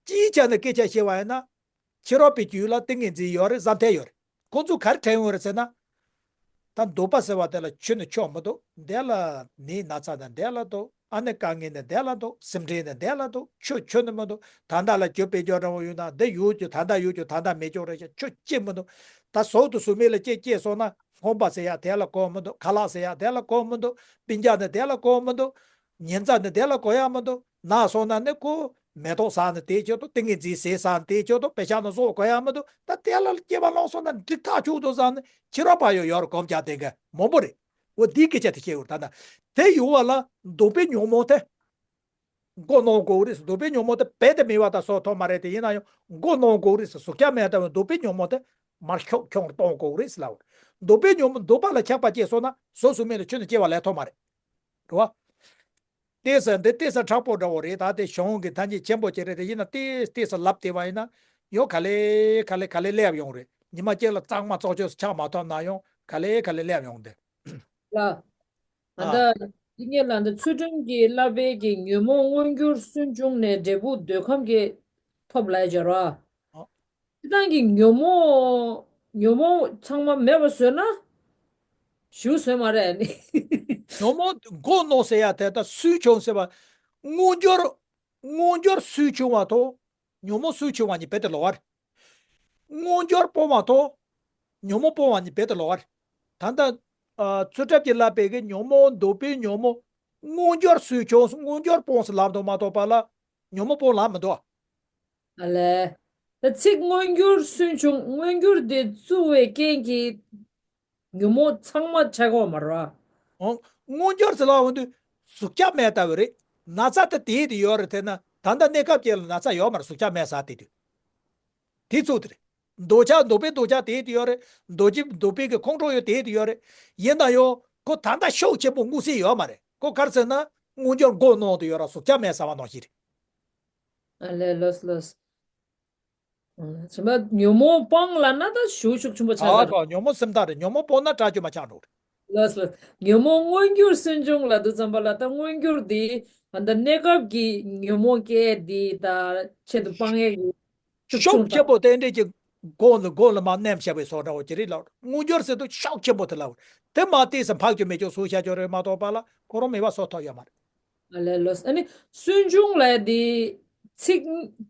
ཅིའི་ཆ་ནས་སྐད་ཆ་བཤད་པ་ཡིན་ན། ཕྱི་རོལ་པའི་རྒྱུད་ལ་ཏིང་ངེ་འཛིན་ཡོད་རེད། བཟའ་ཟླ་ཡོད་རེད། ཁོང་ཚོས་ག་རེ་དྲན་ཡོད་རེད་ཟེར་ན། ད་འདོད་པ་ཟེར་བ་དེ་ལ་ཁྱོན་ནས་ཆགས་མི་འདུག་འདི་ལ་ནད་ན་ཚ་དང་འདི་ལ་འདུག་ཨ་ནི་དཀའ་ངལ་ནི་འདི་ལ་འདུག་སེམས་ཁྲལ་ནི་འདི་ལ་འདུག་ཁྱོད་ཁྱོན་ནས་མི་འདུག་ད་ལྟ་ལ་རྒྱུ་སྤེལ་རྒྱུ་འདྲ་བོ་ཡོད་ན་འདི་ཡོད་རྒྱུ། ད་ལྟ་ཡོད་རྒྱུ་ད་ལྟ་མེད་རྒྱུ་རེད་ཤག་ཁྱོད་ཅི་མི་འདུག་ད་ཟོག་དང་ཟོག་མེད་ལ་སྐྱེས་སྐྱེས་སོང་ན་ཁང་པ་ཟེར་ཡ་དེ་ལ་གོ་མི་འདུག་ཁ་ལག་ཟེར་ཡ་དེ་ལ་གོ་མི་འདུག་སྤུན་ཀྱག་ནི་དེ་ལ་གོ་མི་འདུག་ཉེ་མཚམས་ནི་དེ་ལ་གོ་ཡ་མི་འདུག་ན་སོང་ན་ནི་ཁོ་མེ་ཏོག་ཟ་ནི་དེ་ཆོག་འདུག་ཏིང་ངེ་འཛིན་ཟས་ཟ་ནི་དེ་ཆོག་འདུག་པེ་ཤག་ནི་བཟོ་དགོས་ཡ་མི་འདུག་ད་དེ་ལ་སྐྱེ་བ་ལེན་སོང་ན་འགྲིག་ཐག་ཆོད་འདུག་བསམ་ནས་ཕྱི་རོལ་པ་ཡང་ཡོད་རེད། གོམས་རྒྱག་བསྡད་མཁན་མང་པོ་རེད། འོ་འདིའི་སྐད་ཆ་དེ་བཤད་ཡོད་རེད། ད་ལྟ་དེ་ཡོང་བ་ལ་འདོད་པའི་ཉོན་མོངས་དེ་མགོ་གནོན་དགོས་རེད། འདོད་པའི་ཉོན་མོངས་དེ་རྦད་དེ་མེད་པ་དང་བཟོ་ཐུབ་མ་རེད། དེ་ཡིན་ན་ཡང་མགོ་གནོན་དགོས་རེད། ཟུག་རྐྱང་མེད་ལྟ་བུའི་འདོད་པའི་ཉོན་མོངས་དེ་མར་ཁྱོག་ཁྱོག་གཏོང་དགོས་རེད་ལབ་པ་རེད། འདོད་པའི་ཉོན་མོངས་འདོད་པ་ལ་ཆགས་པ་སྐྱེས་སོང་ན་ཟོག་ཟོག་མེད་ལ་ཁྱོན་ནས་སྐྱེ་བ་ལེན་ཐུབ་མ་རེད། རེད་བ། ཏོག་ཙམ་འདི་ཏོག་ཙམ་མཁྲེགས་པོ་འདྲ་བོ་རེད། ད་དེ་གཞུང་གི་ཐ་སྙད་ཆེན་པོ་ཅིག་རེད། དེ་ཡིན་ན་ཏོག་ཙམ་ལབ་བསྡད་པ་ཡིན་ན་ཡང་ག་ལེ་ག་ལེ་ག་ལེ་སླེབས་ཡོང་རེད། ཉི་མ་གཅིག་ལ་གཙང་མ་བཙོག་ཆོས་སུ་ཆགས་མ་ཐུབ་ན་ཡང་ག་ལེ་ག་ལེ་སླེབས་ཡོང་དེ། ལ། ཨ། ད་འདི་ངས་ལ་འདི་ཚུལ་ཁྲིམས་ཀྱི་བསླབ་པའི་གི་ཉོན་མོངས་མངོན་གྱུར་སུན་ཕྱུང་ནས་འབྲས་བུ་འདོད་ཁམས་ཀྱི་ཐོབ་ལ་སྦྱར་བ། ཨ། སྤྱིར་བཏང་གི་ཉོན་མོངས་ཉོན་མོངས་ཚང་མ་མེད་པ་བཟོས་ན། ཞུ་བཟོས་མ་རེད་ནི། ཉོན་མོངས་མགོ་གནོན་ཟེར་ཡ་དེ་ད་སུན་ཕྱུང་ཟེར་བ། མངོན་གྱུར་མངོན་གྱུར་སུན་ཕྱུང་བ་དང་། ཉོན་མོངས་སུན་ཕྱུང་བ་གཉིས་རྦད་དེ་ལོགས་ཀ་རེད། མངོན་གྱུར་སྤོང་བ་དང་། ཉོན་མོངས་སྤོང་བ་གཉིས་རྦད་དེ་ལོགས་ཀ་རེད། ད་ལྟ། ཨ། ཚུལ་ཁྲིམས་ཀྱིས་བསླབ་པའི་གི་ཉོན་མོངས་འདོད་པའི་ཉོན་མོངས་མངོན་གྱུར་སུན་ཕྱུང་། མངོན་གྱུར་སྤོང་ཟེར་ལབ་འདུག་མ་གཏོགས་པ་ལ་ཉོན་མོངས་སྤོང་ལབ་མི་འདུག་ཨ་ལས། ད་ཚིག་མངོན་གྱུར་སུན་ཕྱུང་། མངོན་གྱུར་དེ་བཙུགས་པའི་རྐྱེན་གྱིས་ཉོན་མོངས་ཚང་མ་ཆགས་ཀྱི་ཡོད་མ་རེད་བ། འོ། མངོན་གྱུར་ཟེར་ལབ་འོང་དུས་ཟུག་རྐྱང་མེད་ལྟ་བུ་རེད། ན་ཚ་དེ་དེ་དེ་ཡོད་རེད། དེ་ན་ད་ལྟ་གནས་སྐབས་ཅིག་ལ་ན་ཚ་ཡོད་མ་རེད། ཟུག་རྐྱང་མེད་ཟེར་དེ་དུས། དེ་ཚོ་དེ་རེད། འདོད་ཆགས་འདོད་པའི་འདོད་ཆགས་དེ་དེ་ཡོད་རེད། འདོད་ཀྱི་འདོད་པའི་གི་ཁོང་ཁྲོ་ཡོད་དེ་དེ་ཡོད་རེད། ཡིན་ན་ཡང་ཁོ་ད་ལྟ་ཤུགས་ཆེན་པོ་མངོན་གསལ་ཡོད་མ་རེད། ཁོ་ག་རེ་ཟེར་ན་མངོན་གྱུར་མགོ་གནོན་དུ་ཡོད་ར་ཟུག་རྐྱང་མེད་ཟེར་བ་ནང་བཞིན་རེད། ཨ་ལས། ལོས་ལོས། ཨ། ཚང་མ་ཉོན་མོངས་སྤངས་ལབ་ན་ད་ཞུ་ཤུགས་ཆེན་པོ་ཆགས་ཨ་ཀྱི་རེད། ལོ། ཉོན་མོངས་སེམས་ཐག་རེད། ཉོན་མོངས་སྤོང་ན་དགྲ་བཅོམ་པ་ཆགས་འགྲོ་རེད། ལོས་ལོས། ཉོན་མོངས་མངོན་གྱུར་སུན་ཕྱུང་ལབ་དུས་ཙམ་པ་ལ་ད་མངོན་གྱུར་འདི་ད་གནས་སྐབས་ཀྱི་ཉོན་མོངས་སྐྱེ་འདི་ད་ཆེད་དུ་སྤང་ཡས་ཀྱི་ཤུགས་ཆུང་ཤུགས་ཆེན་པོ་དེ་འདྲས་ཀྱི་མགོ་ནས་མགོ་ལ་མར་མནན་བཞག་པའི་བཟོ་འདྲ་བོ་ཅིག་རེད་ལབ། མངོན་གྱུར་ཟེར་དུས་ཤུགས་ཆེན་པོ་དེ་ལབ། དེ་མར་ཏོག་ཙམ་ཕར་རྒྱུག་མར་རྒྱུག་བཟོ་བཞག་རྒྱུ་རེད་མ་གཏོགས་པ་ལ་ཁོ་རང་མེད་པ་བཟོ་ཐུབ་ཡོད་མ་རེད། ཨ་ལས། ལོས། ཨ་ནི་སུན་ཕྱུང་ལབ་དེ་ཚིག་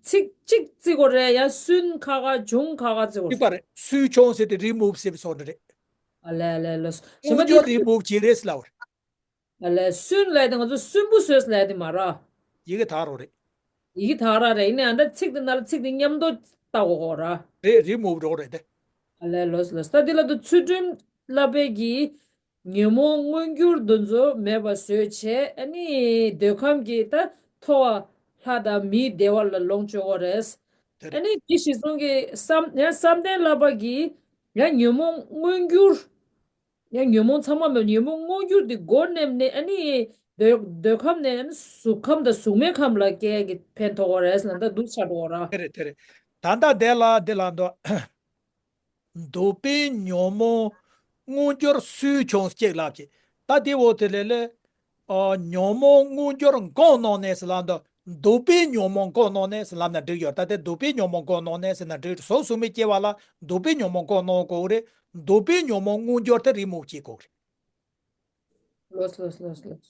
ཚིག་གཅིག་བརྩི་དགོས་རེད། ཡང་སུན་ཁ་ཁ་ཕྱུང་ཁ་ཁ་བརྩི་དགོས་རེད། གཅིག་པ་རེད། སུན་ཕྱུང་ཟེར་དེ་རི་མུབ་ཟེར་བའི་བཟོ་འདྲ་རེད། ཨ་ལས། ཨ་ལས། ལོས། མངོན་གྱུར་རི་མུབ་བྱས་རེད་ལབ་པ་རེད། ཨ་ལས་སུན་ལས་དེ་ང་ཚོ་སུན་པོ་བཟོས་ལས་དེ་མ་ར། ཡི་གེ་དག་རོ་རེད། ཡི་གེ་དག་ར་རེད། ཡིན་ནའང་ད་ཚིག་དེ་ནང་ལ་ཚིག་དེ་མཉམ་དུ་བཏགས་དགོས་གོ་ར། རེད་རེད་མུབ་འགྲོ་རེད་དེ། ཨ་ལས་ལོས་ལོས། ད་དེ་ལ་དུ་ཚུལ་ཁྲིམས་བསླབ་པའི་གི་ཉོན་མོངས་མངོན་གྱུར་དུ་འཛོ་མེད་པ་བཟོས་བྱས། ཨ་ནི་འདོད་ཁམས་ཀྱི་ད་མཐོ་བ་ལྷ་དང་མིའི་བདེ་བ་ལ་ལོངས་སྤྱོད་དགོས་རེད། དེ་རེད། ཨ་ནི་དེ་གཞི་བཟུང་གི་བསམ་ཡང་བསམ་གཏན་བསླབ་པ་གི་ཡང་ཉོན་མོངས་མངོན་གྱུར། ཡང་ཉོན་མོངས་ཚང་མ་མེད་ཉོན་མོངས་མངོན་གྱུར་དེ་སྒོ་ནེམ་ནས་ཨ་ནི་འདོད་འདོད་ཁམས་ནས་ཨ་ནི་གཟུགས་ཁམས་དང་གཟུགས་མེད་ཁམས་ལ་སྐྱེ་གི་ཕན་ཐོགས་པ་རེད་ཟེར་ན་ད་འདུག་ཆགས་འགྲོ་བ་ར། དེ་རེད་དེ་རེད། ད་ལྟ་དེ་ལ་འདི་ལ་འདོད་འདོད་པའི་ཉོན་མོངས་མངོན་གྱུར་སུས་བྱུང་གཅིག་ལབ་ཀྱི། ད་དེ་འོ་དེ་ལས་ལས། ཨ་ཉོན་མོངས་མངོན་གྱུར་གང་གནང་ནས་ཟེར་ལབ་འདོད། འདོད་པའི་ཉོན་མོངས་གང་གནང་ནས་ཟེར་ལབ་ན་འགྲིག་ཡོད། ད་དེ་འདོད་པའི་ཉོན་མོངས་གང་གནང་ནས་ཟེར་ན་འགྲིག་གཟུགས་གཟུགས་མེད་སྐྱེ་བ་ལ་འདོད་པའི་ཉོན་མོངས་གང་གནང་དགོས་རེད། འདོད་པའི་ཉོན་མོངས་མངོན་གྱུར་དེ་རི་མོ་བྱེད་དགོས་རེད། ལོས་ལོས་ལོས་ལོས།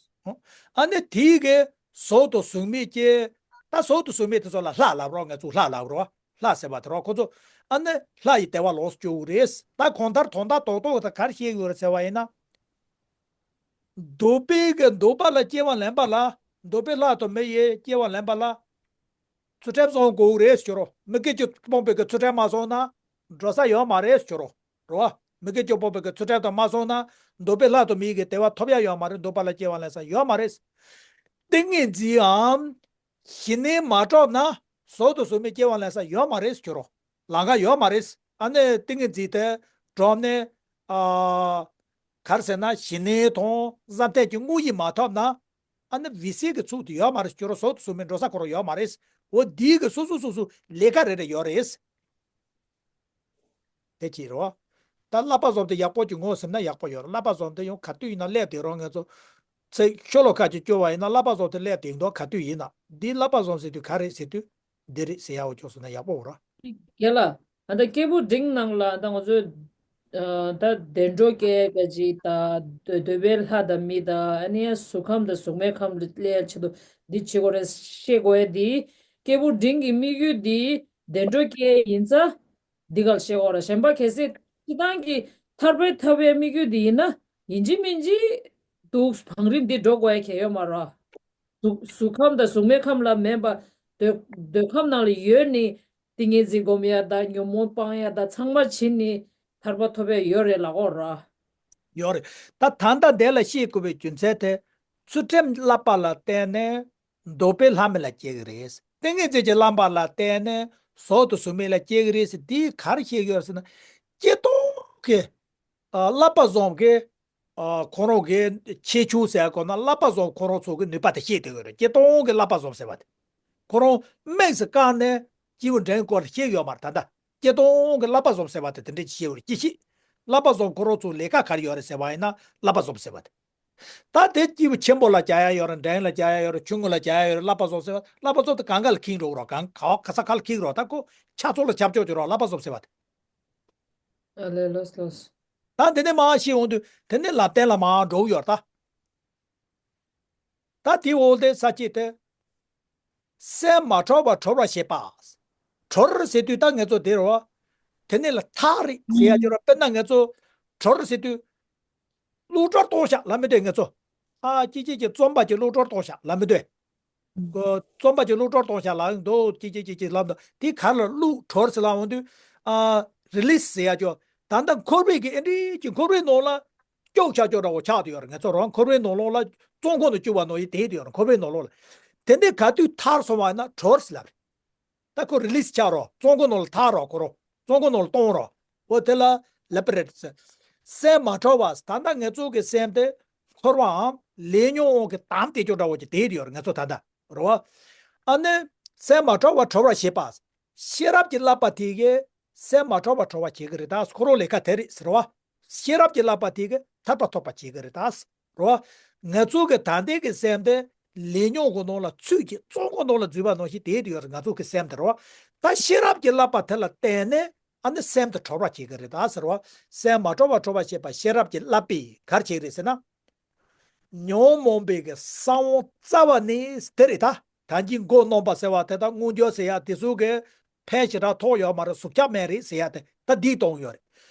ཨ་ནི་དེའི་གི་གཟུགས་དང་གཟུགས་མེད་ཀྱི། ད་གཟུགས་དང་གཟུགས་མེད་དེ་ཚོ་ལ་ལྷ་ལབ་རོགས། ང་ཚོ་ལྷ་ལབ་རོགས། ལྷ་ཟེར་བ་དེ་རོགས་ཁོ་ཚོ་ཨ་ནི་ལྷ་ཡི་བདེ་བ་ལོངས་སུ་སྤྱོད་དགོས་རེད། ད་གང་ལྟར་དོན་དག་རྡོག་རྡོག་ད་ག་རེ་བཤད་ཡོད་རེད་ཟེར་བ་ཡིན་ན། འདོད་པའི་གི་འདོད་པ་ལ་སྐྱེ་བ་ལེན་པ་ལ། འདོད་པའི་ལྷ་དང་མི་ཡི་སྐྱེ་བ་ལེན་པ་ལ། ཚུལ་ཁྲིམས་བཟུང་དགོས་རེད་ཟེར་རོ། མི་དགེ་བཅུ་སྤོང་བའི་གི་ཚུལ་ཁྲིམས་མ་བཟུང་ན་འགྲོ་ས་ཡོད་མ་རེད་ཟེར་རོ། རོ། མི་དགེ་བཅུ་སྤོང་བའི་གི་ཚུལ་ཁྲིམས་དང་མ་བཟུང་ན་འདོད་པའི་ལྷ་དང་མི་ཡི་གི་བདེ་བ་ཐོབ་ཡ་ཡོད་མ་རེད། འདོད་པ་ལ་སྐྱེ་བ་ལེན་ས་ཡོད་མ་རེད། ཏིང་ངེ་འཛིན་འམ་ཞི་གནས་མ་གྲུབ་ན་གཟུགས་དང་གཟུགས་མེད་སྐྱེ་བ་ལེན་ས་ཡོད་མ་རེད་ཟེར་རོ། ལམ་ཁ་ཡོད་མ་རེད། ཨ་ནི་ཏིང་ངེ་འཛིན་དེ་གྲུབ་ནས། ཨ་ག་རེ་ཟེར་ན་ཞི་གནས་དང་བསམ་གཏན་གྱི་དངོས་གཞི་མ་ཐོབ་ན། ཨ་ནི་འོད་གསལ་གྱི་ཚུལ་དུ་ཡོད་མ་རེད་ཟེར་རོ། གཟུགས་དང་གཟུགས་མེད་འགྲོ་ས་ཁོ་རང་ཡོད་མ་རེད། འོ་འདི་གི་སོ་སོ་སོ་སོ་ལས་ཀ་རེ་རེ་ཡོད་རེད། དེ་ཅི་རེད་བ། ད་བསླབ་པ་བཟོ་དེ་ཡག་པོ་ཅིག་ངོ་ཟིན་ན་ཡག་པོ་ཡོད་རེད། བསླབ་པ་བཟོ་དེ་ཡང་ག་དུས་ཡིན་ན་སླེབས་དེ་རོགས་ང་ཚོ། ཚེ་ཤོ་ལོ་ཁ་ཅིག་སྐྱོར་བ་ཡིན་ན་བསླབ་པ་བཟོ་དེ་སླེབས་དེ་འདུག་ག་དུས་ཡིན་ན་འདི་བསླབ་པ་བཟོ་ཟེར་དུས་ག་རེད་ཟེར་དུས། འདི་རེད་ཟེར་ཡག་པོ་ཅིག་ཟིན་ན་ཡག་པོ་རེད། རྒན་ལགས། ཨ་ད་སྐྱེས་བུ་འབྲིང་ནང་ལ་ཨ་ད་ང་ཚོས་ཨ་ད་བདེ་འགྲོ་སྐྱེ་ག་ཅིག་ད་འདོད་འདོད་པའི་ལྷ་དང་མི་དང་ཨ་ནི་གཟུགས་ཁམས་དང་གཟུགས་མེད་ཁམས་ལ་སླེབས་ཆེད་དུ་འདི་བྱེད་དགོས་རེད་ཤེས་དགོས་ཡ་འདི། སྐྱེས་བུ་འབྲིང་གི་དམིགས་ཡུལ་འདི་བདེ་འགྲོ་སྐྱེ་ཡིན་ཙང་འདི་ག་ལ་ཤེས་དགོས་རེད། གཞན་པ་གལ་སྲིད་སྤྱི་བཏང་གི་ཐར་པའི་ཐར་པའི་དམིགས་ཡུལ་འདི་ཡིན་ན་ཡིན་གཅིག་མིན་གཅིག་འདུག་བང་རིམ་འདི་འགྲོ་དགོས་ཡ་གལ་ཡོད་མ་རེད། གཟུགས་གཟུགས་ཁམས་དང་གཟུགས་མེད་ཁམས་ལ་མེད་པ། འདོད་འདོད་ཁམས་ནང་ལ་ཡོད་ནི། ཏིང་ངེ་འཛིན་སྒོམ་ཡ་དང་ཉོན་མོངས་སྤང་ཡ་དང་ཚང་མ་བྱེད་ནི། ཐར་པ་ཐོབ་ཡ་ཡོད་རེད་ལབ་དགོས་ར། ཡོད་རེད། ད་ད་ལྟ་འདི་ལ་ཤེས་དགོས་པའི་རྒྱུ་མཚན་དེ། ཚུལ་ཁྲིམས་བསླབ་པ་ལ་བརྟེན་ནས་འདོད་པའི་ལྷ་མི་ལ་སྐྱེ་གི་རེད། ཏིང་ངེ་འཛིན་གྱི་བསླབ་པ་ལ་བརྟེན་ནས་གཟུགས་དང་གཟུགས་མེད་ལ་སྐྱེ་གི་རེད་ཟེར་འདི་ག་རེ་བཤད་ཀྱི་ཡོད་ཟེར་ན། སྤྱིར་བཏང་གི་ཨ་བསླབ་པ་བཟང་གི་ཨ་ཁོ་རང་གི་ཁྱད་ཆོས་ཟེར་དགོས་ན་བསླབ་པ་བཟང་ཁོ་རང་ཚོ་གི་ནུས་པ་དེ་ཤེས་བསྡད་ཡོད་རེད། སྤྱིར་བཏང་གི་བསླབ་པ་བཟང་ཟེར་བ་དེ། ཁོ་རང་དམིགས་སུ་བཀར་ནས་སྐྱེས་བུ་འབྲིང་སྐོར་ལ་ཤེས་ཡོད་མ་རེད། ད་ལྟ་སྤྱིར་བཏང་གི་བསླབ་པ་བཟང་ཟེར་བ་དེ་དེ་འདྲས་ཅིག་ཤེས་ཡོད་རེད། ཅི་ཤེས། བསླབ་པ་བཟང་ཁོ་རང་ཚོ་ལས་ཀ་ག་རེ་ཡོད་རེད་ཟེར་བ་ཡིན་ན་བསླབ་པ་བཟང་ཟེར་བ་དེ། ད་དེ་སྐྱེས་བུ་ཆེན་པོ་ལ་བྱ་ཡ་ཡོད་རེད། འབྲིང་ལ་བྱ་ཡ་ཡོད་རེད། ཆུང་ངུ་ལ་བྱ་ཡ་ཡོད་རེད། བསླབ་པ་བཟང་ཟེར་བ་བསླབ་པ་བཟང་དེ་གང་ག་ལ་འཁེལ་འགྲོ་གི་རོགས། གང་ག་བ་ག་ས་ག་ལ་འཁེལ་གི་རོགས། ད་ཁོ་ཆ་ཚང་ལ་ཁྱབ་ཆོག་གི་རོགས། བསླབ་པ་བཟང་ཟེར་བ་དེ། ཨ་ལས་ལོས་ལོས། ད་འདི་ནས་མར་ཤེས་འོང་དུས་དེ་ནས་ལ་བརྟེན་ལ་མར་འགྲོ་གི་ཡོད་རེད་ད། ད་དེའི་འོག་དེ་ས་བཅད་དེ། སེམས་མ་གྲོལ་བ་གྲོལ་བར་བྱེད་པ། གྲོལ་ཟེར་དུས་ད་ངེད་ཚོ་དེ་རེད་བ། དེ་ནས་ལ་ཐར་ཟེར་ཡ་ཅིག་རེད། དཔེར་ན་ངེད་ཚོ་གྲོལ་ཟེར་དུས། གློག་གྲོལ་གཏོང་བཞག་ལབ་མི་འདོད་ངེད་ཚོ། ཨ་ཅི་ཅི་ཅི་རྩོམ་པ་ཅིག་གློག་གྲོལ་གཏོང་བཞག་ལབ་མི་འདོད། རྩོམ་པ་ཅིག་གློག་གྲོལ་གཏོང་བཞག་ལབ་འདུག་ཅི་ཅི་ཅི་ཅི་ལབ་འདུག་དེ་ག་ལ་གློག་གྲོལ་ཟེར་ལབ་འོང་དུས། ཨ་རི་ལི་སི་ཟེར་ཡ་ཅིག་ད་ལྟ་འཁོར་བའི་གི་ཨེ་འདྲི་ཅིག་འཁོར་བའི་ནང་ལ། སྐྱོག་ཆག་སྐྱོག་འདྲ་བོ་ཆགས་བསྡད་ཡོད་རེད། ང་ཚོ་རང་འཁོར་བའི་ནང་ལོགས་ལ་བཙོན་ཁང་དུ་བཅུག་པ་ནང་བཞིན་བསྡད་བསྡད་ཡོད་རེད། འཁོར་བའི་ནང་ལོགས་ལ། དེ་འདྲའི་ག་དུས་ཐར་སོང་བ་ཡིན་ན་གྲོལ་ཟེར་ལབ་རེད། ད་ཁོ་རི་ལི་སི་ཆགས་རོགས། བཙོན་ཁང་ནང་ལ་ཐར་རོགས། ཁོ་རང་བཙོན་ཁང་ནང་ལ་གཏོང་རོགས། འོ་དེ་ལ་ལབ་པ་རེད་ཟེར། སེམས་མ་གྲོལ་བ། ད་ལྟ་ང་ཚོ་གི་སེམས་དེ་འཁོར་བའམ་ལས་ཉོན་དབང་གིས་བསྡམས་བསྡད་ཀྱོག་འདྲ་བོ་ཅིག་བསྡད་བསྡད་ཡོད་རེད། ང་ཚོ་ད་ལྟ་རེད་བ། ཨ་ནི་སེམས་མ་གྲོལ་བ་གྲོལ་བར་བྱེད་པ། ཤེས་རབ་ཀྱི་བསླབ་པ་དེ་གིས་སེམས་མ་གྲོལ་བ་གྲོལ་བར་བྱེད་ཀྱི་རེད་ད། ཁོ་རང་ལས་ཀ་དེ་རེད་ཟེར་བ། ཤེས་རབ་ཀྱི་བསླབ་པ་དེ་གིས་ཐར་པ་ཐོབ་པར་བྱེད་ཀྱི་རེད་ད། རེད་བ། ང་ཚོ་གི་ད་ལྟའི་གི་སེམས་དེ་ལས་ཉོན་གྱི་ནང་ལ་ཚུད་ཀྱི་བཙོན་ཁང་ནང་ལ་འཛུལ་བ་ནང་བཞིན་བསྡད་དེ་ཡོད་རེད། ང་ཚོ་གི་སེམས་དེ་རེད་བ། ད་ཤེས་རབ་ཀྱི་བསླབ་པ་དེ་ལ་བརྟེན་ནས་ཨ་ནི་སེམས་དེ་གྲོལ་བར་བྱེད་ཀྱི་རེད་ད་ཟེར་བ། སེམས་མ་གྲོལ་བ་གྲོལ་བར་བྱེད་པ་ཤེས་རབ་ཀྱི་བསླབ་པས་ག་རེ་བྱེད་ཀྱི་རེད་ཟེར་ན། ཉོན་མོངས་པའི་གི་ས་བོན་རྩ་བ་ནས་དེ་རེད་ད། ད་གིན་མགོ་རྣམ་པ་ཟེར་བ་དེ་དང་མངོན་གྱུར་ཟེར་ཡ་དེ་ཚོ་གི་ཕན་ཞེ་དྲག་ཐོགས་ཡོད་མ་རེད། ཟུག་ཆག་མེད་རེད་ཟེར་ཡ་དེ་ད་འདིས་སྟོན་ཡོད་རེད།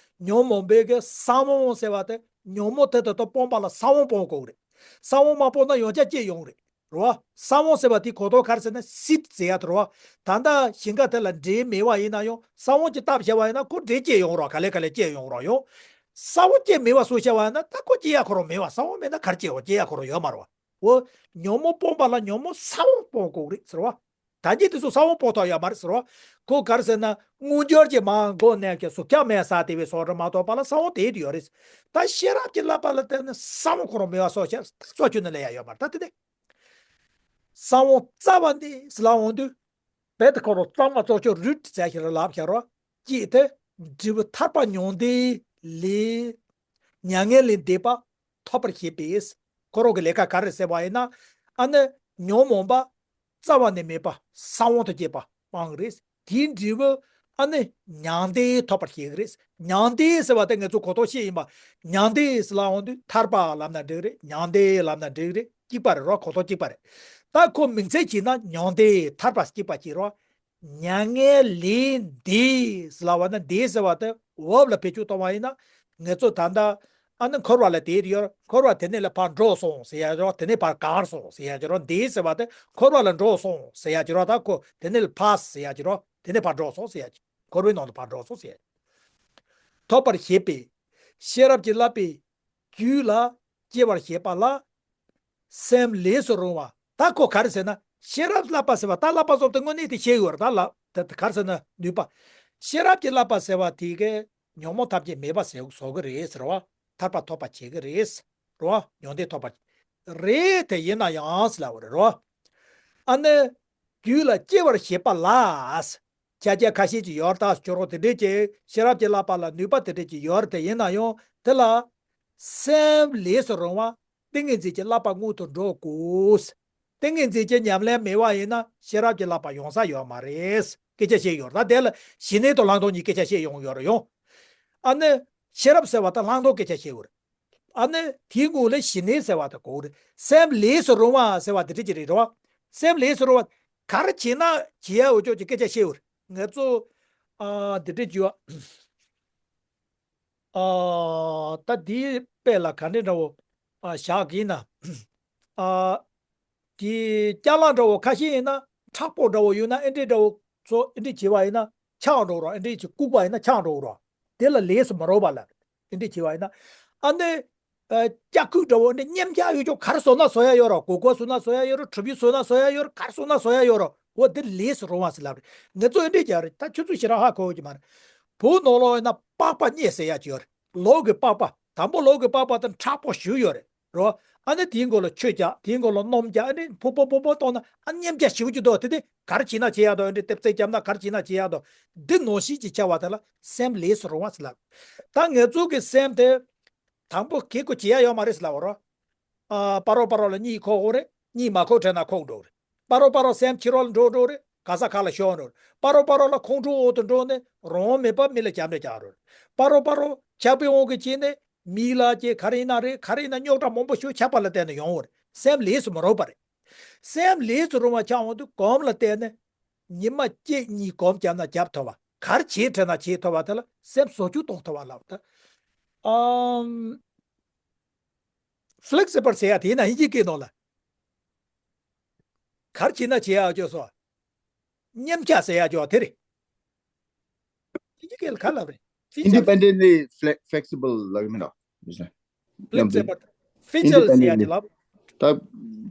ཉོན་མོངས་པའི་གི་ས་བོན་ཟེར་བ་དེ་ཉོན་མོངས་དེ་དང་དེ་སྤོང་བ་ལ་ས་བོན་སྤོང་དགོས་རེད། ས་བོན་མ་སྤོ་ན་ཡང་བསྐྱར་སྐྱེ་ཡོང་རེད། རེད་བ། ས་བོན་ཟེར་བ་དེ་གོ་དོན་ག་རེ་ཟེར་ན་སིཌ་ཟེར་ཡ་དེ་རེད་བ། ད་ལྟ་ཞིང་ཁ་དེ་ལ་འབྲས་མེད་པ་ཡིན་ན་ཡང་ས་བོན་གྱིས་བཏབ་བྱས་པ་ཡིན་ན་ཁོ་འབྲས་སྐྱེ་ཡོང་རོགས། ག་ལེ་ག་ལེ་སྐྱེ་ཡོང་རོགས་ཡོང་། ས་བོན་སྐྱེ་མེད་པ་བཟོ་བྱས་པ་ཡིན་ན་ད་ཁོ་སྐྱེ་ཡ་ཁོ་རང་མེད་བ། ས་བོན་མེད་ན་ག་རེ་སྐྱེ་བ། སྐྱེ་ཡ་ཁོ་རང་ཡོད་མ་རེད་བ། འོ། ཉོན་མོངས་སྤོང་བ་ལ་ཉོན་མོངས་ས་བོན་སྤོང་དགོས་རེད་ཟེར་བ། ད་གིན་དེ་ཚོ་ས་བོན་སྤོང་ཐུབ་ཡོད་མ་རེད་ཟེར་བ། ཁོ་ག་རེ་ཟེར་ན་དངོས་འབྱོར་གྱི་མང་གོ་གནས་ཀྱི་གཟུགས་ཁྱབ་མེད་ས་དེ་བས་སོགས་རེད་མ་གཏོགས་པ་ལ་ས་བོན་དེ་ཡོད་རེད། ད་ཤེས་རབ་ཀྱི་བསླབ་པ་ལ་བརྟེན་ནས་ས་བོན་ཁོ་རང་མེད་པ་སོགས་ཤར་ད་གཙོ་ཆུ་ནི་ལས་ཡ་ཡོད་མ་རེད། ད་དེ་ནས་ས་བོན་རྩ་བ་ནས་ཟེར་ལ་འོང་དུས། རྦད་དེ་ཁོ་རང་གཙང་མ་གཙོ་ཆུ་རུད་ཟེར་ཞིག་ལ་ལབ་ཤར་རོ། ཅེས་དེ་འབྲས་བུ་ཐར་པ་མྱང་འདས་ལས། མྱ་ངན་ལས་འདས་པ་ཐོབ་པར་བྱེད་པས། ཁོ་རང་གི་ལས་ཀ་ག་རེ་ཟེར་བ་ཡིན་ན། ཨ་ནི་ཉོན་མོངས་པ་རྩ་བ་ནས་མེད་པ་ས་བོན་དུ་སྐྱེས་པ་སྤང་གི་རེད། དེའི་འབྲས་བུ་ཨ་ནི་མྱང་འདས་ཐོབ་པར་བྱེད་ཀྱི་རེད། མྱང་འདས་ཟེར་བ་དེ་ངེད་ཚོ་གོ་རྟོགས་ཤེས་ཡིན་པ། མྱང་འདས་ཟེར་ལ་འོང་དུས་ཐར་པ་ལབ་ན་འགྲིག་རེད། མྱང་འདས་ལབ་ན་འགྲིག་རེད། གཅིག་པ་རེད་རོ། གོ་རྟོགས་གཅིག་པ་རེད། ད་ཁོ་མིང་ཚད་བྱས་ན་མྱང་འདས་ཐར་པ་གཅིག་པ་བྱེད་རོ། མྱ་ངན་ལས་འདས་ཟེར་ལ་བ་ན་འདས་ཟེར་བ་དེ་བབ་ལ་བེད་སྤྱོད་གཏོང་བ་ཡིན་ན། ངེད་ཚོ་ད་ལྟ་ཨ་ནི་འཁོར་བ་ལ་དེད་ཡོད། འཁོར་བ་དེ་ནས་ལ་ཕར་འགྲོ་སོང་ཟེར་ཡ་ཅིག་རོ། དེ་ནས་ཕར་གར་སོང་ཟེར་ཡ་ཅིག་རོ། འདས་ཟེར་བ་དེ་འཁོར་བ་ལ་འགྲོ་སོང་ཟེར་ཡ་ཅིག་རོ། ད་ཁོ་དེ་ནས་ལ་ཕར་ཟེར་ཡ་ཅིག་རོ། དེ་ནས་ཕར་འགྲོ་སོང་ཟེར་ཡ་ཅིག་འཁོར་བའི་ནང་དུ་ཕར་འགྲོ་སོང་ཟེར་ཡ་ཅིག་ཐོབ་པར་བྱེད་པས། ཤེས་རབ་ཀྱི་བསླབ་པའི་རྒྱུད་ལ་སྐྱེ་བར་བྱེད་པ་ལ། སེམས་ལས་སུ་རུང་བ། ད་ཁོ་ག་རེ་ཟེར་ན་ཤེས་རབ་བསླབ་པ་ཟེར་བ། ད་བསླབ་པ་སོགས་དེ་དངོས་གནས་དེ་ཤེས་ཡོད་རེད། ད་ལ་དེ་ག་རེ་ཟེར་ན་ནུས་པ། ཤེས་རབ་ཀྱི་བསླབ་པ་ཟེར་བ་དེ་གས་ཉོན་མོངས་ཐམས་ཅད་མེད་པ་ཟེར་བཟོ་གི་རེད་ཟེར་བ། ཐར་པ་ཐོབ་པ་བྱེད་གི་རེད་ཟེར་བ། མྱང་འདས་ཐོབ་པ་རེད་དེ་ཡིན་ན་ཡང་ཟེར་ལབ་པ་རེད་རོ། ཨ་ནི་རྒྱུད་ལ་སྐྱེ་བར་བྱེད་པ་ལ། ཁྱད་ཆོས་ཁ་ཤས་ཅིག་ཡོད་རེད། ད་ཁྱོད་རང་དེ་འདྲས་ཀྱི་ཤེས་རབ་ཀྱི་བསླབ་པ་ལ་ནུས་པ་དེ་འདྲས་ཀྱི་ཡོད་རེད། དེ་ཡིན་ན་ཡང་དེ་ལ་སེམས་ལས་སུ་རུང་བ་ཏིང་ངེ་འཛིན་གྱི་བསླབ་པ་སྔོན་དུ་འགྲོ་དགོས། ཏིང་ངེ་འཛིན་གྱི་ཉམས་ལེན་མེད་པ་ཡིན་ན་ཤེས་རབ་ཀྱི་བསླབ་པ་ཡོང་ས་ཡོད་མ་རེད། སྐད་ཆ་བཤད་ཡོད་རེད། ད་དེ་ལ་ཞི་གནས་དང་ལྷག་མཐོང་གཉིས་སྐད་ཆ་བཤད་ཡོང་ཡོད་རེད་ཡོང་། ཨ་ནི་ཤེས་རབ་ཟེར་བ་དང་ལྷག་མཐོང་སྐད་ཆ་བཤད་ཡོད་རེད། ཨ་ནི་དེའི་སྔོན་ལ་ཞི་གནས་ཟེར་བ་དེ་གོ་རེད། སེམས་ལས་སུ་རུང་བ་ཟེར་བ་དེ་འདྲ་ཅིག་རེད་རོ། སེམས་ལས་སུ་རུང་བ་ག་རེ་བྱས་ན་བྱེད་ཡ་འོ་ཅོག་ཅིག་སྐད་ཆ་བཤད་ཡོད་རེད། ངེད་ཚོ་ཨ་དེ་འདྲ་བྱས་པ། ཨ་ད་དེའི་དཔེ་ལ་ག་འདྲ་འདྲ་བོ་ཨ་བཞག་གི་ཡིན་ན། ཨ་དེ་ཅ་ལག་འདྲ་བོ་ཁ་ཤས་ཡིན་ན་མཁྲེགས་པོ་འདྲ་བོ་ཡོད་ན་ཨེ་འདྲ་འདྲ་བོ་ཚོ་ཨེ་འདྲ་བྱས་པ་ཡིན་ན་ཆག་འགྲོ་རོགས། ཨེ་འདྲ་ཅིག་བཀུག་པ་ཡིན་ན་ཆག་འགྲོ་རོགས། དེ་ལ་ལས་སུ་མ་རུང་བ་ལ། དེ་འདྲ་བྱས་པ་ཡིན་ན། ཨ་ནི། ཨ་ལྕགས་སྐུད་འདྲ་བོ་འདི་མཉེན་ཆས་ཡོད་ཅོག་ག་རེ་བཟོ་ན་བཟོ་ཡ་ཡོད་རོ། གོས་གོས་བཟོ་ན་བཟོ་ཡ་ཡོད་རོ། གྲུ་བཞི་བཟོ་ན་བཟོ་ཡ་ཡོད་རོ། ག་རེ་བཟོ་ན་བཟོ་ཡ་ཡོད་རོ། འོ་འདི་ལས་སུ་རུང་བ་ཟེར་ལབ་རེད། ངེད་ཚོ་འདི་རྒྱག་རེད། ད་ཁྱོད་ཚོ་ཞེ་དྲག་ཧ་གོ་གི་མ་རེད། བོད་ནང་ལོགས་ཡིན་ན་པགས་པ་མཉེ་ཟེར་ཡ་ཅིག་ཡོད་རེད། ལོག་གི་པགས་པ། དང་པོ་ལོག་གི་པགས་པ་དེ་མཁྲེགས་པོ་ཞེ་པོ་ཡོད་རེད། རོ། ཨ་ནི་དེའི་མགོ་ལ་ཆུ་རྒྱག་དེའི་མགོ་ལ་སྣུམ་རྒྱག་ཨ་ནི་ཕུ་ཕུ་ཕུ་ཕུ་གཏོང་ན་ཨ་མཉེན་ཆས་ཞེ་པོ་ཅིག་འདུག་དེ་དེ་ག་རེ་བྱས་ན་བྱེད་ཡ་འདུག་ཨ་ནི་ཏེབ་ཙེ་བརྒྱབ་ན་ག་རེ་བྱས་ན་བྱེད་ཡ་འདུག་འདི་ནང་བཞིན་གྱི་ཆ་བ་དེ་ལ་སེམས་ལས་སུ་རུང་བ་ཟེར་ལབ། ད་ངེད་ཚོ་གི་སེམས་དེ། དང་པོ་གི་གུ་བྱེད་ཡ་ཡོད་མ་རེད་ཟེར་ལབ་པ་རོ། ཨ་སྤ་རོ་སྤ་རོ་ལ་གཉིད་ཁུག་འོང་རེད། གཉིད་མ་ཁུག་དྲན་ན་ཁུག་འགྲོ་རེད། སྤ་རོ་སྤ་རོ་སེམས་ཕྱི་རོལ་ལ་འགྲོ་འགྲོ་རེད། ག་ས་ག་ལ་ཤོར་འགྲོ་རེད། སྤ་རོ་སྤ་རོ་ལ་ཁོང་ཁྲོ་འོག་ཏུ་འགྲོ་ནས་རང་དབང་མེད་པར་མི་ལ་སྐྱབས་འགྲོ་རྒྱག་འགྲོ་རེད། སྤ་རོ་སྤ་རོ་ཆགས་པའི་དབང་གིས་བྱས་ནས་མི་ལ་ཅེ་ག་རེ་ཡིན་ན་རེད། ག་རེ་ཡིན་ན་རྙོག་དྲ་མང་པོ་ཞིག་ཆགས་པ་ལ་བརྟེན་ནས་ཡོང་བ་རེད། སེམས་ལས་སུ་མ་རུང་བ་རེད། སེམས་ལས་སུ་རུང་བ་ཆགས་འོང་དུས་གོམས་ལ་བརྟེན་ནས་ཉི་མ་གཅིག་གཉིས་གོམས་བརྒྱབ་ན་བརྒྱབ་ཐུབ་པ། ག་རེ་བྱེད་དྲན་ན་བྱེད་ཐུབ་པ་དེ་ལ་སེམས་བཟོ་བཅོས་གཏོང་ཐུབ་པ་ལབ་ད། ཨམ། ཕི་ལེག་སི་བལ་ཟེར་ཡ་དེ་ཡིན་ན་ཧིན་སྐད་ནང་ལ། ག་རེ་བྱེད་ན་བྱེད་ཡ་ཅོ་སོ། མཉེན་ཆས་ཟེར་ཡ་ཅོ་དེ་རེད། ཧིན་སྐད་ལ་ག་ལབ་རེད། ཕི་ཅལ། Independently fle- flexible ལབ་ཀྱི་མིན་འགྲོ། ཕི་ལེག་སི་བལ། ཕི་ཅལ་ཟེར་ཡ་དེ་ལབ། ད་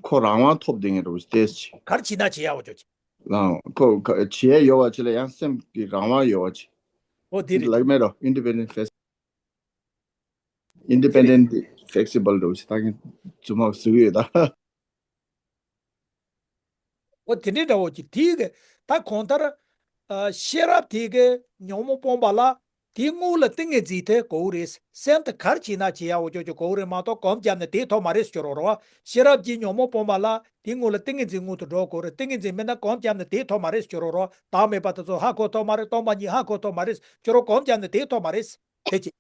ཁོ་རང་དབང་ཐོབ་བསྡད་མཁན་འདྲ་བོ་ཞིག་བལྟས་ཅི། ག་རེ་བྱེད་ན་བྱེད་ཡ་བ་ཅོ་ཅི། ལའང་ཁོ་ག- བྱེད་ཡ་ཡོད་པ་ཅིག་ལ་ཡང་སེམས་ཀྱི་རང་དབང་ཡོད་པ་ཅིག་འོ་དེ་རེད། ལབ་ཀྱི་མེད་འགྲོ། Independent flex- Independent flexible འདྲ་བོ་ཞིག་ད་གིན་རྫུན་མ་ཟེར་གྱི་ཡོད་ད། འོ་དེ་འདྲའི་འདྲ་བོ་ཅིག་དེའི་གི་ད་གང་ལྟར། ཨ་ཤེས་རབ་དེ་གི་ཉོན་མོངས་སྤོང་བ་ལ་དེའི་སྔོན་ལ་ཏིང་ངེ་འཛིན་དེ་དགོས་རེད། སེམས་དེ་ག་རེ་བྱས་ན་བྱེད་ཡ་འོ་ཅོ་ཅོ་དགོས་རེད་མ་གཏོགས་གོམས་བརྒྱབ་ནས་དེ་ཐོབ་མ་རེད་ཟེར་རོ་རོ། ཤེས་རབ་ཀྱིས་ཉོན་མོངས་སྤོང་བ་ལ་དེའི་སྔོན་ལ་ཏིང་ངེ་འཛིན་སྔོན་དུ་འགྲོ་དགོས་རེད། ཏིང་ངེ་འཛིན་མེད་ན་གོམས་བརྒྱབ་ནས་དེ་ཐོབ་མ་རེད་ཟེར་རོ་རོ། བདག་མེད་པ་དེ་ཚོ་ཧ་གོ་ཐུབ་མ་རེད། སྟོང་པ་ཉིད་ཧ་གོ་ཐུབ་མ་རེད་ཟེར་རོ། གོམས་བརྒྱབ་ནས་དེ་ཐོབ་མ་རེད་དེ་ཅི།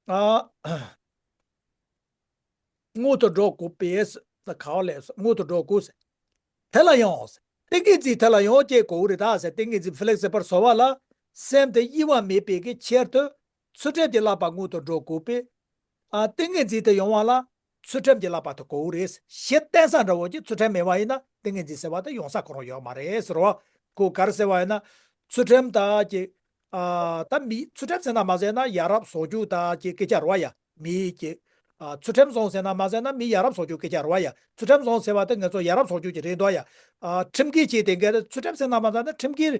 ཨ། སྔོན་དུ་འགྲོ་དགོས་པས་ཟེར། ད་ག་བ་ལས་ཟེར། སྔོན་དུ་འགྲོ་དགོས་ཟེར། དེ་ལ་ཡང་ཟེར། ཏིང་ངེ་འཛིན་དེ་ལ་ཡང་སྐྱེ་དགོས་རེད་ད་ཟེར། ཏིང་ངེ་འཛིན་ཕི་ལེག་སི་བལ་བཟོ་བ་ལ་སེམས་དེ་དབྱེ་བ་མེད་པའི་གི་ཕྱིར་དུ་ཚུལ་ཁྲིམས་ཀྱི་བསླབ་པ་སྔོན་དུ་འགྲོ་དགོས་པས། ཨ་ཏིང་ངེ་འཛིན་དེ་ཡོང་བ་ལ་ཚུལ་ཁྲིམས་ཀྱི་བསླབ་པ་དེ་དགོས་རེད། གཞི་རྟེན་ས་འདྲ་བོ་ཅིག་ཚུལ་ཁྲིམས་མེད་པ་ཡིན་ན་ཏིང་ངེ་འཛིན་ཟེར་བ་དེ་ཡོང་ས་ཁོ་རང་ཡོད་མ་རེད་ཟེར་བ། ཁོ་ག་རེ་ཟེར་བ་ཡིན་ན། ཚུལ་ཁྲིམས་དང་ཅིག་ཨ་ད་མི་ཚུལ་ཁྲིམས་ཟེར་ན་མ་ཟེར་ན་ཡ་རབས་བཟོ་རྒྱུ་དང་ཅིག་སྐད་ཆ་རེད་བ་ཡ། མི་ཅིག་ཨ་ཚུལ་ཁྲིམས་བཟང་ཟེར་ན་མ་ཟེར་ན་མི་ཡ་རབས་བཟོ་རྒྱུ་སྐད་ཆ་རེད་བ་ཡ། ཚུལ་ཁྲིམས་བཟང་ཟེར་བ་དེ་ང་ཚོ་ཡ་རབས་བཟོ་རྒྱུ་ཅིག་རེད་འདུག་ཡ། ཨ་ཁྲིམས་འགལ་བྱས་དེ་འགལ་ཚུལ་ཁྲིམས་ཟེར་ན་མ་ཟེར་ན་ཁྲིམས་འགལ།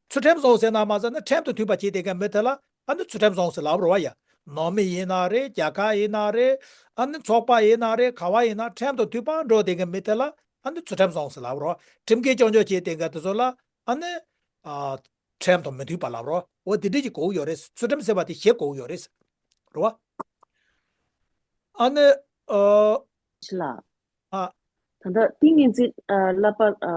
ཚུལ་ཁྲིམས་བཟང་ཟེར་ན་མ་ཟེར་ན་ཁྲིམས་དང་མཐུན་པ་བྱས་དེ་འགལ་མི་དེ་ལ་ཨ་ནི་ཚུལ་ཁྲིམས་བཟང་ཟེར་ལབ་རེད་བ་ཡ། ནང་མི་ཡིན་ན་རེད། རྒྱལ་ཁབ་ཡིན་ན་རེད། ཨ་ནི་ཚོགས་པ་ཡིན་ན་རེད། ག་བ་ཡིན་ན་ཁྲིམས་དང་མཐུན་པ་འགྲོ་དེ་འགལ་མི་དེ་ལ་ཨ་ནི་ཚུལ་ཁྲིམས་བཟང་ཟེར་ལབ་རེད་བ། ཁྲིམས་འགལ་རྐྱང་རྐྱང་བྱས་དེ་འགལ་དེ་ཚོ་ལ་ཨ་ནི། ཨ། ཁྲིམས་དང་མི་མཐུན་པ་ལབ་རོ། འོ་དེ་འདྲ་ཅིག་དགོས་ཀྱི་ཡོད་རེད། ཚུལ་ཁྲིམས་ཟེར་བ་དེ་གཞི་དགོས་ཀྱི་ཡོད་རེད། རེད་བ། ཨ་ནི། ཨ། ཕྱི་ལ། ཨ། ད་ལྟ་ཏིང་ངེ་འཛིན་ཨ་བསླབ་པ་ཨ་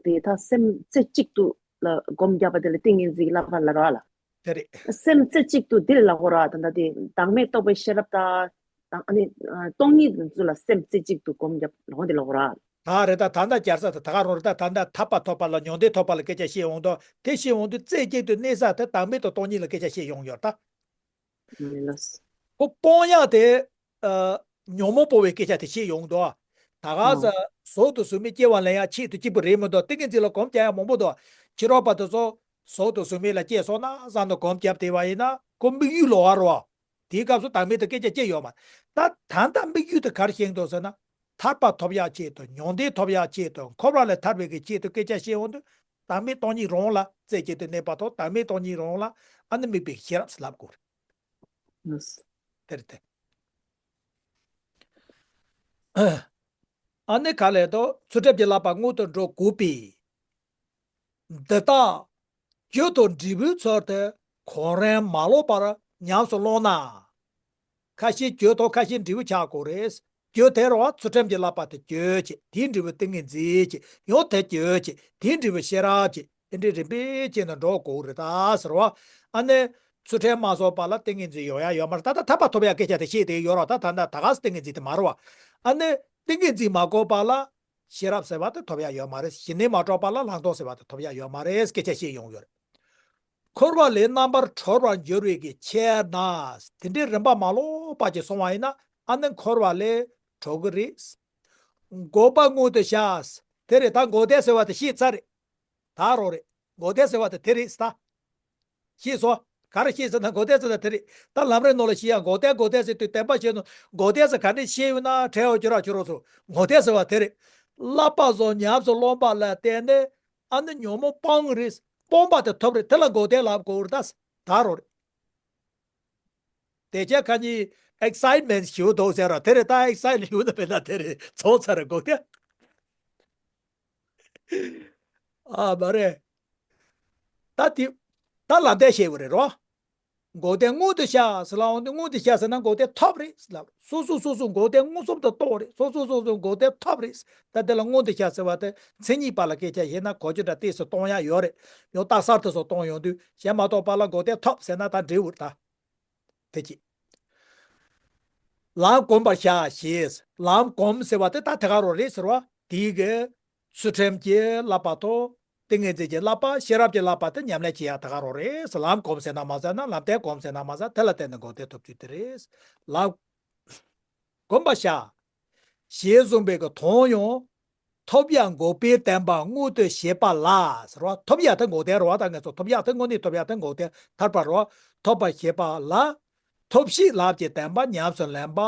དེ་ད་སེམས་རྩེ་གཅིག་ཏུ་ལ་སྒོམ་རྒྱབ་པ་དེ་ལ་ཏིང་ངེ་འཛིན་བསླབ་པ་ལབ་ར་ལ། དེ་རེད། སེམས་རྩེ་གཅིག་ཏུ་དེ་ལ་ལབ་དགོས་ར། ད་ལྟ་དེ་བདག་མེད་རྟོགས་པའི་ཤེས་རབ་དང་། དང་ཨ་ནི་ཨ་སྟོང་ཉིད་ཚོ་ལ་སེམས་རྩེ་གཅིག་ཏུ་སྒོམ་རྒྱབ་ལོང་དེ་ལོག་ར། ད་རེད། ད་ད་ལྟ་རྒྱལ་ས་དེ་ད་ག་རང་རེད། ད་ད་ལྟ་ཐར་པ་ཐོབ་པ་ལ་མྱང་འདས་ཐོབ་པ་ལ་སྐད་ཆ་བཤད་འོང་དོ། དེ་བཤད་འོང་དུས་རྩེ་གཅིག་ཏུ་གནས་ས་དེ་བདག་མེད་དང་སྟོང་ཉིད་ལ་སྐད་ཆ་བཤད་ཡོང་ཡོད་ད། ལགས། ཁོ་སྤོང་ཡག་དེ་ཨ་ཉོན་མོངས་སྤོང་བའི་སྐད་ཆ་དེ་བཤད་ཡོང་དོ། ད་ག་ཨ་ས་ཟོག་ཏུ་གཟུགས་མེད་སྐྱེ་བ་ལེན་ཡག་ཆེད་དུ་གཅིག་པུ་རེད་མི་འདུག་ཏིང་ངེ་འཛིན་ལ་སྒོམ་རྒྱག་ཡག་མང་པོ་འདུག་ཕྱི་རོལ་པ་དེ་ཚོ་ཟོག་ཏུ་གཟུགས་མེད་ལ་སྐྱེས་སོང་ན་བསམ་དུ་སྒོམ་རྒྱབ་བསྡད་པ་ཡིན་ན་ཁོ་དམིགས་ཡུལ་ལོག་པ་རེད་བ། དེའི་སྐབས་སུ་བདག་མེད་དུ་སྐད་ཆ་བཤད་ཡོད་མ་རེད། ད་ད་ལྟ་དམིགས་ཡུལ་དེ་ག་རེ་བཤད་འདུག་ཟེར་ན། ཐར་པ་ཐོབ་ཡག་ཆེད་དུ། མྱང་འདས་ཐོབ་ཡག་ཆེད་དུ། འཁོར་བ་ལས་ཐར་བའི་གི་ཆེད་དུ་སྐད་ཆ་བཤད་འོང་དུས། བདག་མེད་སྟོང་ཉིད་རང་ལ་རྩེ་གཅིག་ཏུ་གནས་པ་དང་བདག་མེད་སྟོང་ཉིད་རང་ལ་ཨ་ནི་དམིགས་པའི་ཤེས་རབ་ཟེར་ལབ་དགོས་རེད། ལགས། དེ་རེད་དེ། ཨ་ནི་ག་ལས་དོ་ཚུལ་ཁྲིམས་ཀྱི་བསླབ་པ་སྔོན་དུ་འགྲོ་དགོས་པས། འདི་ལྟར་རྒྱུ་དང་འབྲས་བུའི་ཚུལ་དེ་གོ་རིམ་མ་ལོག་པར་ཉམས་སུ་བླངས་ན། ཁ་ཤས་རྒྱུ་དང་ཁ་ཤས་འབྲས་བུ་ཆགས་དགོས་རེད། རྒྱུ་དེ་རུ་ཚུལ་ཁྲིམས་ཀྱི་བསླབ་པ་དེ་རྒྱུ་བྱས། དེའི་འབྲས་བུ་ཏིང་ངེ་འཛིན་བྱས། ཡང་དེ་རྒྱུ་བྱས། དེའི་འབྲས་བུ་ཤེས་རབ་བྱས། དེ་འདྲའི་རིམ་པས་བྱས་ནས་འགྲོ་དགོས་རེད་ད་ཟེར་བ། ཨ་ནི་ཚུལ་ཁྲིམས་མ་སོང་བ་ལ་ཏིང་ངེ་འཛིན་ཡོང་ཡག་ཡོད་མ་རེད། ད་ལྟ་ཐར་པ་ཐོབ་ཡག་སྐད་ཆ་དེ་བཤད་དེ་ཡོད་རོགས། ད་ད་ད་ད་ག་སེ་ཏིང་ངེ་འཛིན་དེ་མ་རེད་བ། ཨ་ནི་ཏིང་ངེ་འཛིན་མ་གོ་བ་ལ། ཤེས་རབ་ཟེར་བ་དེ་ཐོབ་ཡག་ཡོད་མ་རེད། ཞི་གནས་མ་གྲོལ་བ་ལ་ལྷག་མཐོང་ཟེར་བ་དེ་ཐོབ་ཡག་ཡོད་མ་རེད། སྐད་ཆ་བཤད་ཡོང་ཡོད་རེད། འཁོར་བ་ལས་རྣམ་པར་གྲོལ་བར་འགྱུར་བའི་གི་ཕྱིར་ན། དེ་འདྲའི་རིམ་པ་མ་ལོག་པ་ཅིག་སོང་བ་ཡིན་ན་ཨ་ནི་འཁོར་བ་ལས་གྲོལ་གི་རེད། འགོག་པ་མངོན་དུ་བྱ། དེ་རེད། ད་འགོག་བདེན་ཟེར་བ་དེ་ཤེས་ཚར་རེད། ད་རོགས་རེད། འགོག་བདེན་ཟེར་བ་དེ་དེ་རེད་ད། ཤེས་སོ། ག་རེ་ཤེས་ཟེར་ན་འགོག་བདེན་ཟེར་ན་དེ་རེད། ད་ལམ་རིམ་ནང་ལ་ཤེས་ཡ་འགོག་བདེན་འགོག་བདེན་ཟེར་དུས་བདེན་པ་ཤེས་ནོ། འགོག་བདེན་ཟེར་ག་འདྲས་ཤེས་ཡོད་ན་བྲལ་བ་ཅི་རག་ཅི་རོགས་སོ། འགོག་བདེན་ཟེར་བ་དེ་རེད། བསླབ་པ་བཟང་ཉམས་སུ་བླངས་པ་ལ་བརྟེན་ནས་ཨ་ནི་ཉོན་མོངས་སྤང་རེད། སྤོང་བ་དེ་ཐོབ་རེད། དེ་ལ་འགོག་བདེན་ལབ་དགོས་རེད་ད། ད་རོགས་རེད། དེ་ཆ་ཁ་ཉིན་ཨེག་སའིཊ་མེན་ཊི་ཞུ་འདུག་ཟེར་ར། དེ་རེད་ད། ཨེག་སའིཊ་ཞུ་ན་མེད་ན་དེ་རེད། ཚོགས་ཚར་རེད་འགོག་བདེན། ཨ་མ་རེད། ད་དེ། ད་ལམ་བདེན་བཤད་དགོས་རེད་རོ། འགོག་བདེན་མངོན་དུ་བྱ་ཟེར་ལ་འོང་དུས་མངོན་དུ་བྱ་ཟེར་ན་འགོག་བདེན་ཐོབ་རེད་ཟེར་ལ། སོ་སོ་སོ་སོ་འགོག་བདེན་མངོན་སུམ་དུ་རྟོགས་རེད། སོ་སོ་སོ་སོ་འགོག་བདེན་ཐོབ་རེད། ད་དེ་ལ་མངོན་དུ་བྱ་ཟེར་བ་དེ་མཚན་ཉིད་པ་ལ་སྐད་ཆ་བཤད་ན་གོ་རྒྱུ་འདྲ་ཏོག་ཙམ་གཏོང་ཡ་ཡོད་རེད། ཡང་རྟགས་གསལ་དུ་སོགས་གཏོང་ཡོང་དུས་གཞན་མ་རྟོགས་པ་ལ་འགོག་བདེན་ཐོབ་ཟེར་ན་ད་འགྲིག་འུར་ད། དེ་གཅིག་ལམ་གོམས་པར་བྱ་ཞེས། ལམ་གོམས་ཟེར་བ་དེ་ད་དེ་ག་རང་རེད་ཟེར་བ། དེའི་གི་ཚུལ་ཁྲིམས་ཀྱི་བསླབ་པ་དང་། ཏིང་ངེ་འཛིན་གྱི་བསླབ་པ། ཤེས་རབ་ཀྱི་བསླབ་པ་དེ་ཉམས་ལེན་བྱེད་ཡག་དེ་ག་རང་རེད། ལམ་གོམས་ཟེར་ན་མ་ཟེར་ན་ལམ་བདེན་གོམས་ཟེར་ན་མ་ཟེར། དེ་ལ་བརྟེན་ནས་འགོག་བདེན་ཐོབ་ཚུལ་དེ་རེད། ལམ་གོམས་པར་བྱ། ཞེས་གསུངས་པའི་གི་དོན་ཡང་། ཐོབ་ཡག་འགོག་པའི་བདེན་པ་མངོན་དུ་བྱེད་པ་ལ་ཟེར་བ། ཐོབ་ཡག་དེ་འགོག་བདེན་རེད་བ། ད་ང་ཚོ་ཐོབ་ཡག་དེ་དངོས་གནས་ཐོབ་ཡག་དེ་འགོག་བདེན་ཐར་པ་རེད་བ། ཐོབ་པར་བྱེད་པ་ལ། ཐོབ་བྱེད་ལམ་གྱི་བདེན་པ་ཉམས་སུ་ལེན་པ།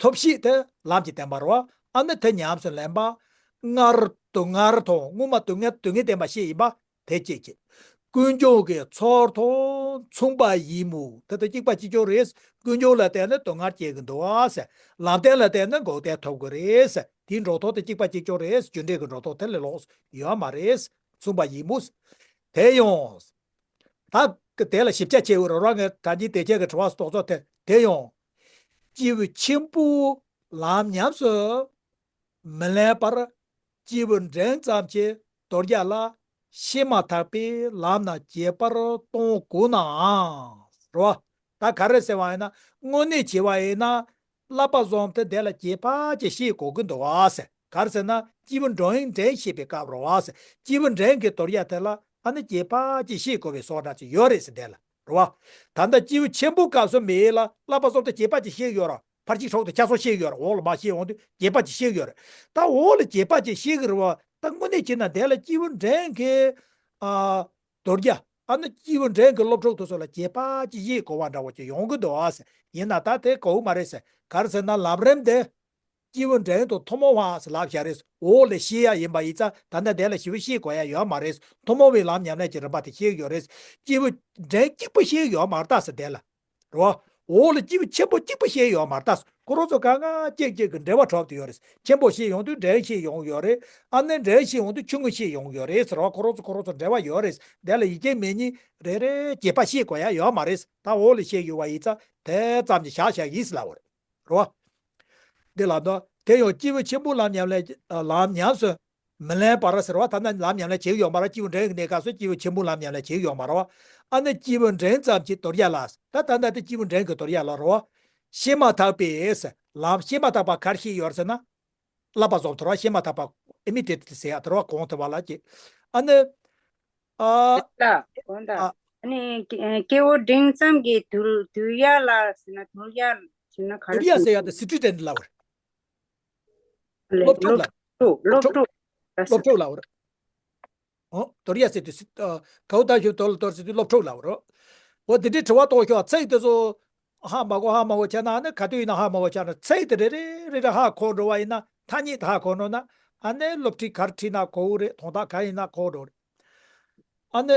ཐོབ་བྱེད་དེ་ལམ་གྱི་བདེན་པ་རེད་བ། ཨ་ནི་དེ་ཉམས་སུ་ལེན་པ། སྔར་སྡུག་བསྔལ་དང་སྔོན་མ་སྡུག་བསྔལ་སྡུག་བསྔལ་བདེན་པ་བཤད་ཡིན་པ། དེ་གཅིག་བྱས། ཀུན་འབྱུང་གི་ཚོགས་དང་མཚུངས་པ་ཡིན་མོད། དེ་དང་གཅིག་པ་གཅིག་རྐྱང་རེད། ཀུན་འབྱུང་ལ་བརྟེན་ནས་སྡུག་བསྔལ་སྐྱེ་གི་འདུག་ཟེར། ལམ་བདེན་ལ་བརྟེན་ནས་འགོག་བདེན་ཐོབ་དགོས་རེད་ཟེར། དེའི་འགྲོ་སྟངས་དེ་གཅིག་པ་གཅིག་རྐྱང་རེད། རྒྱུ་འབྲས་ཀྱི་འགྲོ་སྟངས་དེ་ལས་ལོགས་ཡོད་མ་རེད། མཚུངས་པ་ཡིན་མོད། དེ་ཡང་། ད་དེ་ལ་ཞིབ་ཆ་བྱེད་འོས་རོགས། ངས་ད་གིན་དེ་ཆ་གི་དྲི་བ་རྟོག་ཚོགས་དེ་དེ་ཡང་། སྐྱེས་བུ་ཆེན་པོས་ལམ་ཉམས་སུ་མི་ལེན་པར་སྐྱེས་བུ་འབྲིང་ཙམ་གྱིས་དོལ་རྒྱལ་ལ་ཤེས་མ་ཐག་པའི་ལམ་རྣམས་གྱེས་པར་གཏོང་དགོས་ནའང་། རོ། ད་ག་རེ་ཟེར་བ་ཡིན་ན་དངོས་གནས་བྱས་པ་ཡིན་ན་བསླབ་པ་བཟང་དེ་དེ་ལ་གྱེས་པ་ཅིག་ཤེས་དགོས་ཀྱི་འདུག་བ་ཟེར། ག་རེ་ཟེར་ན་སྐྱེས་བུ་འབྲིང་འབྲིང་བཤད་པའི་སྐབས་རོ་བ་ཟེར། སྐྱེས་བུ་འབྲིང་གི་དོལ་རྒྱལ་དེ་ལ་ཨ་ནི་གྱེས་པ་ཅིག་ཤེས་དགོས་པའི་བཟོ་འདྲ་ཅིག་ཡོད་རེད་ཟེར། དེ་ལ་ རེད་བ། ད་ལྟ་སྐྱེས་བུ་ཆེན་པོའི་སྐབས་སུ་མེད་ལ་བསླབ་པ་སོགས་དེ་རྒྱས་པ་ཅིག་བཤད་ཡོད་ར། ཕར་ཕྱིན་གྲོགས་དང་ཆ་ཚང་བཤད་ཡོད་ར། འོག་ལ་མ་བཤད་འོང་དུས་རྒྱས་པ་ཅིག་བཤད་ཡོད་ར། ད་འོག་ལ་རྒྱས་པ་ཅིག་བཤད་གི་རེད་བ། ད་དངོས་གནས་བྱས་ན་དེ་ལ་སྐྱེས་བུ་འབྲིང་གི་ཨ་དོལ་རྒྱལ། ཨ་ནི་སྐྱེས་བུ་འབྲིང་གི་སློབ་ཕྲུག་དེ་ཚོ་ལ་རྒྱས་པ་ཅིག་བཤད་དགོས་པ་འདྲ་བོ་ཅིག་ཡོང་གི་འདུག་ཨ་ཟེར། ཡིན་ན་ད་དེ་དགོས་མ་རེད་ཟེར། ག་རེ་ཟེར་ན་ལམ་རིམ་དེ་སྐྱེས་བུ་འབྲིང་དང་ཐུན་མོང་བ་ཟེར་ལབ་བཞག་རེད། འོག་ལ་བཤད་ཡ་ཡིན་པ་ཡིན་ཙང་ད་ལྟ་དེ་ལ་ཞིབ་བཤད་དགོས་ཡ་ཡོད་མ་རེད། ཐུན་མོང་བའི་ལམ་ཉམས་ལེན་གྱི་རིམ་པ་དེ་བཤད་ཡོད་རེད། སྐྱེས་བུ་འབྲིང་གཅིག་པུ་བཤད་ཡོད་མ་རེད་ད་ཟེར་དེ་ལ། རེད་བ། འོག་ལ་སྐྱེས་བུ་ཆེན་པོ་གཅིག་པུ་བཤད་ཡོད་མ་རེད་ད། ཁོ་རང་ཚོ་གང་ག་གཅིག་གཅིག་གི་འབྲེལ་བ་གྲུབ་བསྡད་ཡོད་རེད། ཆེན་པོ་བཤད་ཡོང་དུས་འབྲིང་བཤད་ཡོང་ཡོད་རེད། ཨ་ནི་འབྲིང་བཤད་ཡོང་དུས་ཆུང་ངུ་བཤད་ཡོང་ཡོད་རེད་ཟེར་བ། ཁོ་རང་ཚོ་ཁོ་རང་ཚོ་འབྲེལ་བ་ཡོད་རེད། དེ་ལ་ཡིན་གཅིག་མིན་གཉིས་རེ་རེ་རྒྱས་པ་བཤད་དགོས་ཡ་ཡོད་མ་རེད། ད་འོག་ལ་བཤད་ཡོད་པ་ཡིན་ཙང་དེ་ཙམ་གྱིས་བཞག་བཞག་ཡིན་ཟེར་ལབ་པ་རེད། རེད་བ། འདི་ལ་ད་དེ་ཡང་སྐྱེས་བུ་ཆེན་པོ་ལམ་ཉམས་ལེན་ལམ་ཉམས་སུ་མི་ལེན་པར་ཟེར་བ། ད་ནི་ལམ་ཉམས་ལེན་བྱེད་ཀྱི་ཡོད་མ་རེད། སྐྱེས་བུ་འབྲིང་གི་གནས་སྐབས་སུ་སྐྱེས་བུ་ཆེན་པོ་ལམ་ཉམས་ལེན་བྱེད་ཀྱི་ཡོད་མ་རེད་བ། ཨ་ནི་སྐྱེས་བུ་འབྲིང་ཙམ་གྱི་དོལ་རྒྱལ་ལ། ད་ད་ལྟ་དེ་སྐྱེས་བུ་འབྲིང་གི་དོལ་རྒྱལ་ལ་རེད་བ། བཤད་མ་ཐག་པའི་ལམ། བཤད་མ་ཐག་པ་ག་རེ་བཤད་ཡོད་ཟེར་ན། བསླབ་པ་རྫོགས་དོར་བ། བཤད་མ་ཐག་པ་ཨི་མི་ཊེཊ་ཟེར་ཡ་དོར་བ་གོང་དུ་བ་ལ་སྐྱེ། ཨ་ནི། ཨ། ད་གོང་དུ། ཨ། ཨ་ནི་སྐྱེ་སྐྱེ་བོ་འབྲིང་ཙམ་གྱི་དོལ་དོལ་རྒྱལ་ལ་ཟེར་ན་དོལ་རྒྱལ་ཟེར་ན་ག་རེ་དོལ་རྒྱལ་ཟེར་ཡ་དེ་སི་ཊུ་ཌེན་ཊ་ལབ་པ་རེད། ལས་སློབ་ཕྲུག་ལབ། སློབ་ཕྲུག་སློབ་ཕྲུག་སློབ་ཕྲུག་ལབ་པ་རེད། ཨོ། དོལ་རྒྱལ་ཟེར་དུས་སི་ཨ། གའུ་ད་ཞུ་དོལ་དོལ་ཟེར་དུས་སློབ་ཕྲུག་ལབ་པ་རེད། འོ་དེ་འདྲའི་དྲི་བ་གཏོང་ཤོག་ཚིག་དེ་ཚོ་ཧ་མ་གོ་ཧ་མ་གོ་ཆགས་ན། ཨ་ནི་ག་དུས་ཡིན་ན་ཧ་མ་གོ་ཆགས་ན། ཚིག་དེ་རེ་རེ་རེ་རེ་ཧ་གོ་འགྲོ་བ་ཡིན་ན། ཐ་སྙད་དེ་ཧ་གོ་འགྲོ་ན། ཨ་ནི་སློབ་ཁྲིད་ག་རེ་ཁྲིད་ན་གོ་གི་རེད། དོན་དག་ག་ཡིན་ན་གོ་འགྲོ་རེད། ཨ་ནི།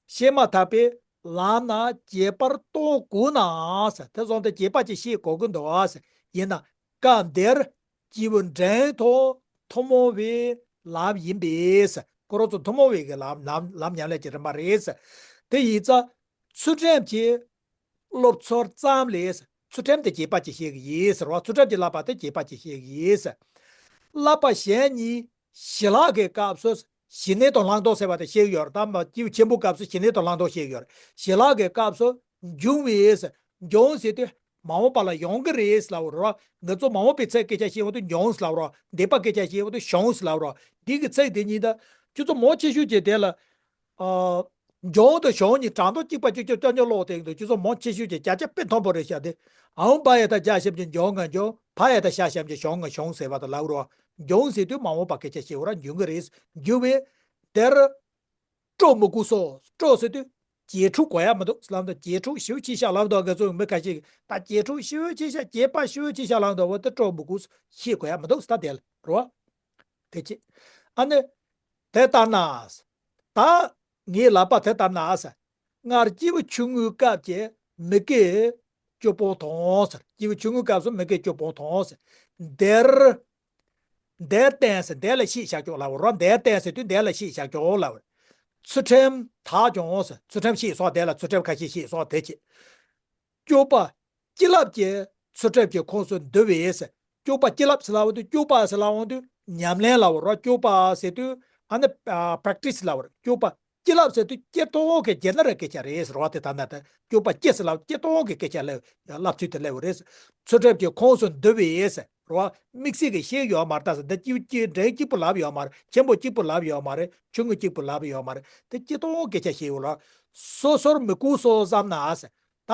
བཤད་མ་ཐག་པའི་ལམ་རྣམས་རྒྱས་པར་གཏོང་དགོས་ན་ཟེར། དེ་སོང་སྟེ་རྒྱས་པ་ཅིག་བཤད་དགོས་ཀྱི་འདུག་ཟེར། ཡིན་ན་སྐབས་འདིར་སྐྱེས་བུ་འབྲིང་དང་ཐུན་མོང་བའི་ལམ་ཡིན་པས་ཟེར། ཁོ་རང་ཚོ་ཐུན་མོང་བའི་གི་ལམ་ལམ་ལམ་ཉམས་ལེན་གྱི་རིམ་པ་རེད་ཟེར། དེ་ཡིན་ཙང་ཚུལ་ཁྲིམས་ཀྱི་སློབ་ཚོགས་ཙམ་ལས། ཚུལ་ཁྲིམས་དེ་རྒྱས་པ་ཅིག་བཤད་གི་ཡིན་ཟེར་བ། ཚུལ་ཁྲིམས་ཀྱི་བསླབ་པ་དེ་རྒྱས་པ་ཅིག་བཤད་གི་ཡིན་ཟེར། བསླབ་པ་གཞན་གཉིས་ཞི་ལྷག་གི་སྐབས་སུ་ཞི་གནས་དང་བླང་དོར་ཟེར་བ་དེ་བཤད་ཡོད་རེད། ད་མ་སྐྱེས་བུ་ཆེན་པོའི་སྐབས་སུ་ཞི་གནས་དང་བླང་དོར་བཤད་ཡོད་རེད། ཞི་ལྷག་གི་སྐབས་སུ་འབྱུང་བའི་ཟེར། འབྱུང་ཟེར་དུས་མ་འོངས་པ་ལ་ཡོང་གི་རེད་ཟེར་ལབ་རེད། ང་ཚོ་མ་འོངས་པའི་ཚེ་སྐད་ཆ་བཤད་འོང་དུས་འབྱུང་ཟེར་ལབ་རེད། འདས་པ་སྐད་ཆ་བཤད་འོང་དུས་བྱུང་ཟེར་ལབ་རེད། འདི་གི་ཚིག་དེ་གཉིས་ད་ཁྱོད་ཚོ་མང་ཆེ་ཤོས་ཀྱིས་དེ་ལ། ཨ། འབྱུང་དང་བྱུང་གཉིས་གྲངས་ཐོ་གཅིག་པ་གཅིག་ཀྱང་སྐྱོན་སྙོག་ལོག་སྟེ་འདུག་ཁྱོད་ཚོ་མང་ཆེ་ཤོས་ཀྱིས་བརྒྱ་ཆ་དཔེ་མཐོན་པོ་རེད་ཤག་དེ། ཨའོ་བ་ཡ་ད་བྱ་ཞབས་ཀྱུ་འབྱུང་ང་འབྱུང་། བ་ཡ་ད་ཤ་ཞབས་ཀྱུ་བྱུང་ང་བྱུང་ཟེར་བ་དང་ལབ་རོགས། འབྱུང་ཟེར་དུས་མ་འོངས་པ་སྐད་ཆ་བཤད་འོ་ར། འབྱུང་གི་རེད། འབྱུང་བས་དེར་སྤྲོ་མི་དགོས་སོ། སྤྲོ་ཟེར་དུས་རྗེས་འཁྲུག་དགོས་ཡ་མི་འདུག་ལབ་འདུག་རྗེས་འཁྲུག་ཞེ་པོ་ཆེ་ཤག་ལབ་འདུག་ང་ཚོ་མི་ཁ་ཤས་ཀྱིས་ད་རྗེས་འཁྲུག་ཞེ་པོ་ཆེ་ཤག་རྒྱས་པ་ཞེ་པོ་ཆེ་ཤག་ལབ་འདུག་འོ་དེ་སྤྲོ་མི་དགོས་སོ། བཤད་དགོས་ཡ་མི་འདུག་ད་དེ་ལ་རོ། དེ་ཅི། ཨ་ནི། དེ་ལྟར་ན། ད། ངའི་ལག་པ་དེ་ལྟར་ན་ཟེར། སྔར་སྐྱེས་བུ་ཆུང་ངུའི་སྐབས་ཀྱི་མི་དགེ་བཅུ་སྤོང་དང་ཟེར། སྐྱེས་བུ་ཆུང་ངུའི་སྐབས་སུ་མི་དགེ་བཅུ་སྤོང་དང་ཟེར། འདིར། འདིར་བསྟན་ཟེར། འདི་ལ་བཤད་བཞག་ཆོག་ལབ་རོགས། འདིར་བསྟན་ཟེར་དུས་འདི་ལ་བཤད་བཞག་ཆོག་ལབ། ཚུལ་ཁྲིམས་དག་ཀྱང་ཟེར། ཚུལ་ཁྲིམས་བཤད་སོང་། འདི་ལ་ཚུལ་ཁྲིམས་ཁ་ཤས་བཤད་སོང་། དེ་ཅི། སྤྱོད་པ་སྤྱི་བསླབ་ཀྱི་ཚུལ་ཁྲིམས་ཀྱི་ཁོངས་སུ་འདུ་བས་ཟེར། སྤྱོད་པ་སྤྱི་བསླབ་ཟེར་ལབ་དུས་སྤྱོད་པ་ཟེར་ལབ་དུས་ཉམས་ལེན་ལབ་རོགས། སྤྱོད་པ་ཟེར་དུས་ཨ་ནི་པྲེག་ཊི་སི་ལབ་རོགས། སྤྱོད་པ་སྤྱི་བསླབ་ཟེར་དུས་སྤྱིར་བཏང་གི་རྒྱལ་ནི་རེ་སྐད་ཆ་རེད་ཟེར་བ་དེ། ད་ལྟ་དེ་སྤྱོད་པ་སྤྱི་ཟེར་ལབ་སྤྱིར་བཏང་གི་སྐད་ཆ་ལབ་ལབ་ཚུལ་དེ་ལབ་རེད། ཚུལ་ཁྲིམས་ཀྱི་ཁོངས་སུ་འདུ་བས་ཟེར་རོ། དམིགས་བསལ་གྱི་བཤད་ཡོད་མ་རེད་ད་ཟེར། འདི་སྐྱེས་བུ་སྐྱེས་འབྲིང་གཅིག་པུ་ལབ་ཡོད་མ་རེད། ཆེན་པོ་གཅིག་པུ་ལབ་ཡོད་མ་རེད། ཆུང་ངུ་གཅིག་པུ་ལབ་ཡོད་མ་རེད། དེ་སྤྱིར་བཏང་སྐད་ཆ་བཤད་ཡོད་ལ། སོ་སོར་མི་གོ་སོ་བསམ་ན་ཟེར། ད་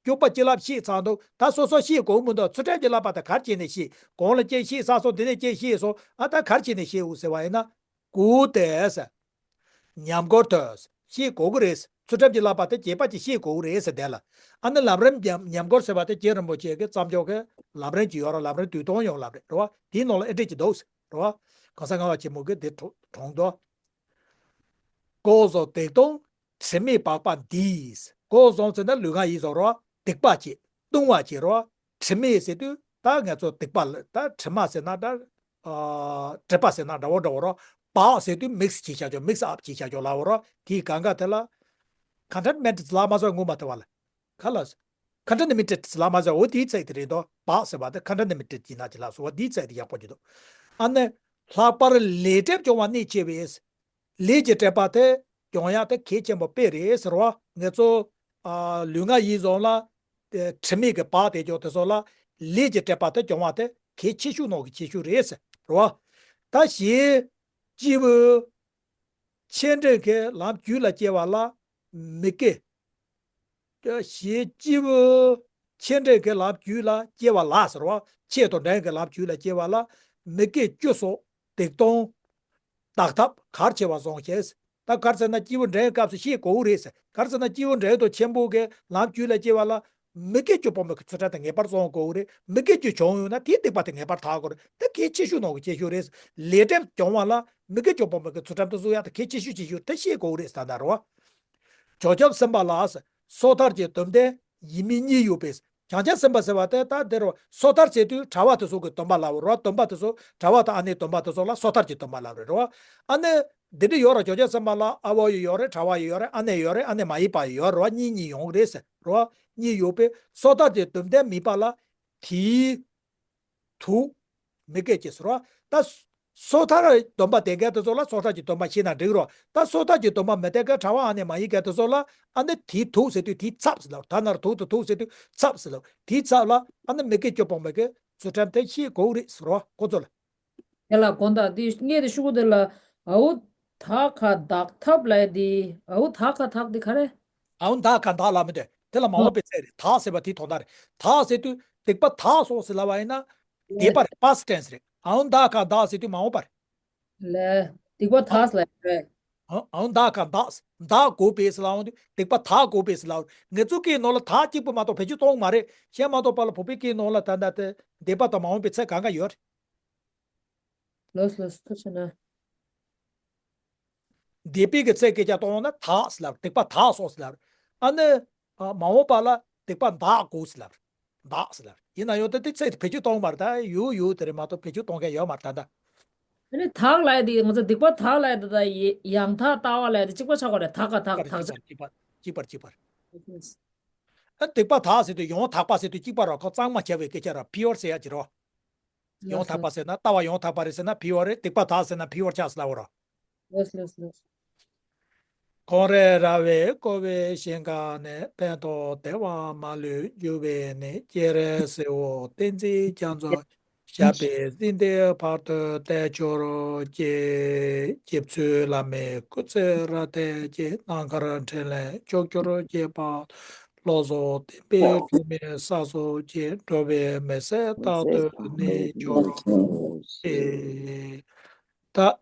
སྤྱོད་པ་སྤྱི་བསླབ་བཤད་ཚར་འདུག་ད་སོ་སོ་བཤད་དགོས་མི་འདུག་ཚུལ་ཁྲིམས་ཀྱི་བསླབ་པ་དེ་ག་རེ་བྱས་ནས་བཤད། གོང་ལ་ཅིག་བཤད་ཚར་སོང་། འདི་ནས་ཅིག་བཤད་སོང་། ཨ་ད་ག་རེ་བྱས་ནས་བཤད་འོ་ཟེར་བ་ཡིན་ན། གོ་དེ་ཟེར། ཉམས་སྐོར་དུ་བཤད་དགོས་ཀྱི་རེད། ཚུལ་ཁྲིམས་ཀྱི་བསླབ་པ་དེ་རྒྱས་པ་ཅིག་བཤད་དགོས་ཀྱི་རེད་ཟེར། དེ་ལ་ཨ་ནི་ལམ་རིམ་ཉམས་ཉམས་སྐོར་ཟེར་བ་དེ་རྗེ་རིན་པོ་ཆེ་གི་བརྩམས་ཆོས་ཀྱི་ལམ་རིམ་ཅིག་ཡོད་ར། ལམ་རིམ་དུས་སྟོན་ཡོང་ལབ་རེད་རོ། དེའི་ནང་ལ་ཨེ་འདྲས་ཅིག་འདུག་ཟེར་རོ། གོང་ས་ལྔ་པ་ཆེན་མོ་གིས་དེ་གྲོངས་འདུག་གོས་བཟང་སྡིག་ལྟུང་དྲི་མས་སྦགས་པ་འདིས། གོས་བཟང་ཟེར་ན་ལུས་ངག་ཡིད་གསུམ་རོ། སྡིག་པ་བྱེད། ལྟུང་བ་བྱེད་རོ། དྲི་མས་ཟེར་དུས་ད་ང་ཚོ་སྡིག་པ་ལ་ད་དྲི་མ་ཟེར་ན་ད། ཨ། དྲི་མ་ཟེར་ན་འདྲ་བོ་འདྲ་བོ་རོ། སྦགས་ཟེར་དུས་མིག་སི་བྱས་བཞག་ཆོག་མིག་སི་ཨབ་བྱས་བཞག་ཆོག་ལབ་རོ། དེའི་གང་ག་དེ་ལ་ཀོན་ཊེན་མེན་ཊི་ལབ་མ་སོང་ངོ་མ་དེ་བ་ལ། ག་ལ། ཀོན་ཊེ་མི་ནེཊེཌ་ལབ་མ་ཟེར། འོ་དེའི་ཚིག་དེ་རེད་དོ། སྦགས་ཟེར་བ་དེ་ཀོན་ཊེ་མི་ནེཊེཌ་ཡིན་ན་ཅི་ལབ་སོང་བ། དེའི་ཚིག་དེ་ཡག་པོ་ཅིག་འདུག་ཨ་ནི་ལྷག་པར་ལས་སྒྲིབ་སྦྱོང་བ་གནད་ཆེ་བས། ལས་ཀྱི་སྒྲིབ་པ་དེ་སྦྱོང་ཡག་དེ་གལ་ཆེན་པོ་དཔེ་རེད་ཟེར་བ། ང་ཚོ་ཨ་ལུས་ངག་ཡིད་གསུམ་ལ་དེ་དྲི་མས་གི་སྦགས་བསྡད་ཀྱོག་དེ་ཚོ་ལ་ལས་ཀྱི་སྒྲིབ་པ་དེ་སྦྱོང་བ་དེ་གལ་ཆེ་ཤོས་ནང་གི་ཆེ་ཤོས་རེད་ཟེར་བ། ད་གཞན་སྐྱེས་བུ་ཆེ་འབྲིང་གི་ལམ་རྒྱུད་ལ་སྐྱེ་བ་ལ་མི་དགེ་ ཞེས་སྐྱེས་བུ་ཆེ་འབྲིང་གི་ལམ་རྒྱུད་ལ་སྐྱེ་བ་ལ་ཟེར་བ། ཆེ་དང་འབྲིང་གི་ལམ་རྒྱུད་ལ་སྐྱེ་བ་ལ་མི་དགེ་བཅུ་སོགས་སྡིག་ལྟུང་དག་ཐབས་གལ་ཆེ་བ་བཟུང་ཞིང་། ད་ག་རེ་ཟེར་ན་སྐྱེས་བུ་འབྲིང་སྐབས་སུ་ཤེས་དགོས་རེད་ཟེར། ག་རེ་ཟེར་ན་སྐྱེས་བུ་འབྲིང་དང་ཆེན་པོ་གི་ལམ་རྒྱུད་ལ་སྐྱེ་བ་ལ་མི་དགེ་བཅུ་སྤོང་བའི་ཚུལ་ཁྲིམས་དེ་ངེས་པར་བསྲུང་དགོས་རེད། མི་དགེ་བཅུ་བྱུང་ཡོད་ན་དེའི་སྡིག་པ་དེ་ངེས་པར་དག་དགོས་རེད། དེ་གལ་ཆེ་ཤོས་ནང་གི་ཆེ་ཤོས་རེད། ལས་ཁྲིམས་སྐྱོང་བ་ལ་མི་དགེ་བཅུ་སྤོང་བའི་ཚུལ་ཁྲིམས་དེ་བསྲུང་ཡག་དེ་གལ་ཆེ་ཤོས་ཆེ་ཤོས་དེ་ཤེས་དགོས་རེད་ཟེར་ད་རེད་བ། བྱང་ཆུབ་སེམས་དཔའ་ལ་སོ་ཐར་གྱི་སྡོམ་ལྡན་ཡིན་མིན་གཉིས་ཡོད་པས། བྱང་ཆུབ་སེམས་དཔའ་ཟེར་བ་དེ་ད་འདིར་སོ་ཐར་ཟེར་དུས་གྲྭ་པ་དེ་ཚོ་གི་སྡོམ་པ་ལབ་རེད་བ། སྡོམ་པ་དེ་ཚོ་གྲྭ་པ་དང་ཨ་ནེའི་སྡོམ་པ་དེ་ཚོ་ལ་སོ་ཐར་གྱི་སྡོམ་པ་ལབ་རེད་བ། ཨ་ནི་འདི་འདྲ་ཡོད་རེད། བྱང་ཆུབ་སེམས་དཔའ་ལ་ཨ་བ་ཡི་ཡོད་རེད། གྲྭ་པ་ཡི་ཡོད་རེད། ཨ་ནེ་ཡོད་རེད། ཨ་ནེ་མ་ཡིན་པ་ཡི་ཡོད་རེད་བ། གཉིས་གཉིས་ཡོང་གི་རེད་ཟེར་རེད་བ། གཉིས་ཡོད་པས་སོ་ཐར་གྱི་སྡོམ་ལྡན་མིན་པ་ལ་དེའི་དུག་མི་དགེ་བཅུ་ཟེར་བ། ད་སོ་ཐར་སྡོམ་པ་ལྡན་མཁན་དེ་ཚོ་ལ་སོ་ཐར་གྱི་སྡོམ་པ་ཤེས་ན་འགྲིག་རོ། ད་སོ་ཐར་གྱི་སྡོམ་པ་མི་ལྡན་མཁན་གྲྭ་པ་ཨ་ནེ་མ་ཡིན་མཁན་དེ་ཚོ་ལ་ཨ་ནི་དེའི་དུག་ཟེར་དུས་དེའི་ཚབ་ཟེར་ལབ། ད་ནར་དུག་དང་དུག་ཟེར་དུས་ཚབ་ཟེར་ལབ། དེའི་ཚབ་ལ་ཨ་ནི་མི་དགེ་བཅུ་སྤོང་བའི་གི་ཚུལ་ཁྲིམས་དེ་ཤེས་དགོས་རེད་ཟེར་རོ། ཁོ་ཚོ་ལ། དེ་ལ་དགོངས་དག་དེ་སྔས་དེ་ཤུ་གུ་དེ་ལ་ཨའུ་ད་ག་དག་ཐབས་ལ་དེ་ཨའུ་ད་ག་དག་དེ་ག་རེ། ཨའུ་ད་ག་དག་ལ་མི་འདོད། དེ་ལ་མ་འོངས་པའི་ཚེ་རེད། དག་ཟེར་བ་དེའི་དོན་དག་རེད། དག་ཟེར་དུས་སྡིག་པ་དག་སོང་ཟེར་ལབ་པ་ཡིན་ན། འདས་པ་རེད། past tense རེད། ཨའུ་ད་ག་དག་ཟེར་དུས་མ་འོངས་པ་རེད། ལས། སྡིག་པ་དག་ལ་རེད། ཨའུ་ད་ག་དག་དག་དགོས་པས་ལབ་འོང་དུས་སྡིག་པ་དག་དགོས་པས་ལབ། ངེད་ཚོ་སྐད་ནང་ལ་དག་གཅིག་པུ་མ་གཏོགས་བེད་སྤྱོད་གཏོང་མ་རེད། གཞན་མ་གཏོགས་པ་ལ་བོད་པའི་སྐད་ནང་ལ་ད་ལྟ་དེ་འདས་པ་དང་མ་འོངས་པའི་ཚེ་གང་ག་ཡོད་རེད། ལོས་ལོས་ཐུགས་ཆེ་ན། འདས་པའི་གི་ཚེ་སྐད་ཆ་གཏོང་ན་དག་ཟེར་ལབ། སྡིག་པ་དག་སོང་ཟེར་ལབ། ཨ་ནི་མ་འོངས་པ་ལ་སྡིག་པ་འདག་དགོས་ཟེར་ལབ། འདག་ཟེར་ལབ། ཡིན་ན་ཡང་ད་དེ་ཚེ་བེད་སྤྱོད་གཏོང་མ་རེད། ད་ཡོད་ཡོད་དེ་རེད་མ་གཏོགས་བེད་སྤྱོད་གཏོང་མཁན་ཡོད་མ་རེད་ད་ལྟ། ཨ་ནི་དག་ལབ་ཡ་དེ་ང་ཚོ་སྡིག་པ་དག་ལབ་ཡ་དེ་དང་ཡང་དག་ལྟ་བ་ལབ་ཡ་དེ་གཅིག་པ་ཆགས་པ་རེད། དག་ག་དག་དག་ཆགས། གཅིག་པ་གཅིག་པ་གཅིག་པ་རེད། ཨ་སྡིག་པ་དག་ཟེར་དུས་ཡང་དག་པ་ཟེར་དུས་གཅིག་པ་རེད། ཁོ་གཙང་མ་བྱ་བའི་སྐད་ཆ་རེད། pure ཟེར་ཡ་ཅིག་རེད། ཡང་དག་པ་ཟེར་ན་ལྟ་བ་ཡང་དག་པ་རེད་ཟེར་ན་pure རེད། སྡིག་པ་དག་ཟེར་ན་pure ཆགས་ཟེར་ལབ་པ་རེད། ལོས་ལོས་ལོས། ཁོང་རེ་ར་བས་བསྐོར་བའི་ཞིང་ཁམས་ནས། ཕན་འདོགས་བདེ་བ་མ་ལུས་རྒྱུ་བས་ནི། སྤྱན་རས་གཟིགས་དབང་བསྟན་འཛིན་རྒྱ་མཚོ། ཞབས་པད་སྲིད་མཐའི་བར་དུ་བརྟན་གྱུར་ཅིག། རྗེ་བཙུན་བླ་མའི་སྐུ་ཚེ་རབ་བརྟན་ཅིག། རྣམ་དཀར་འཕྲིན་ལས་མཆོག་གྱུར་ཅིག། བློ་བཟང་བསྟན་པའི་སྒྲོན་མེ་གསལ་སོང་ཅིག། འགྲོ་བའི་མི་ཚེ་རྟག་ཏུ་གནས་གྱུར་ཅིག། ད་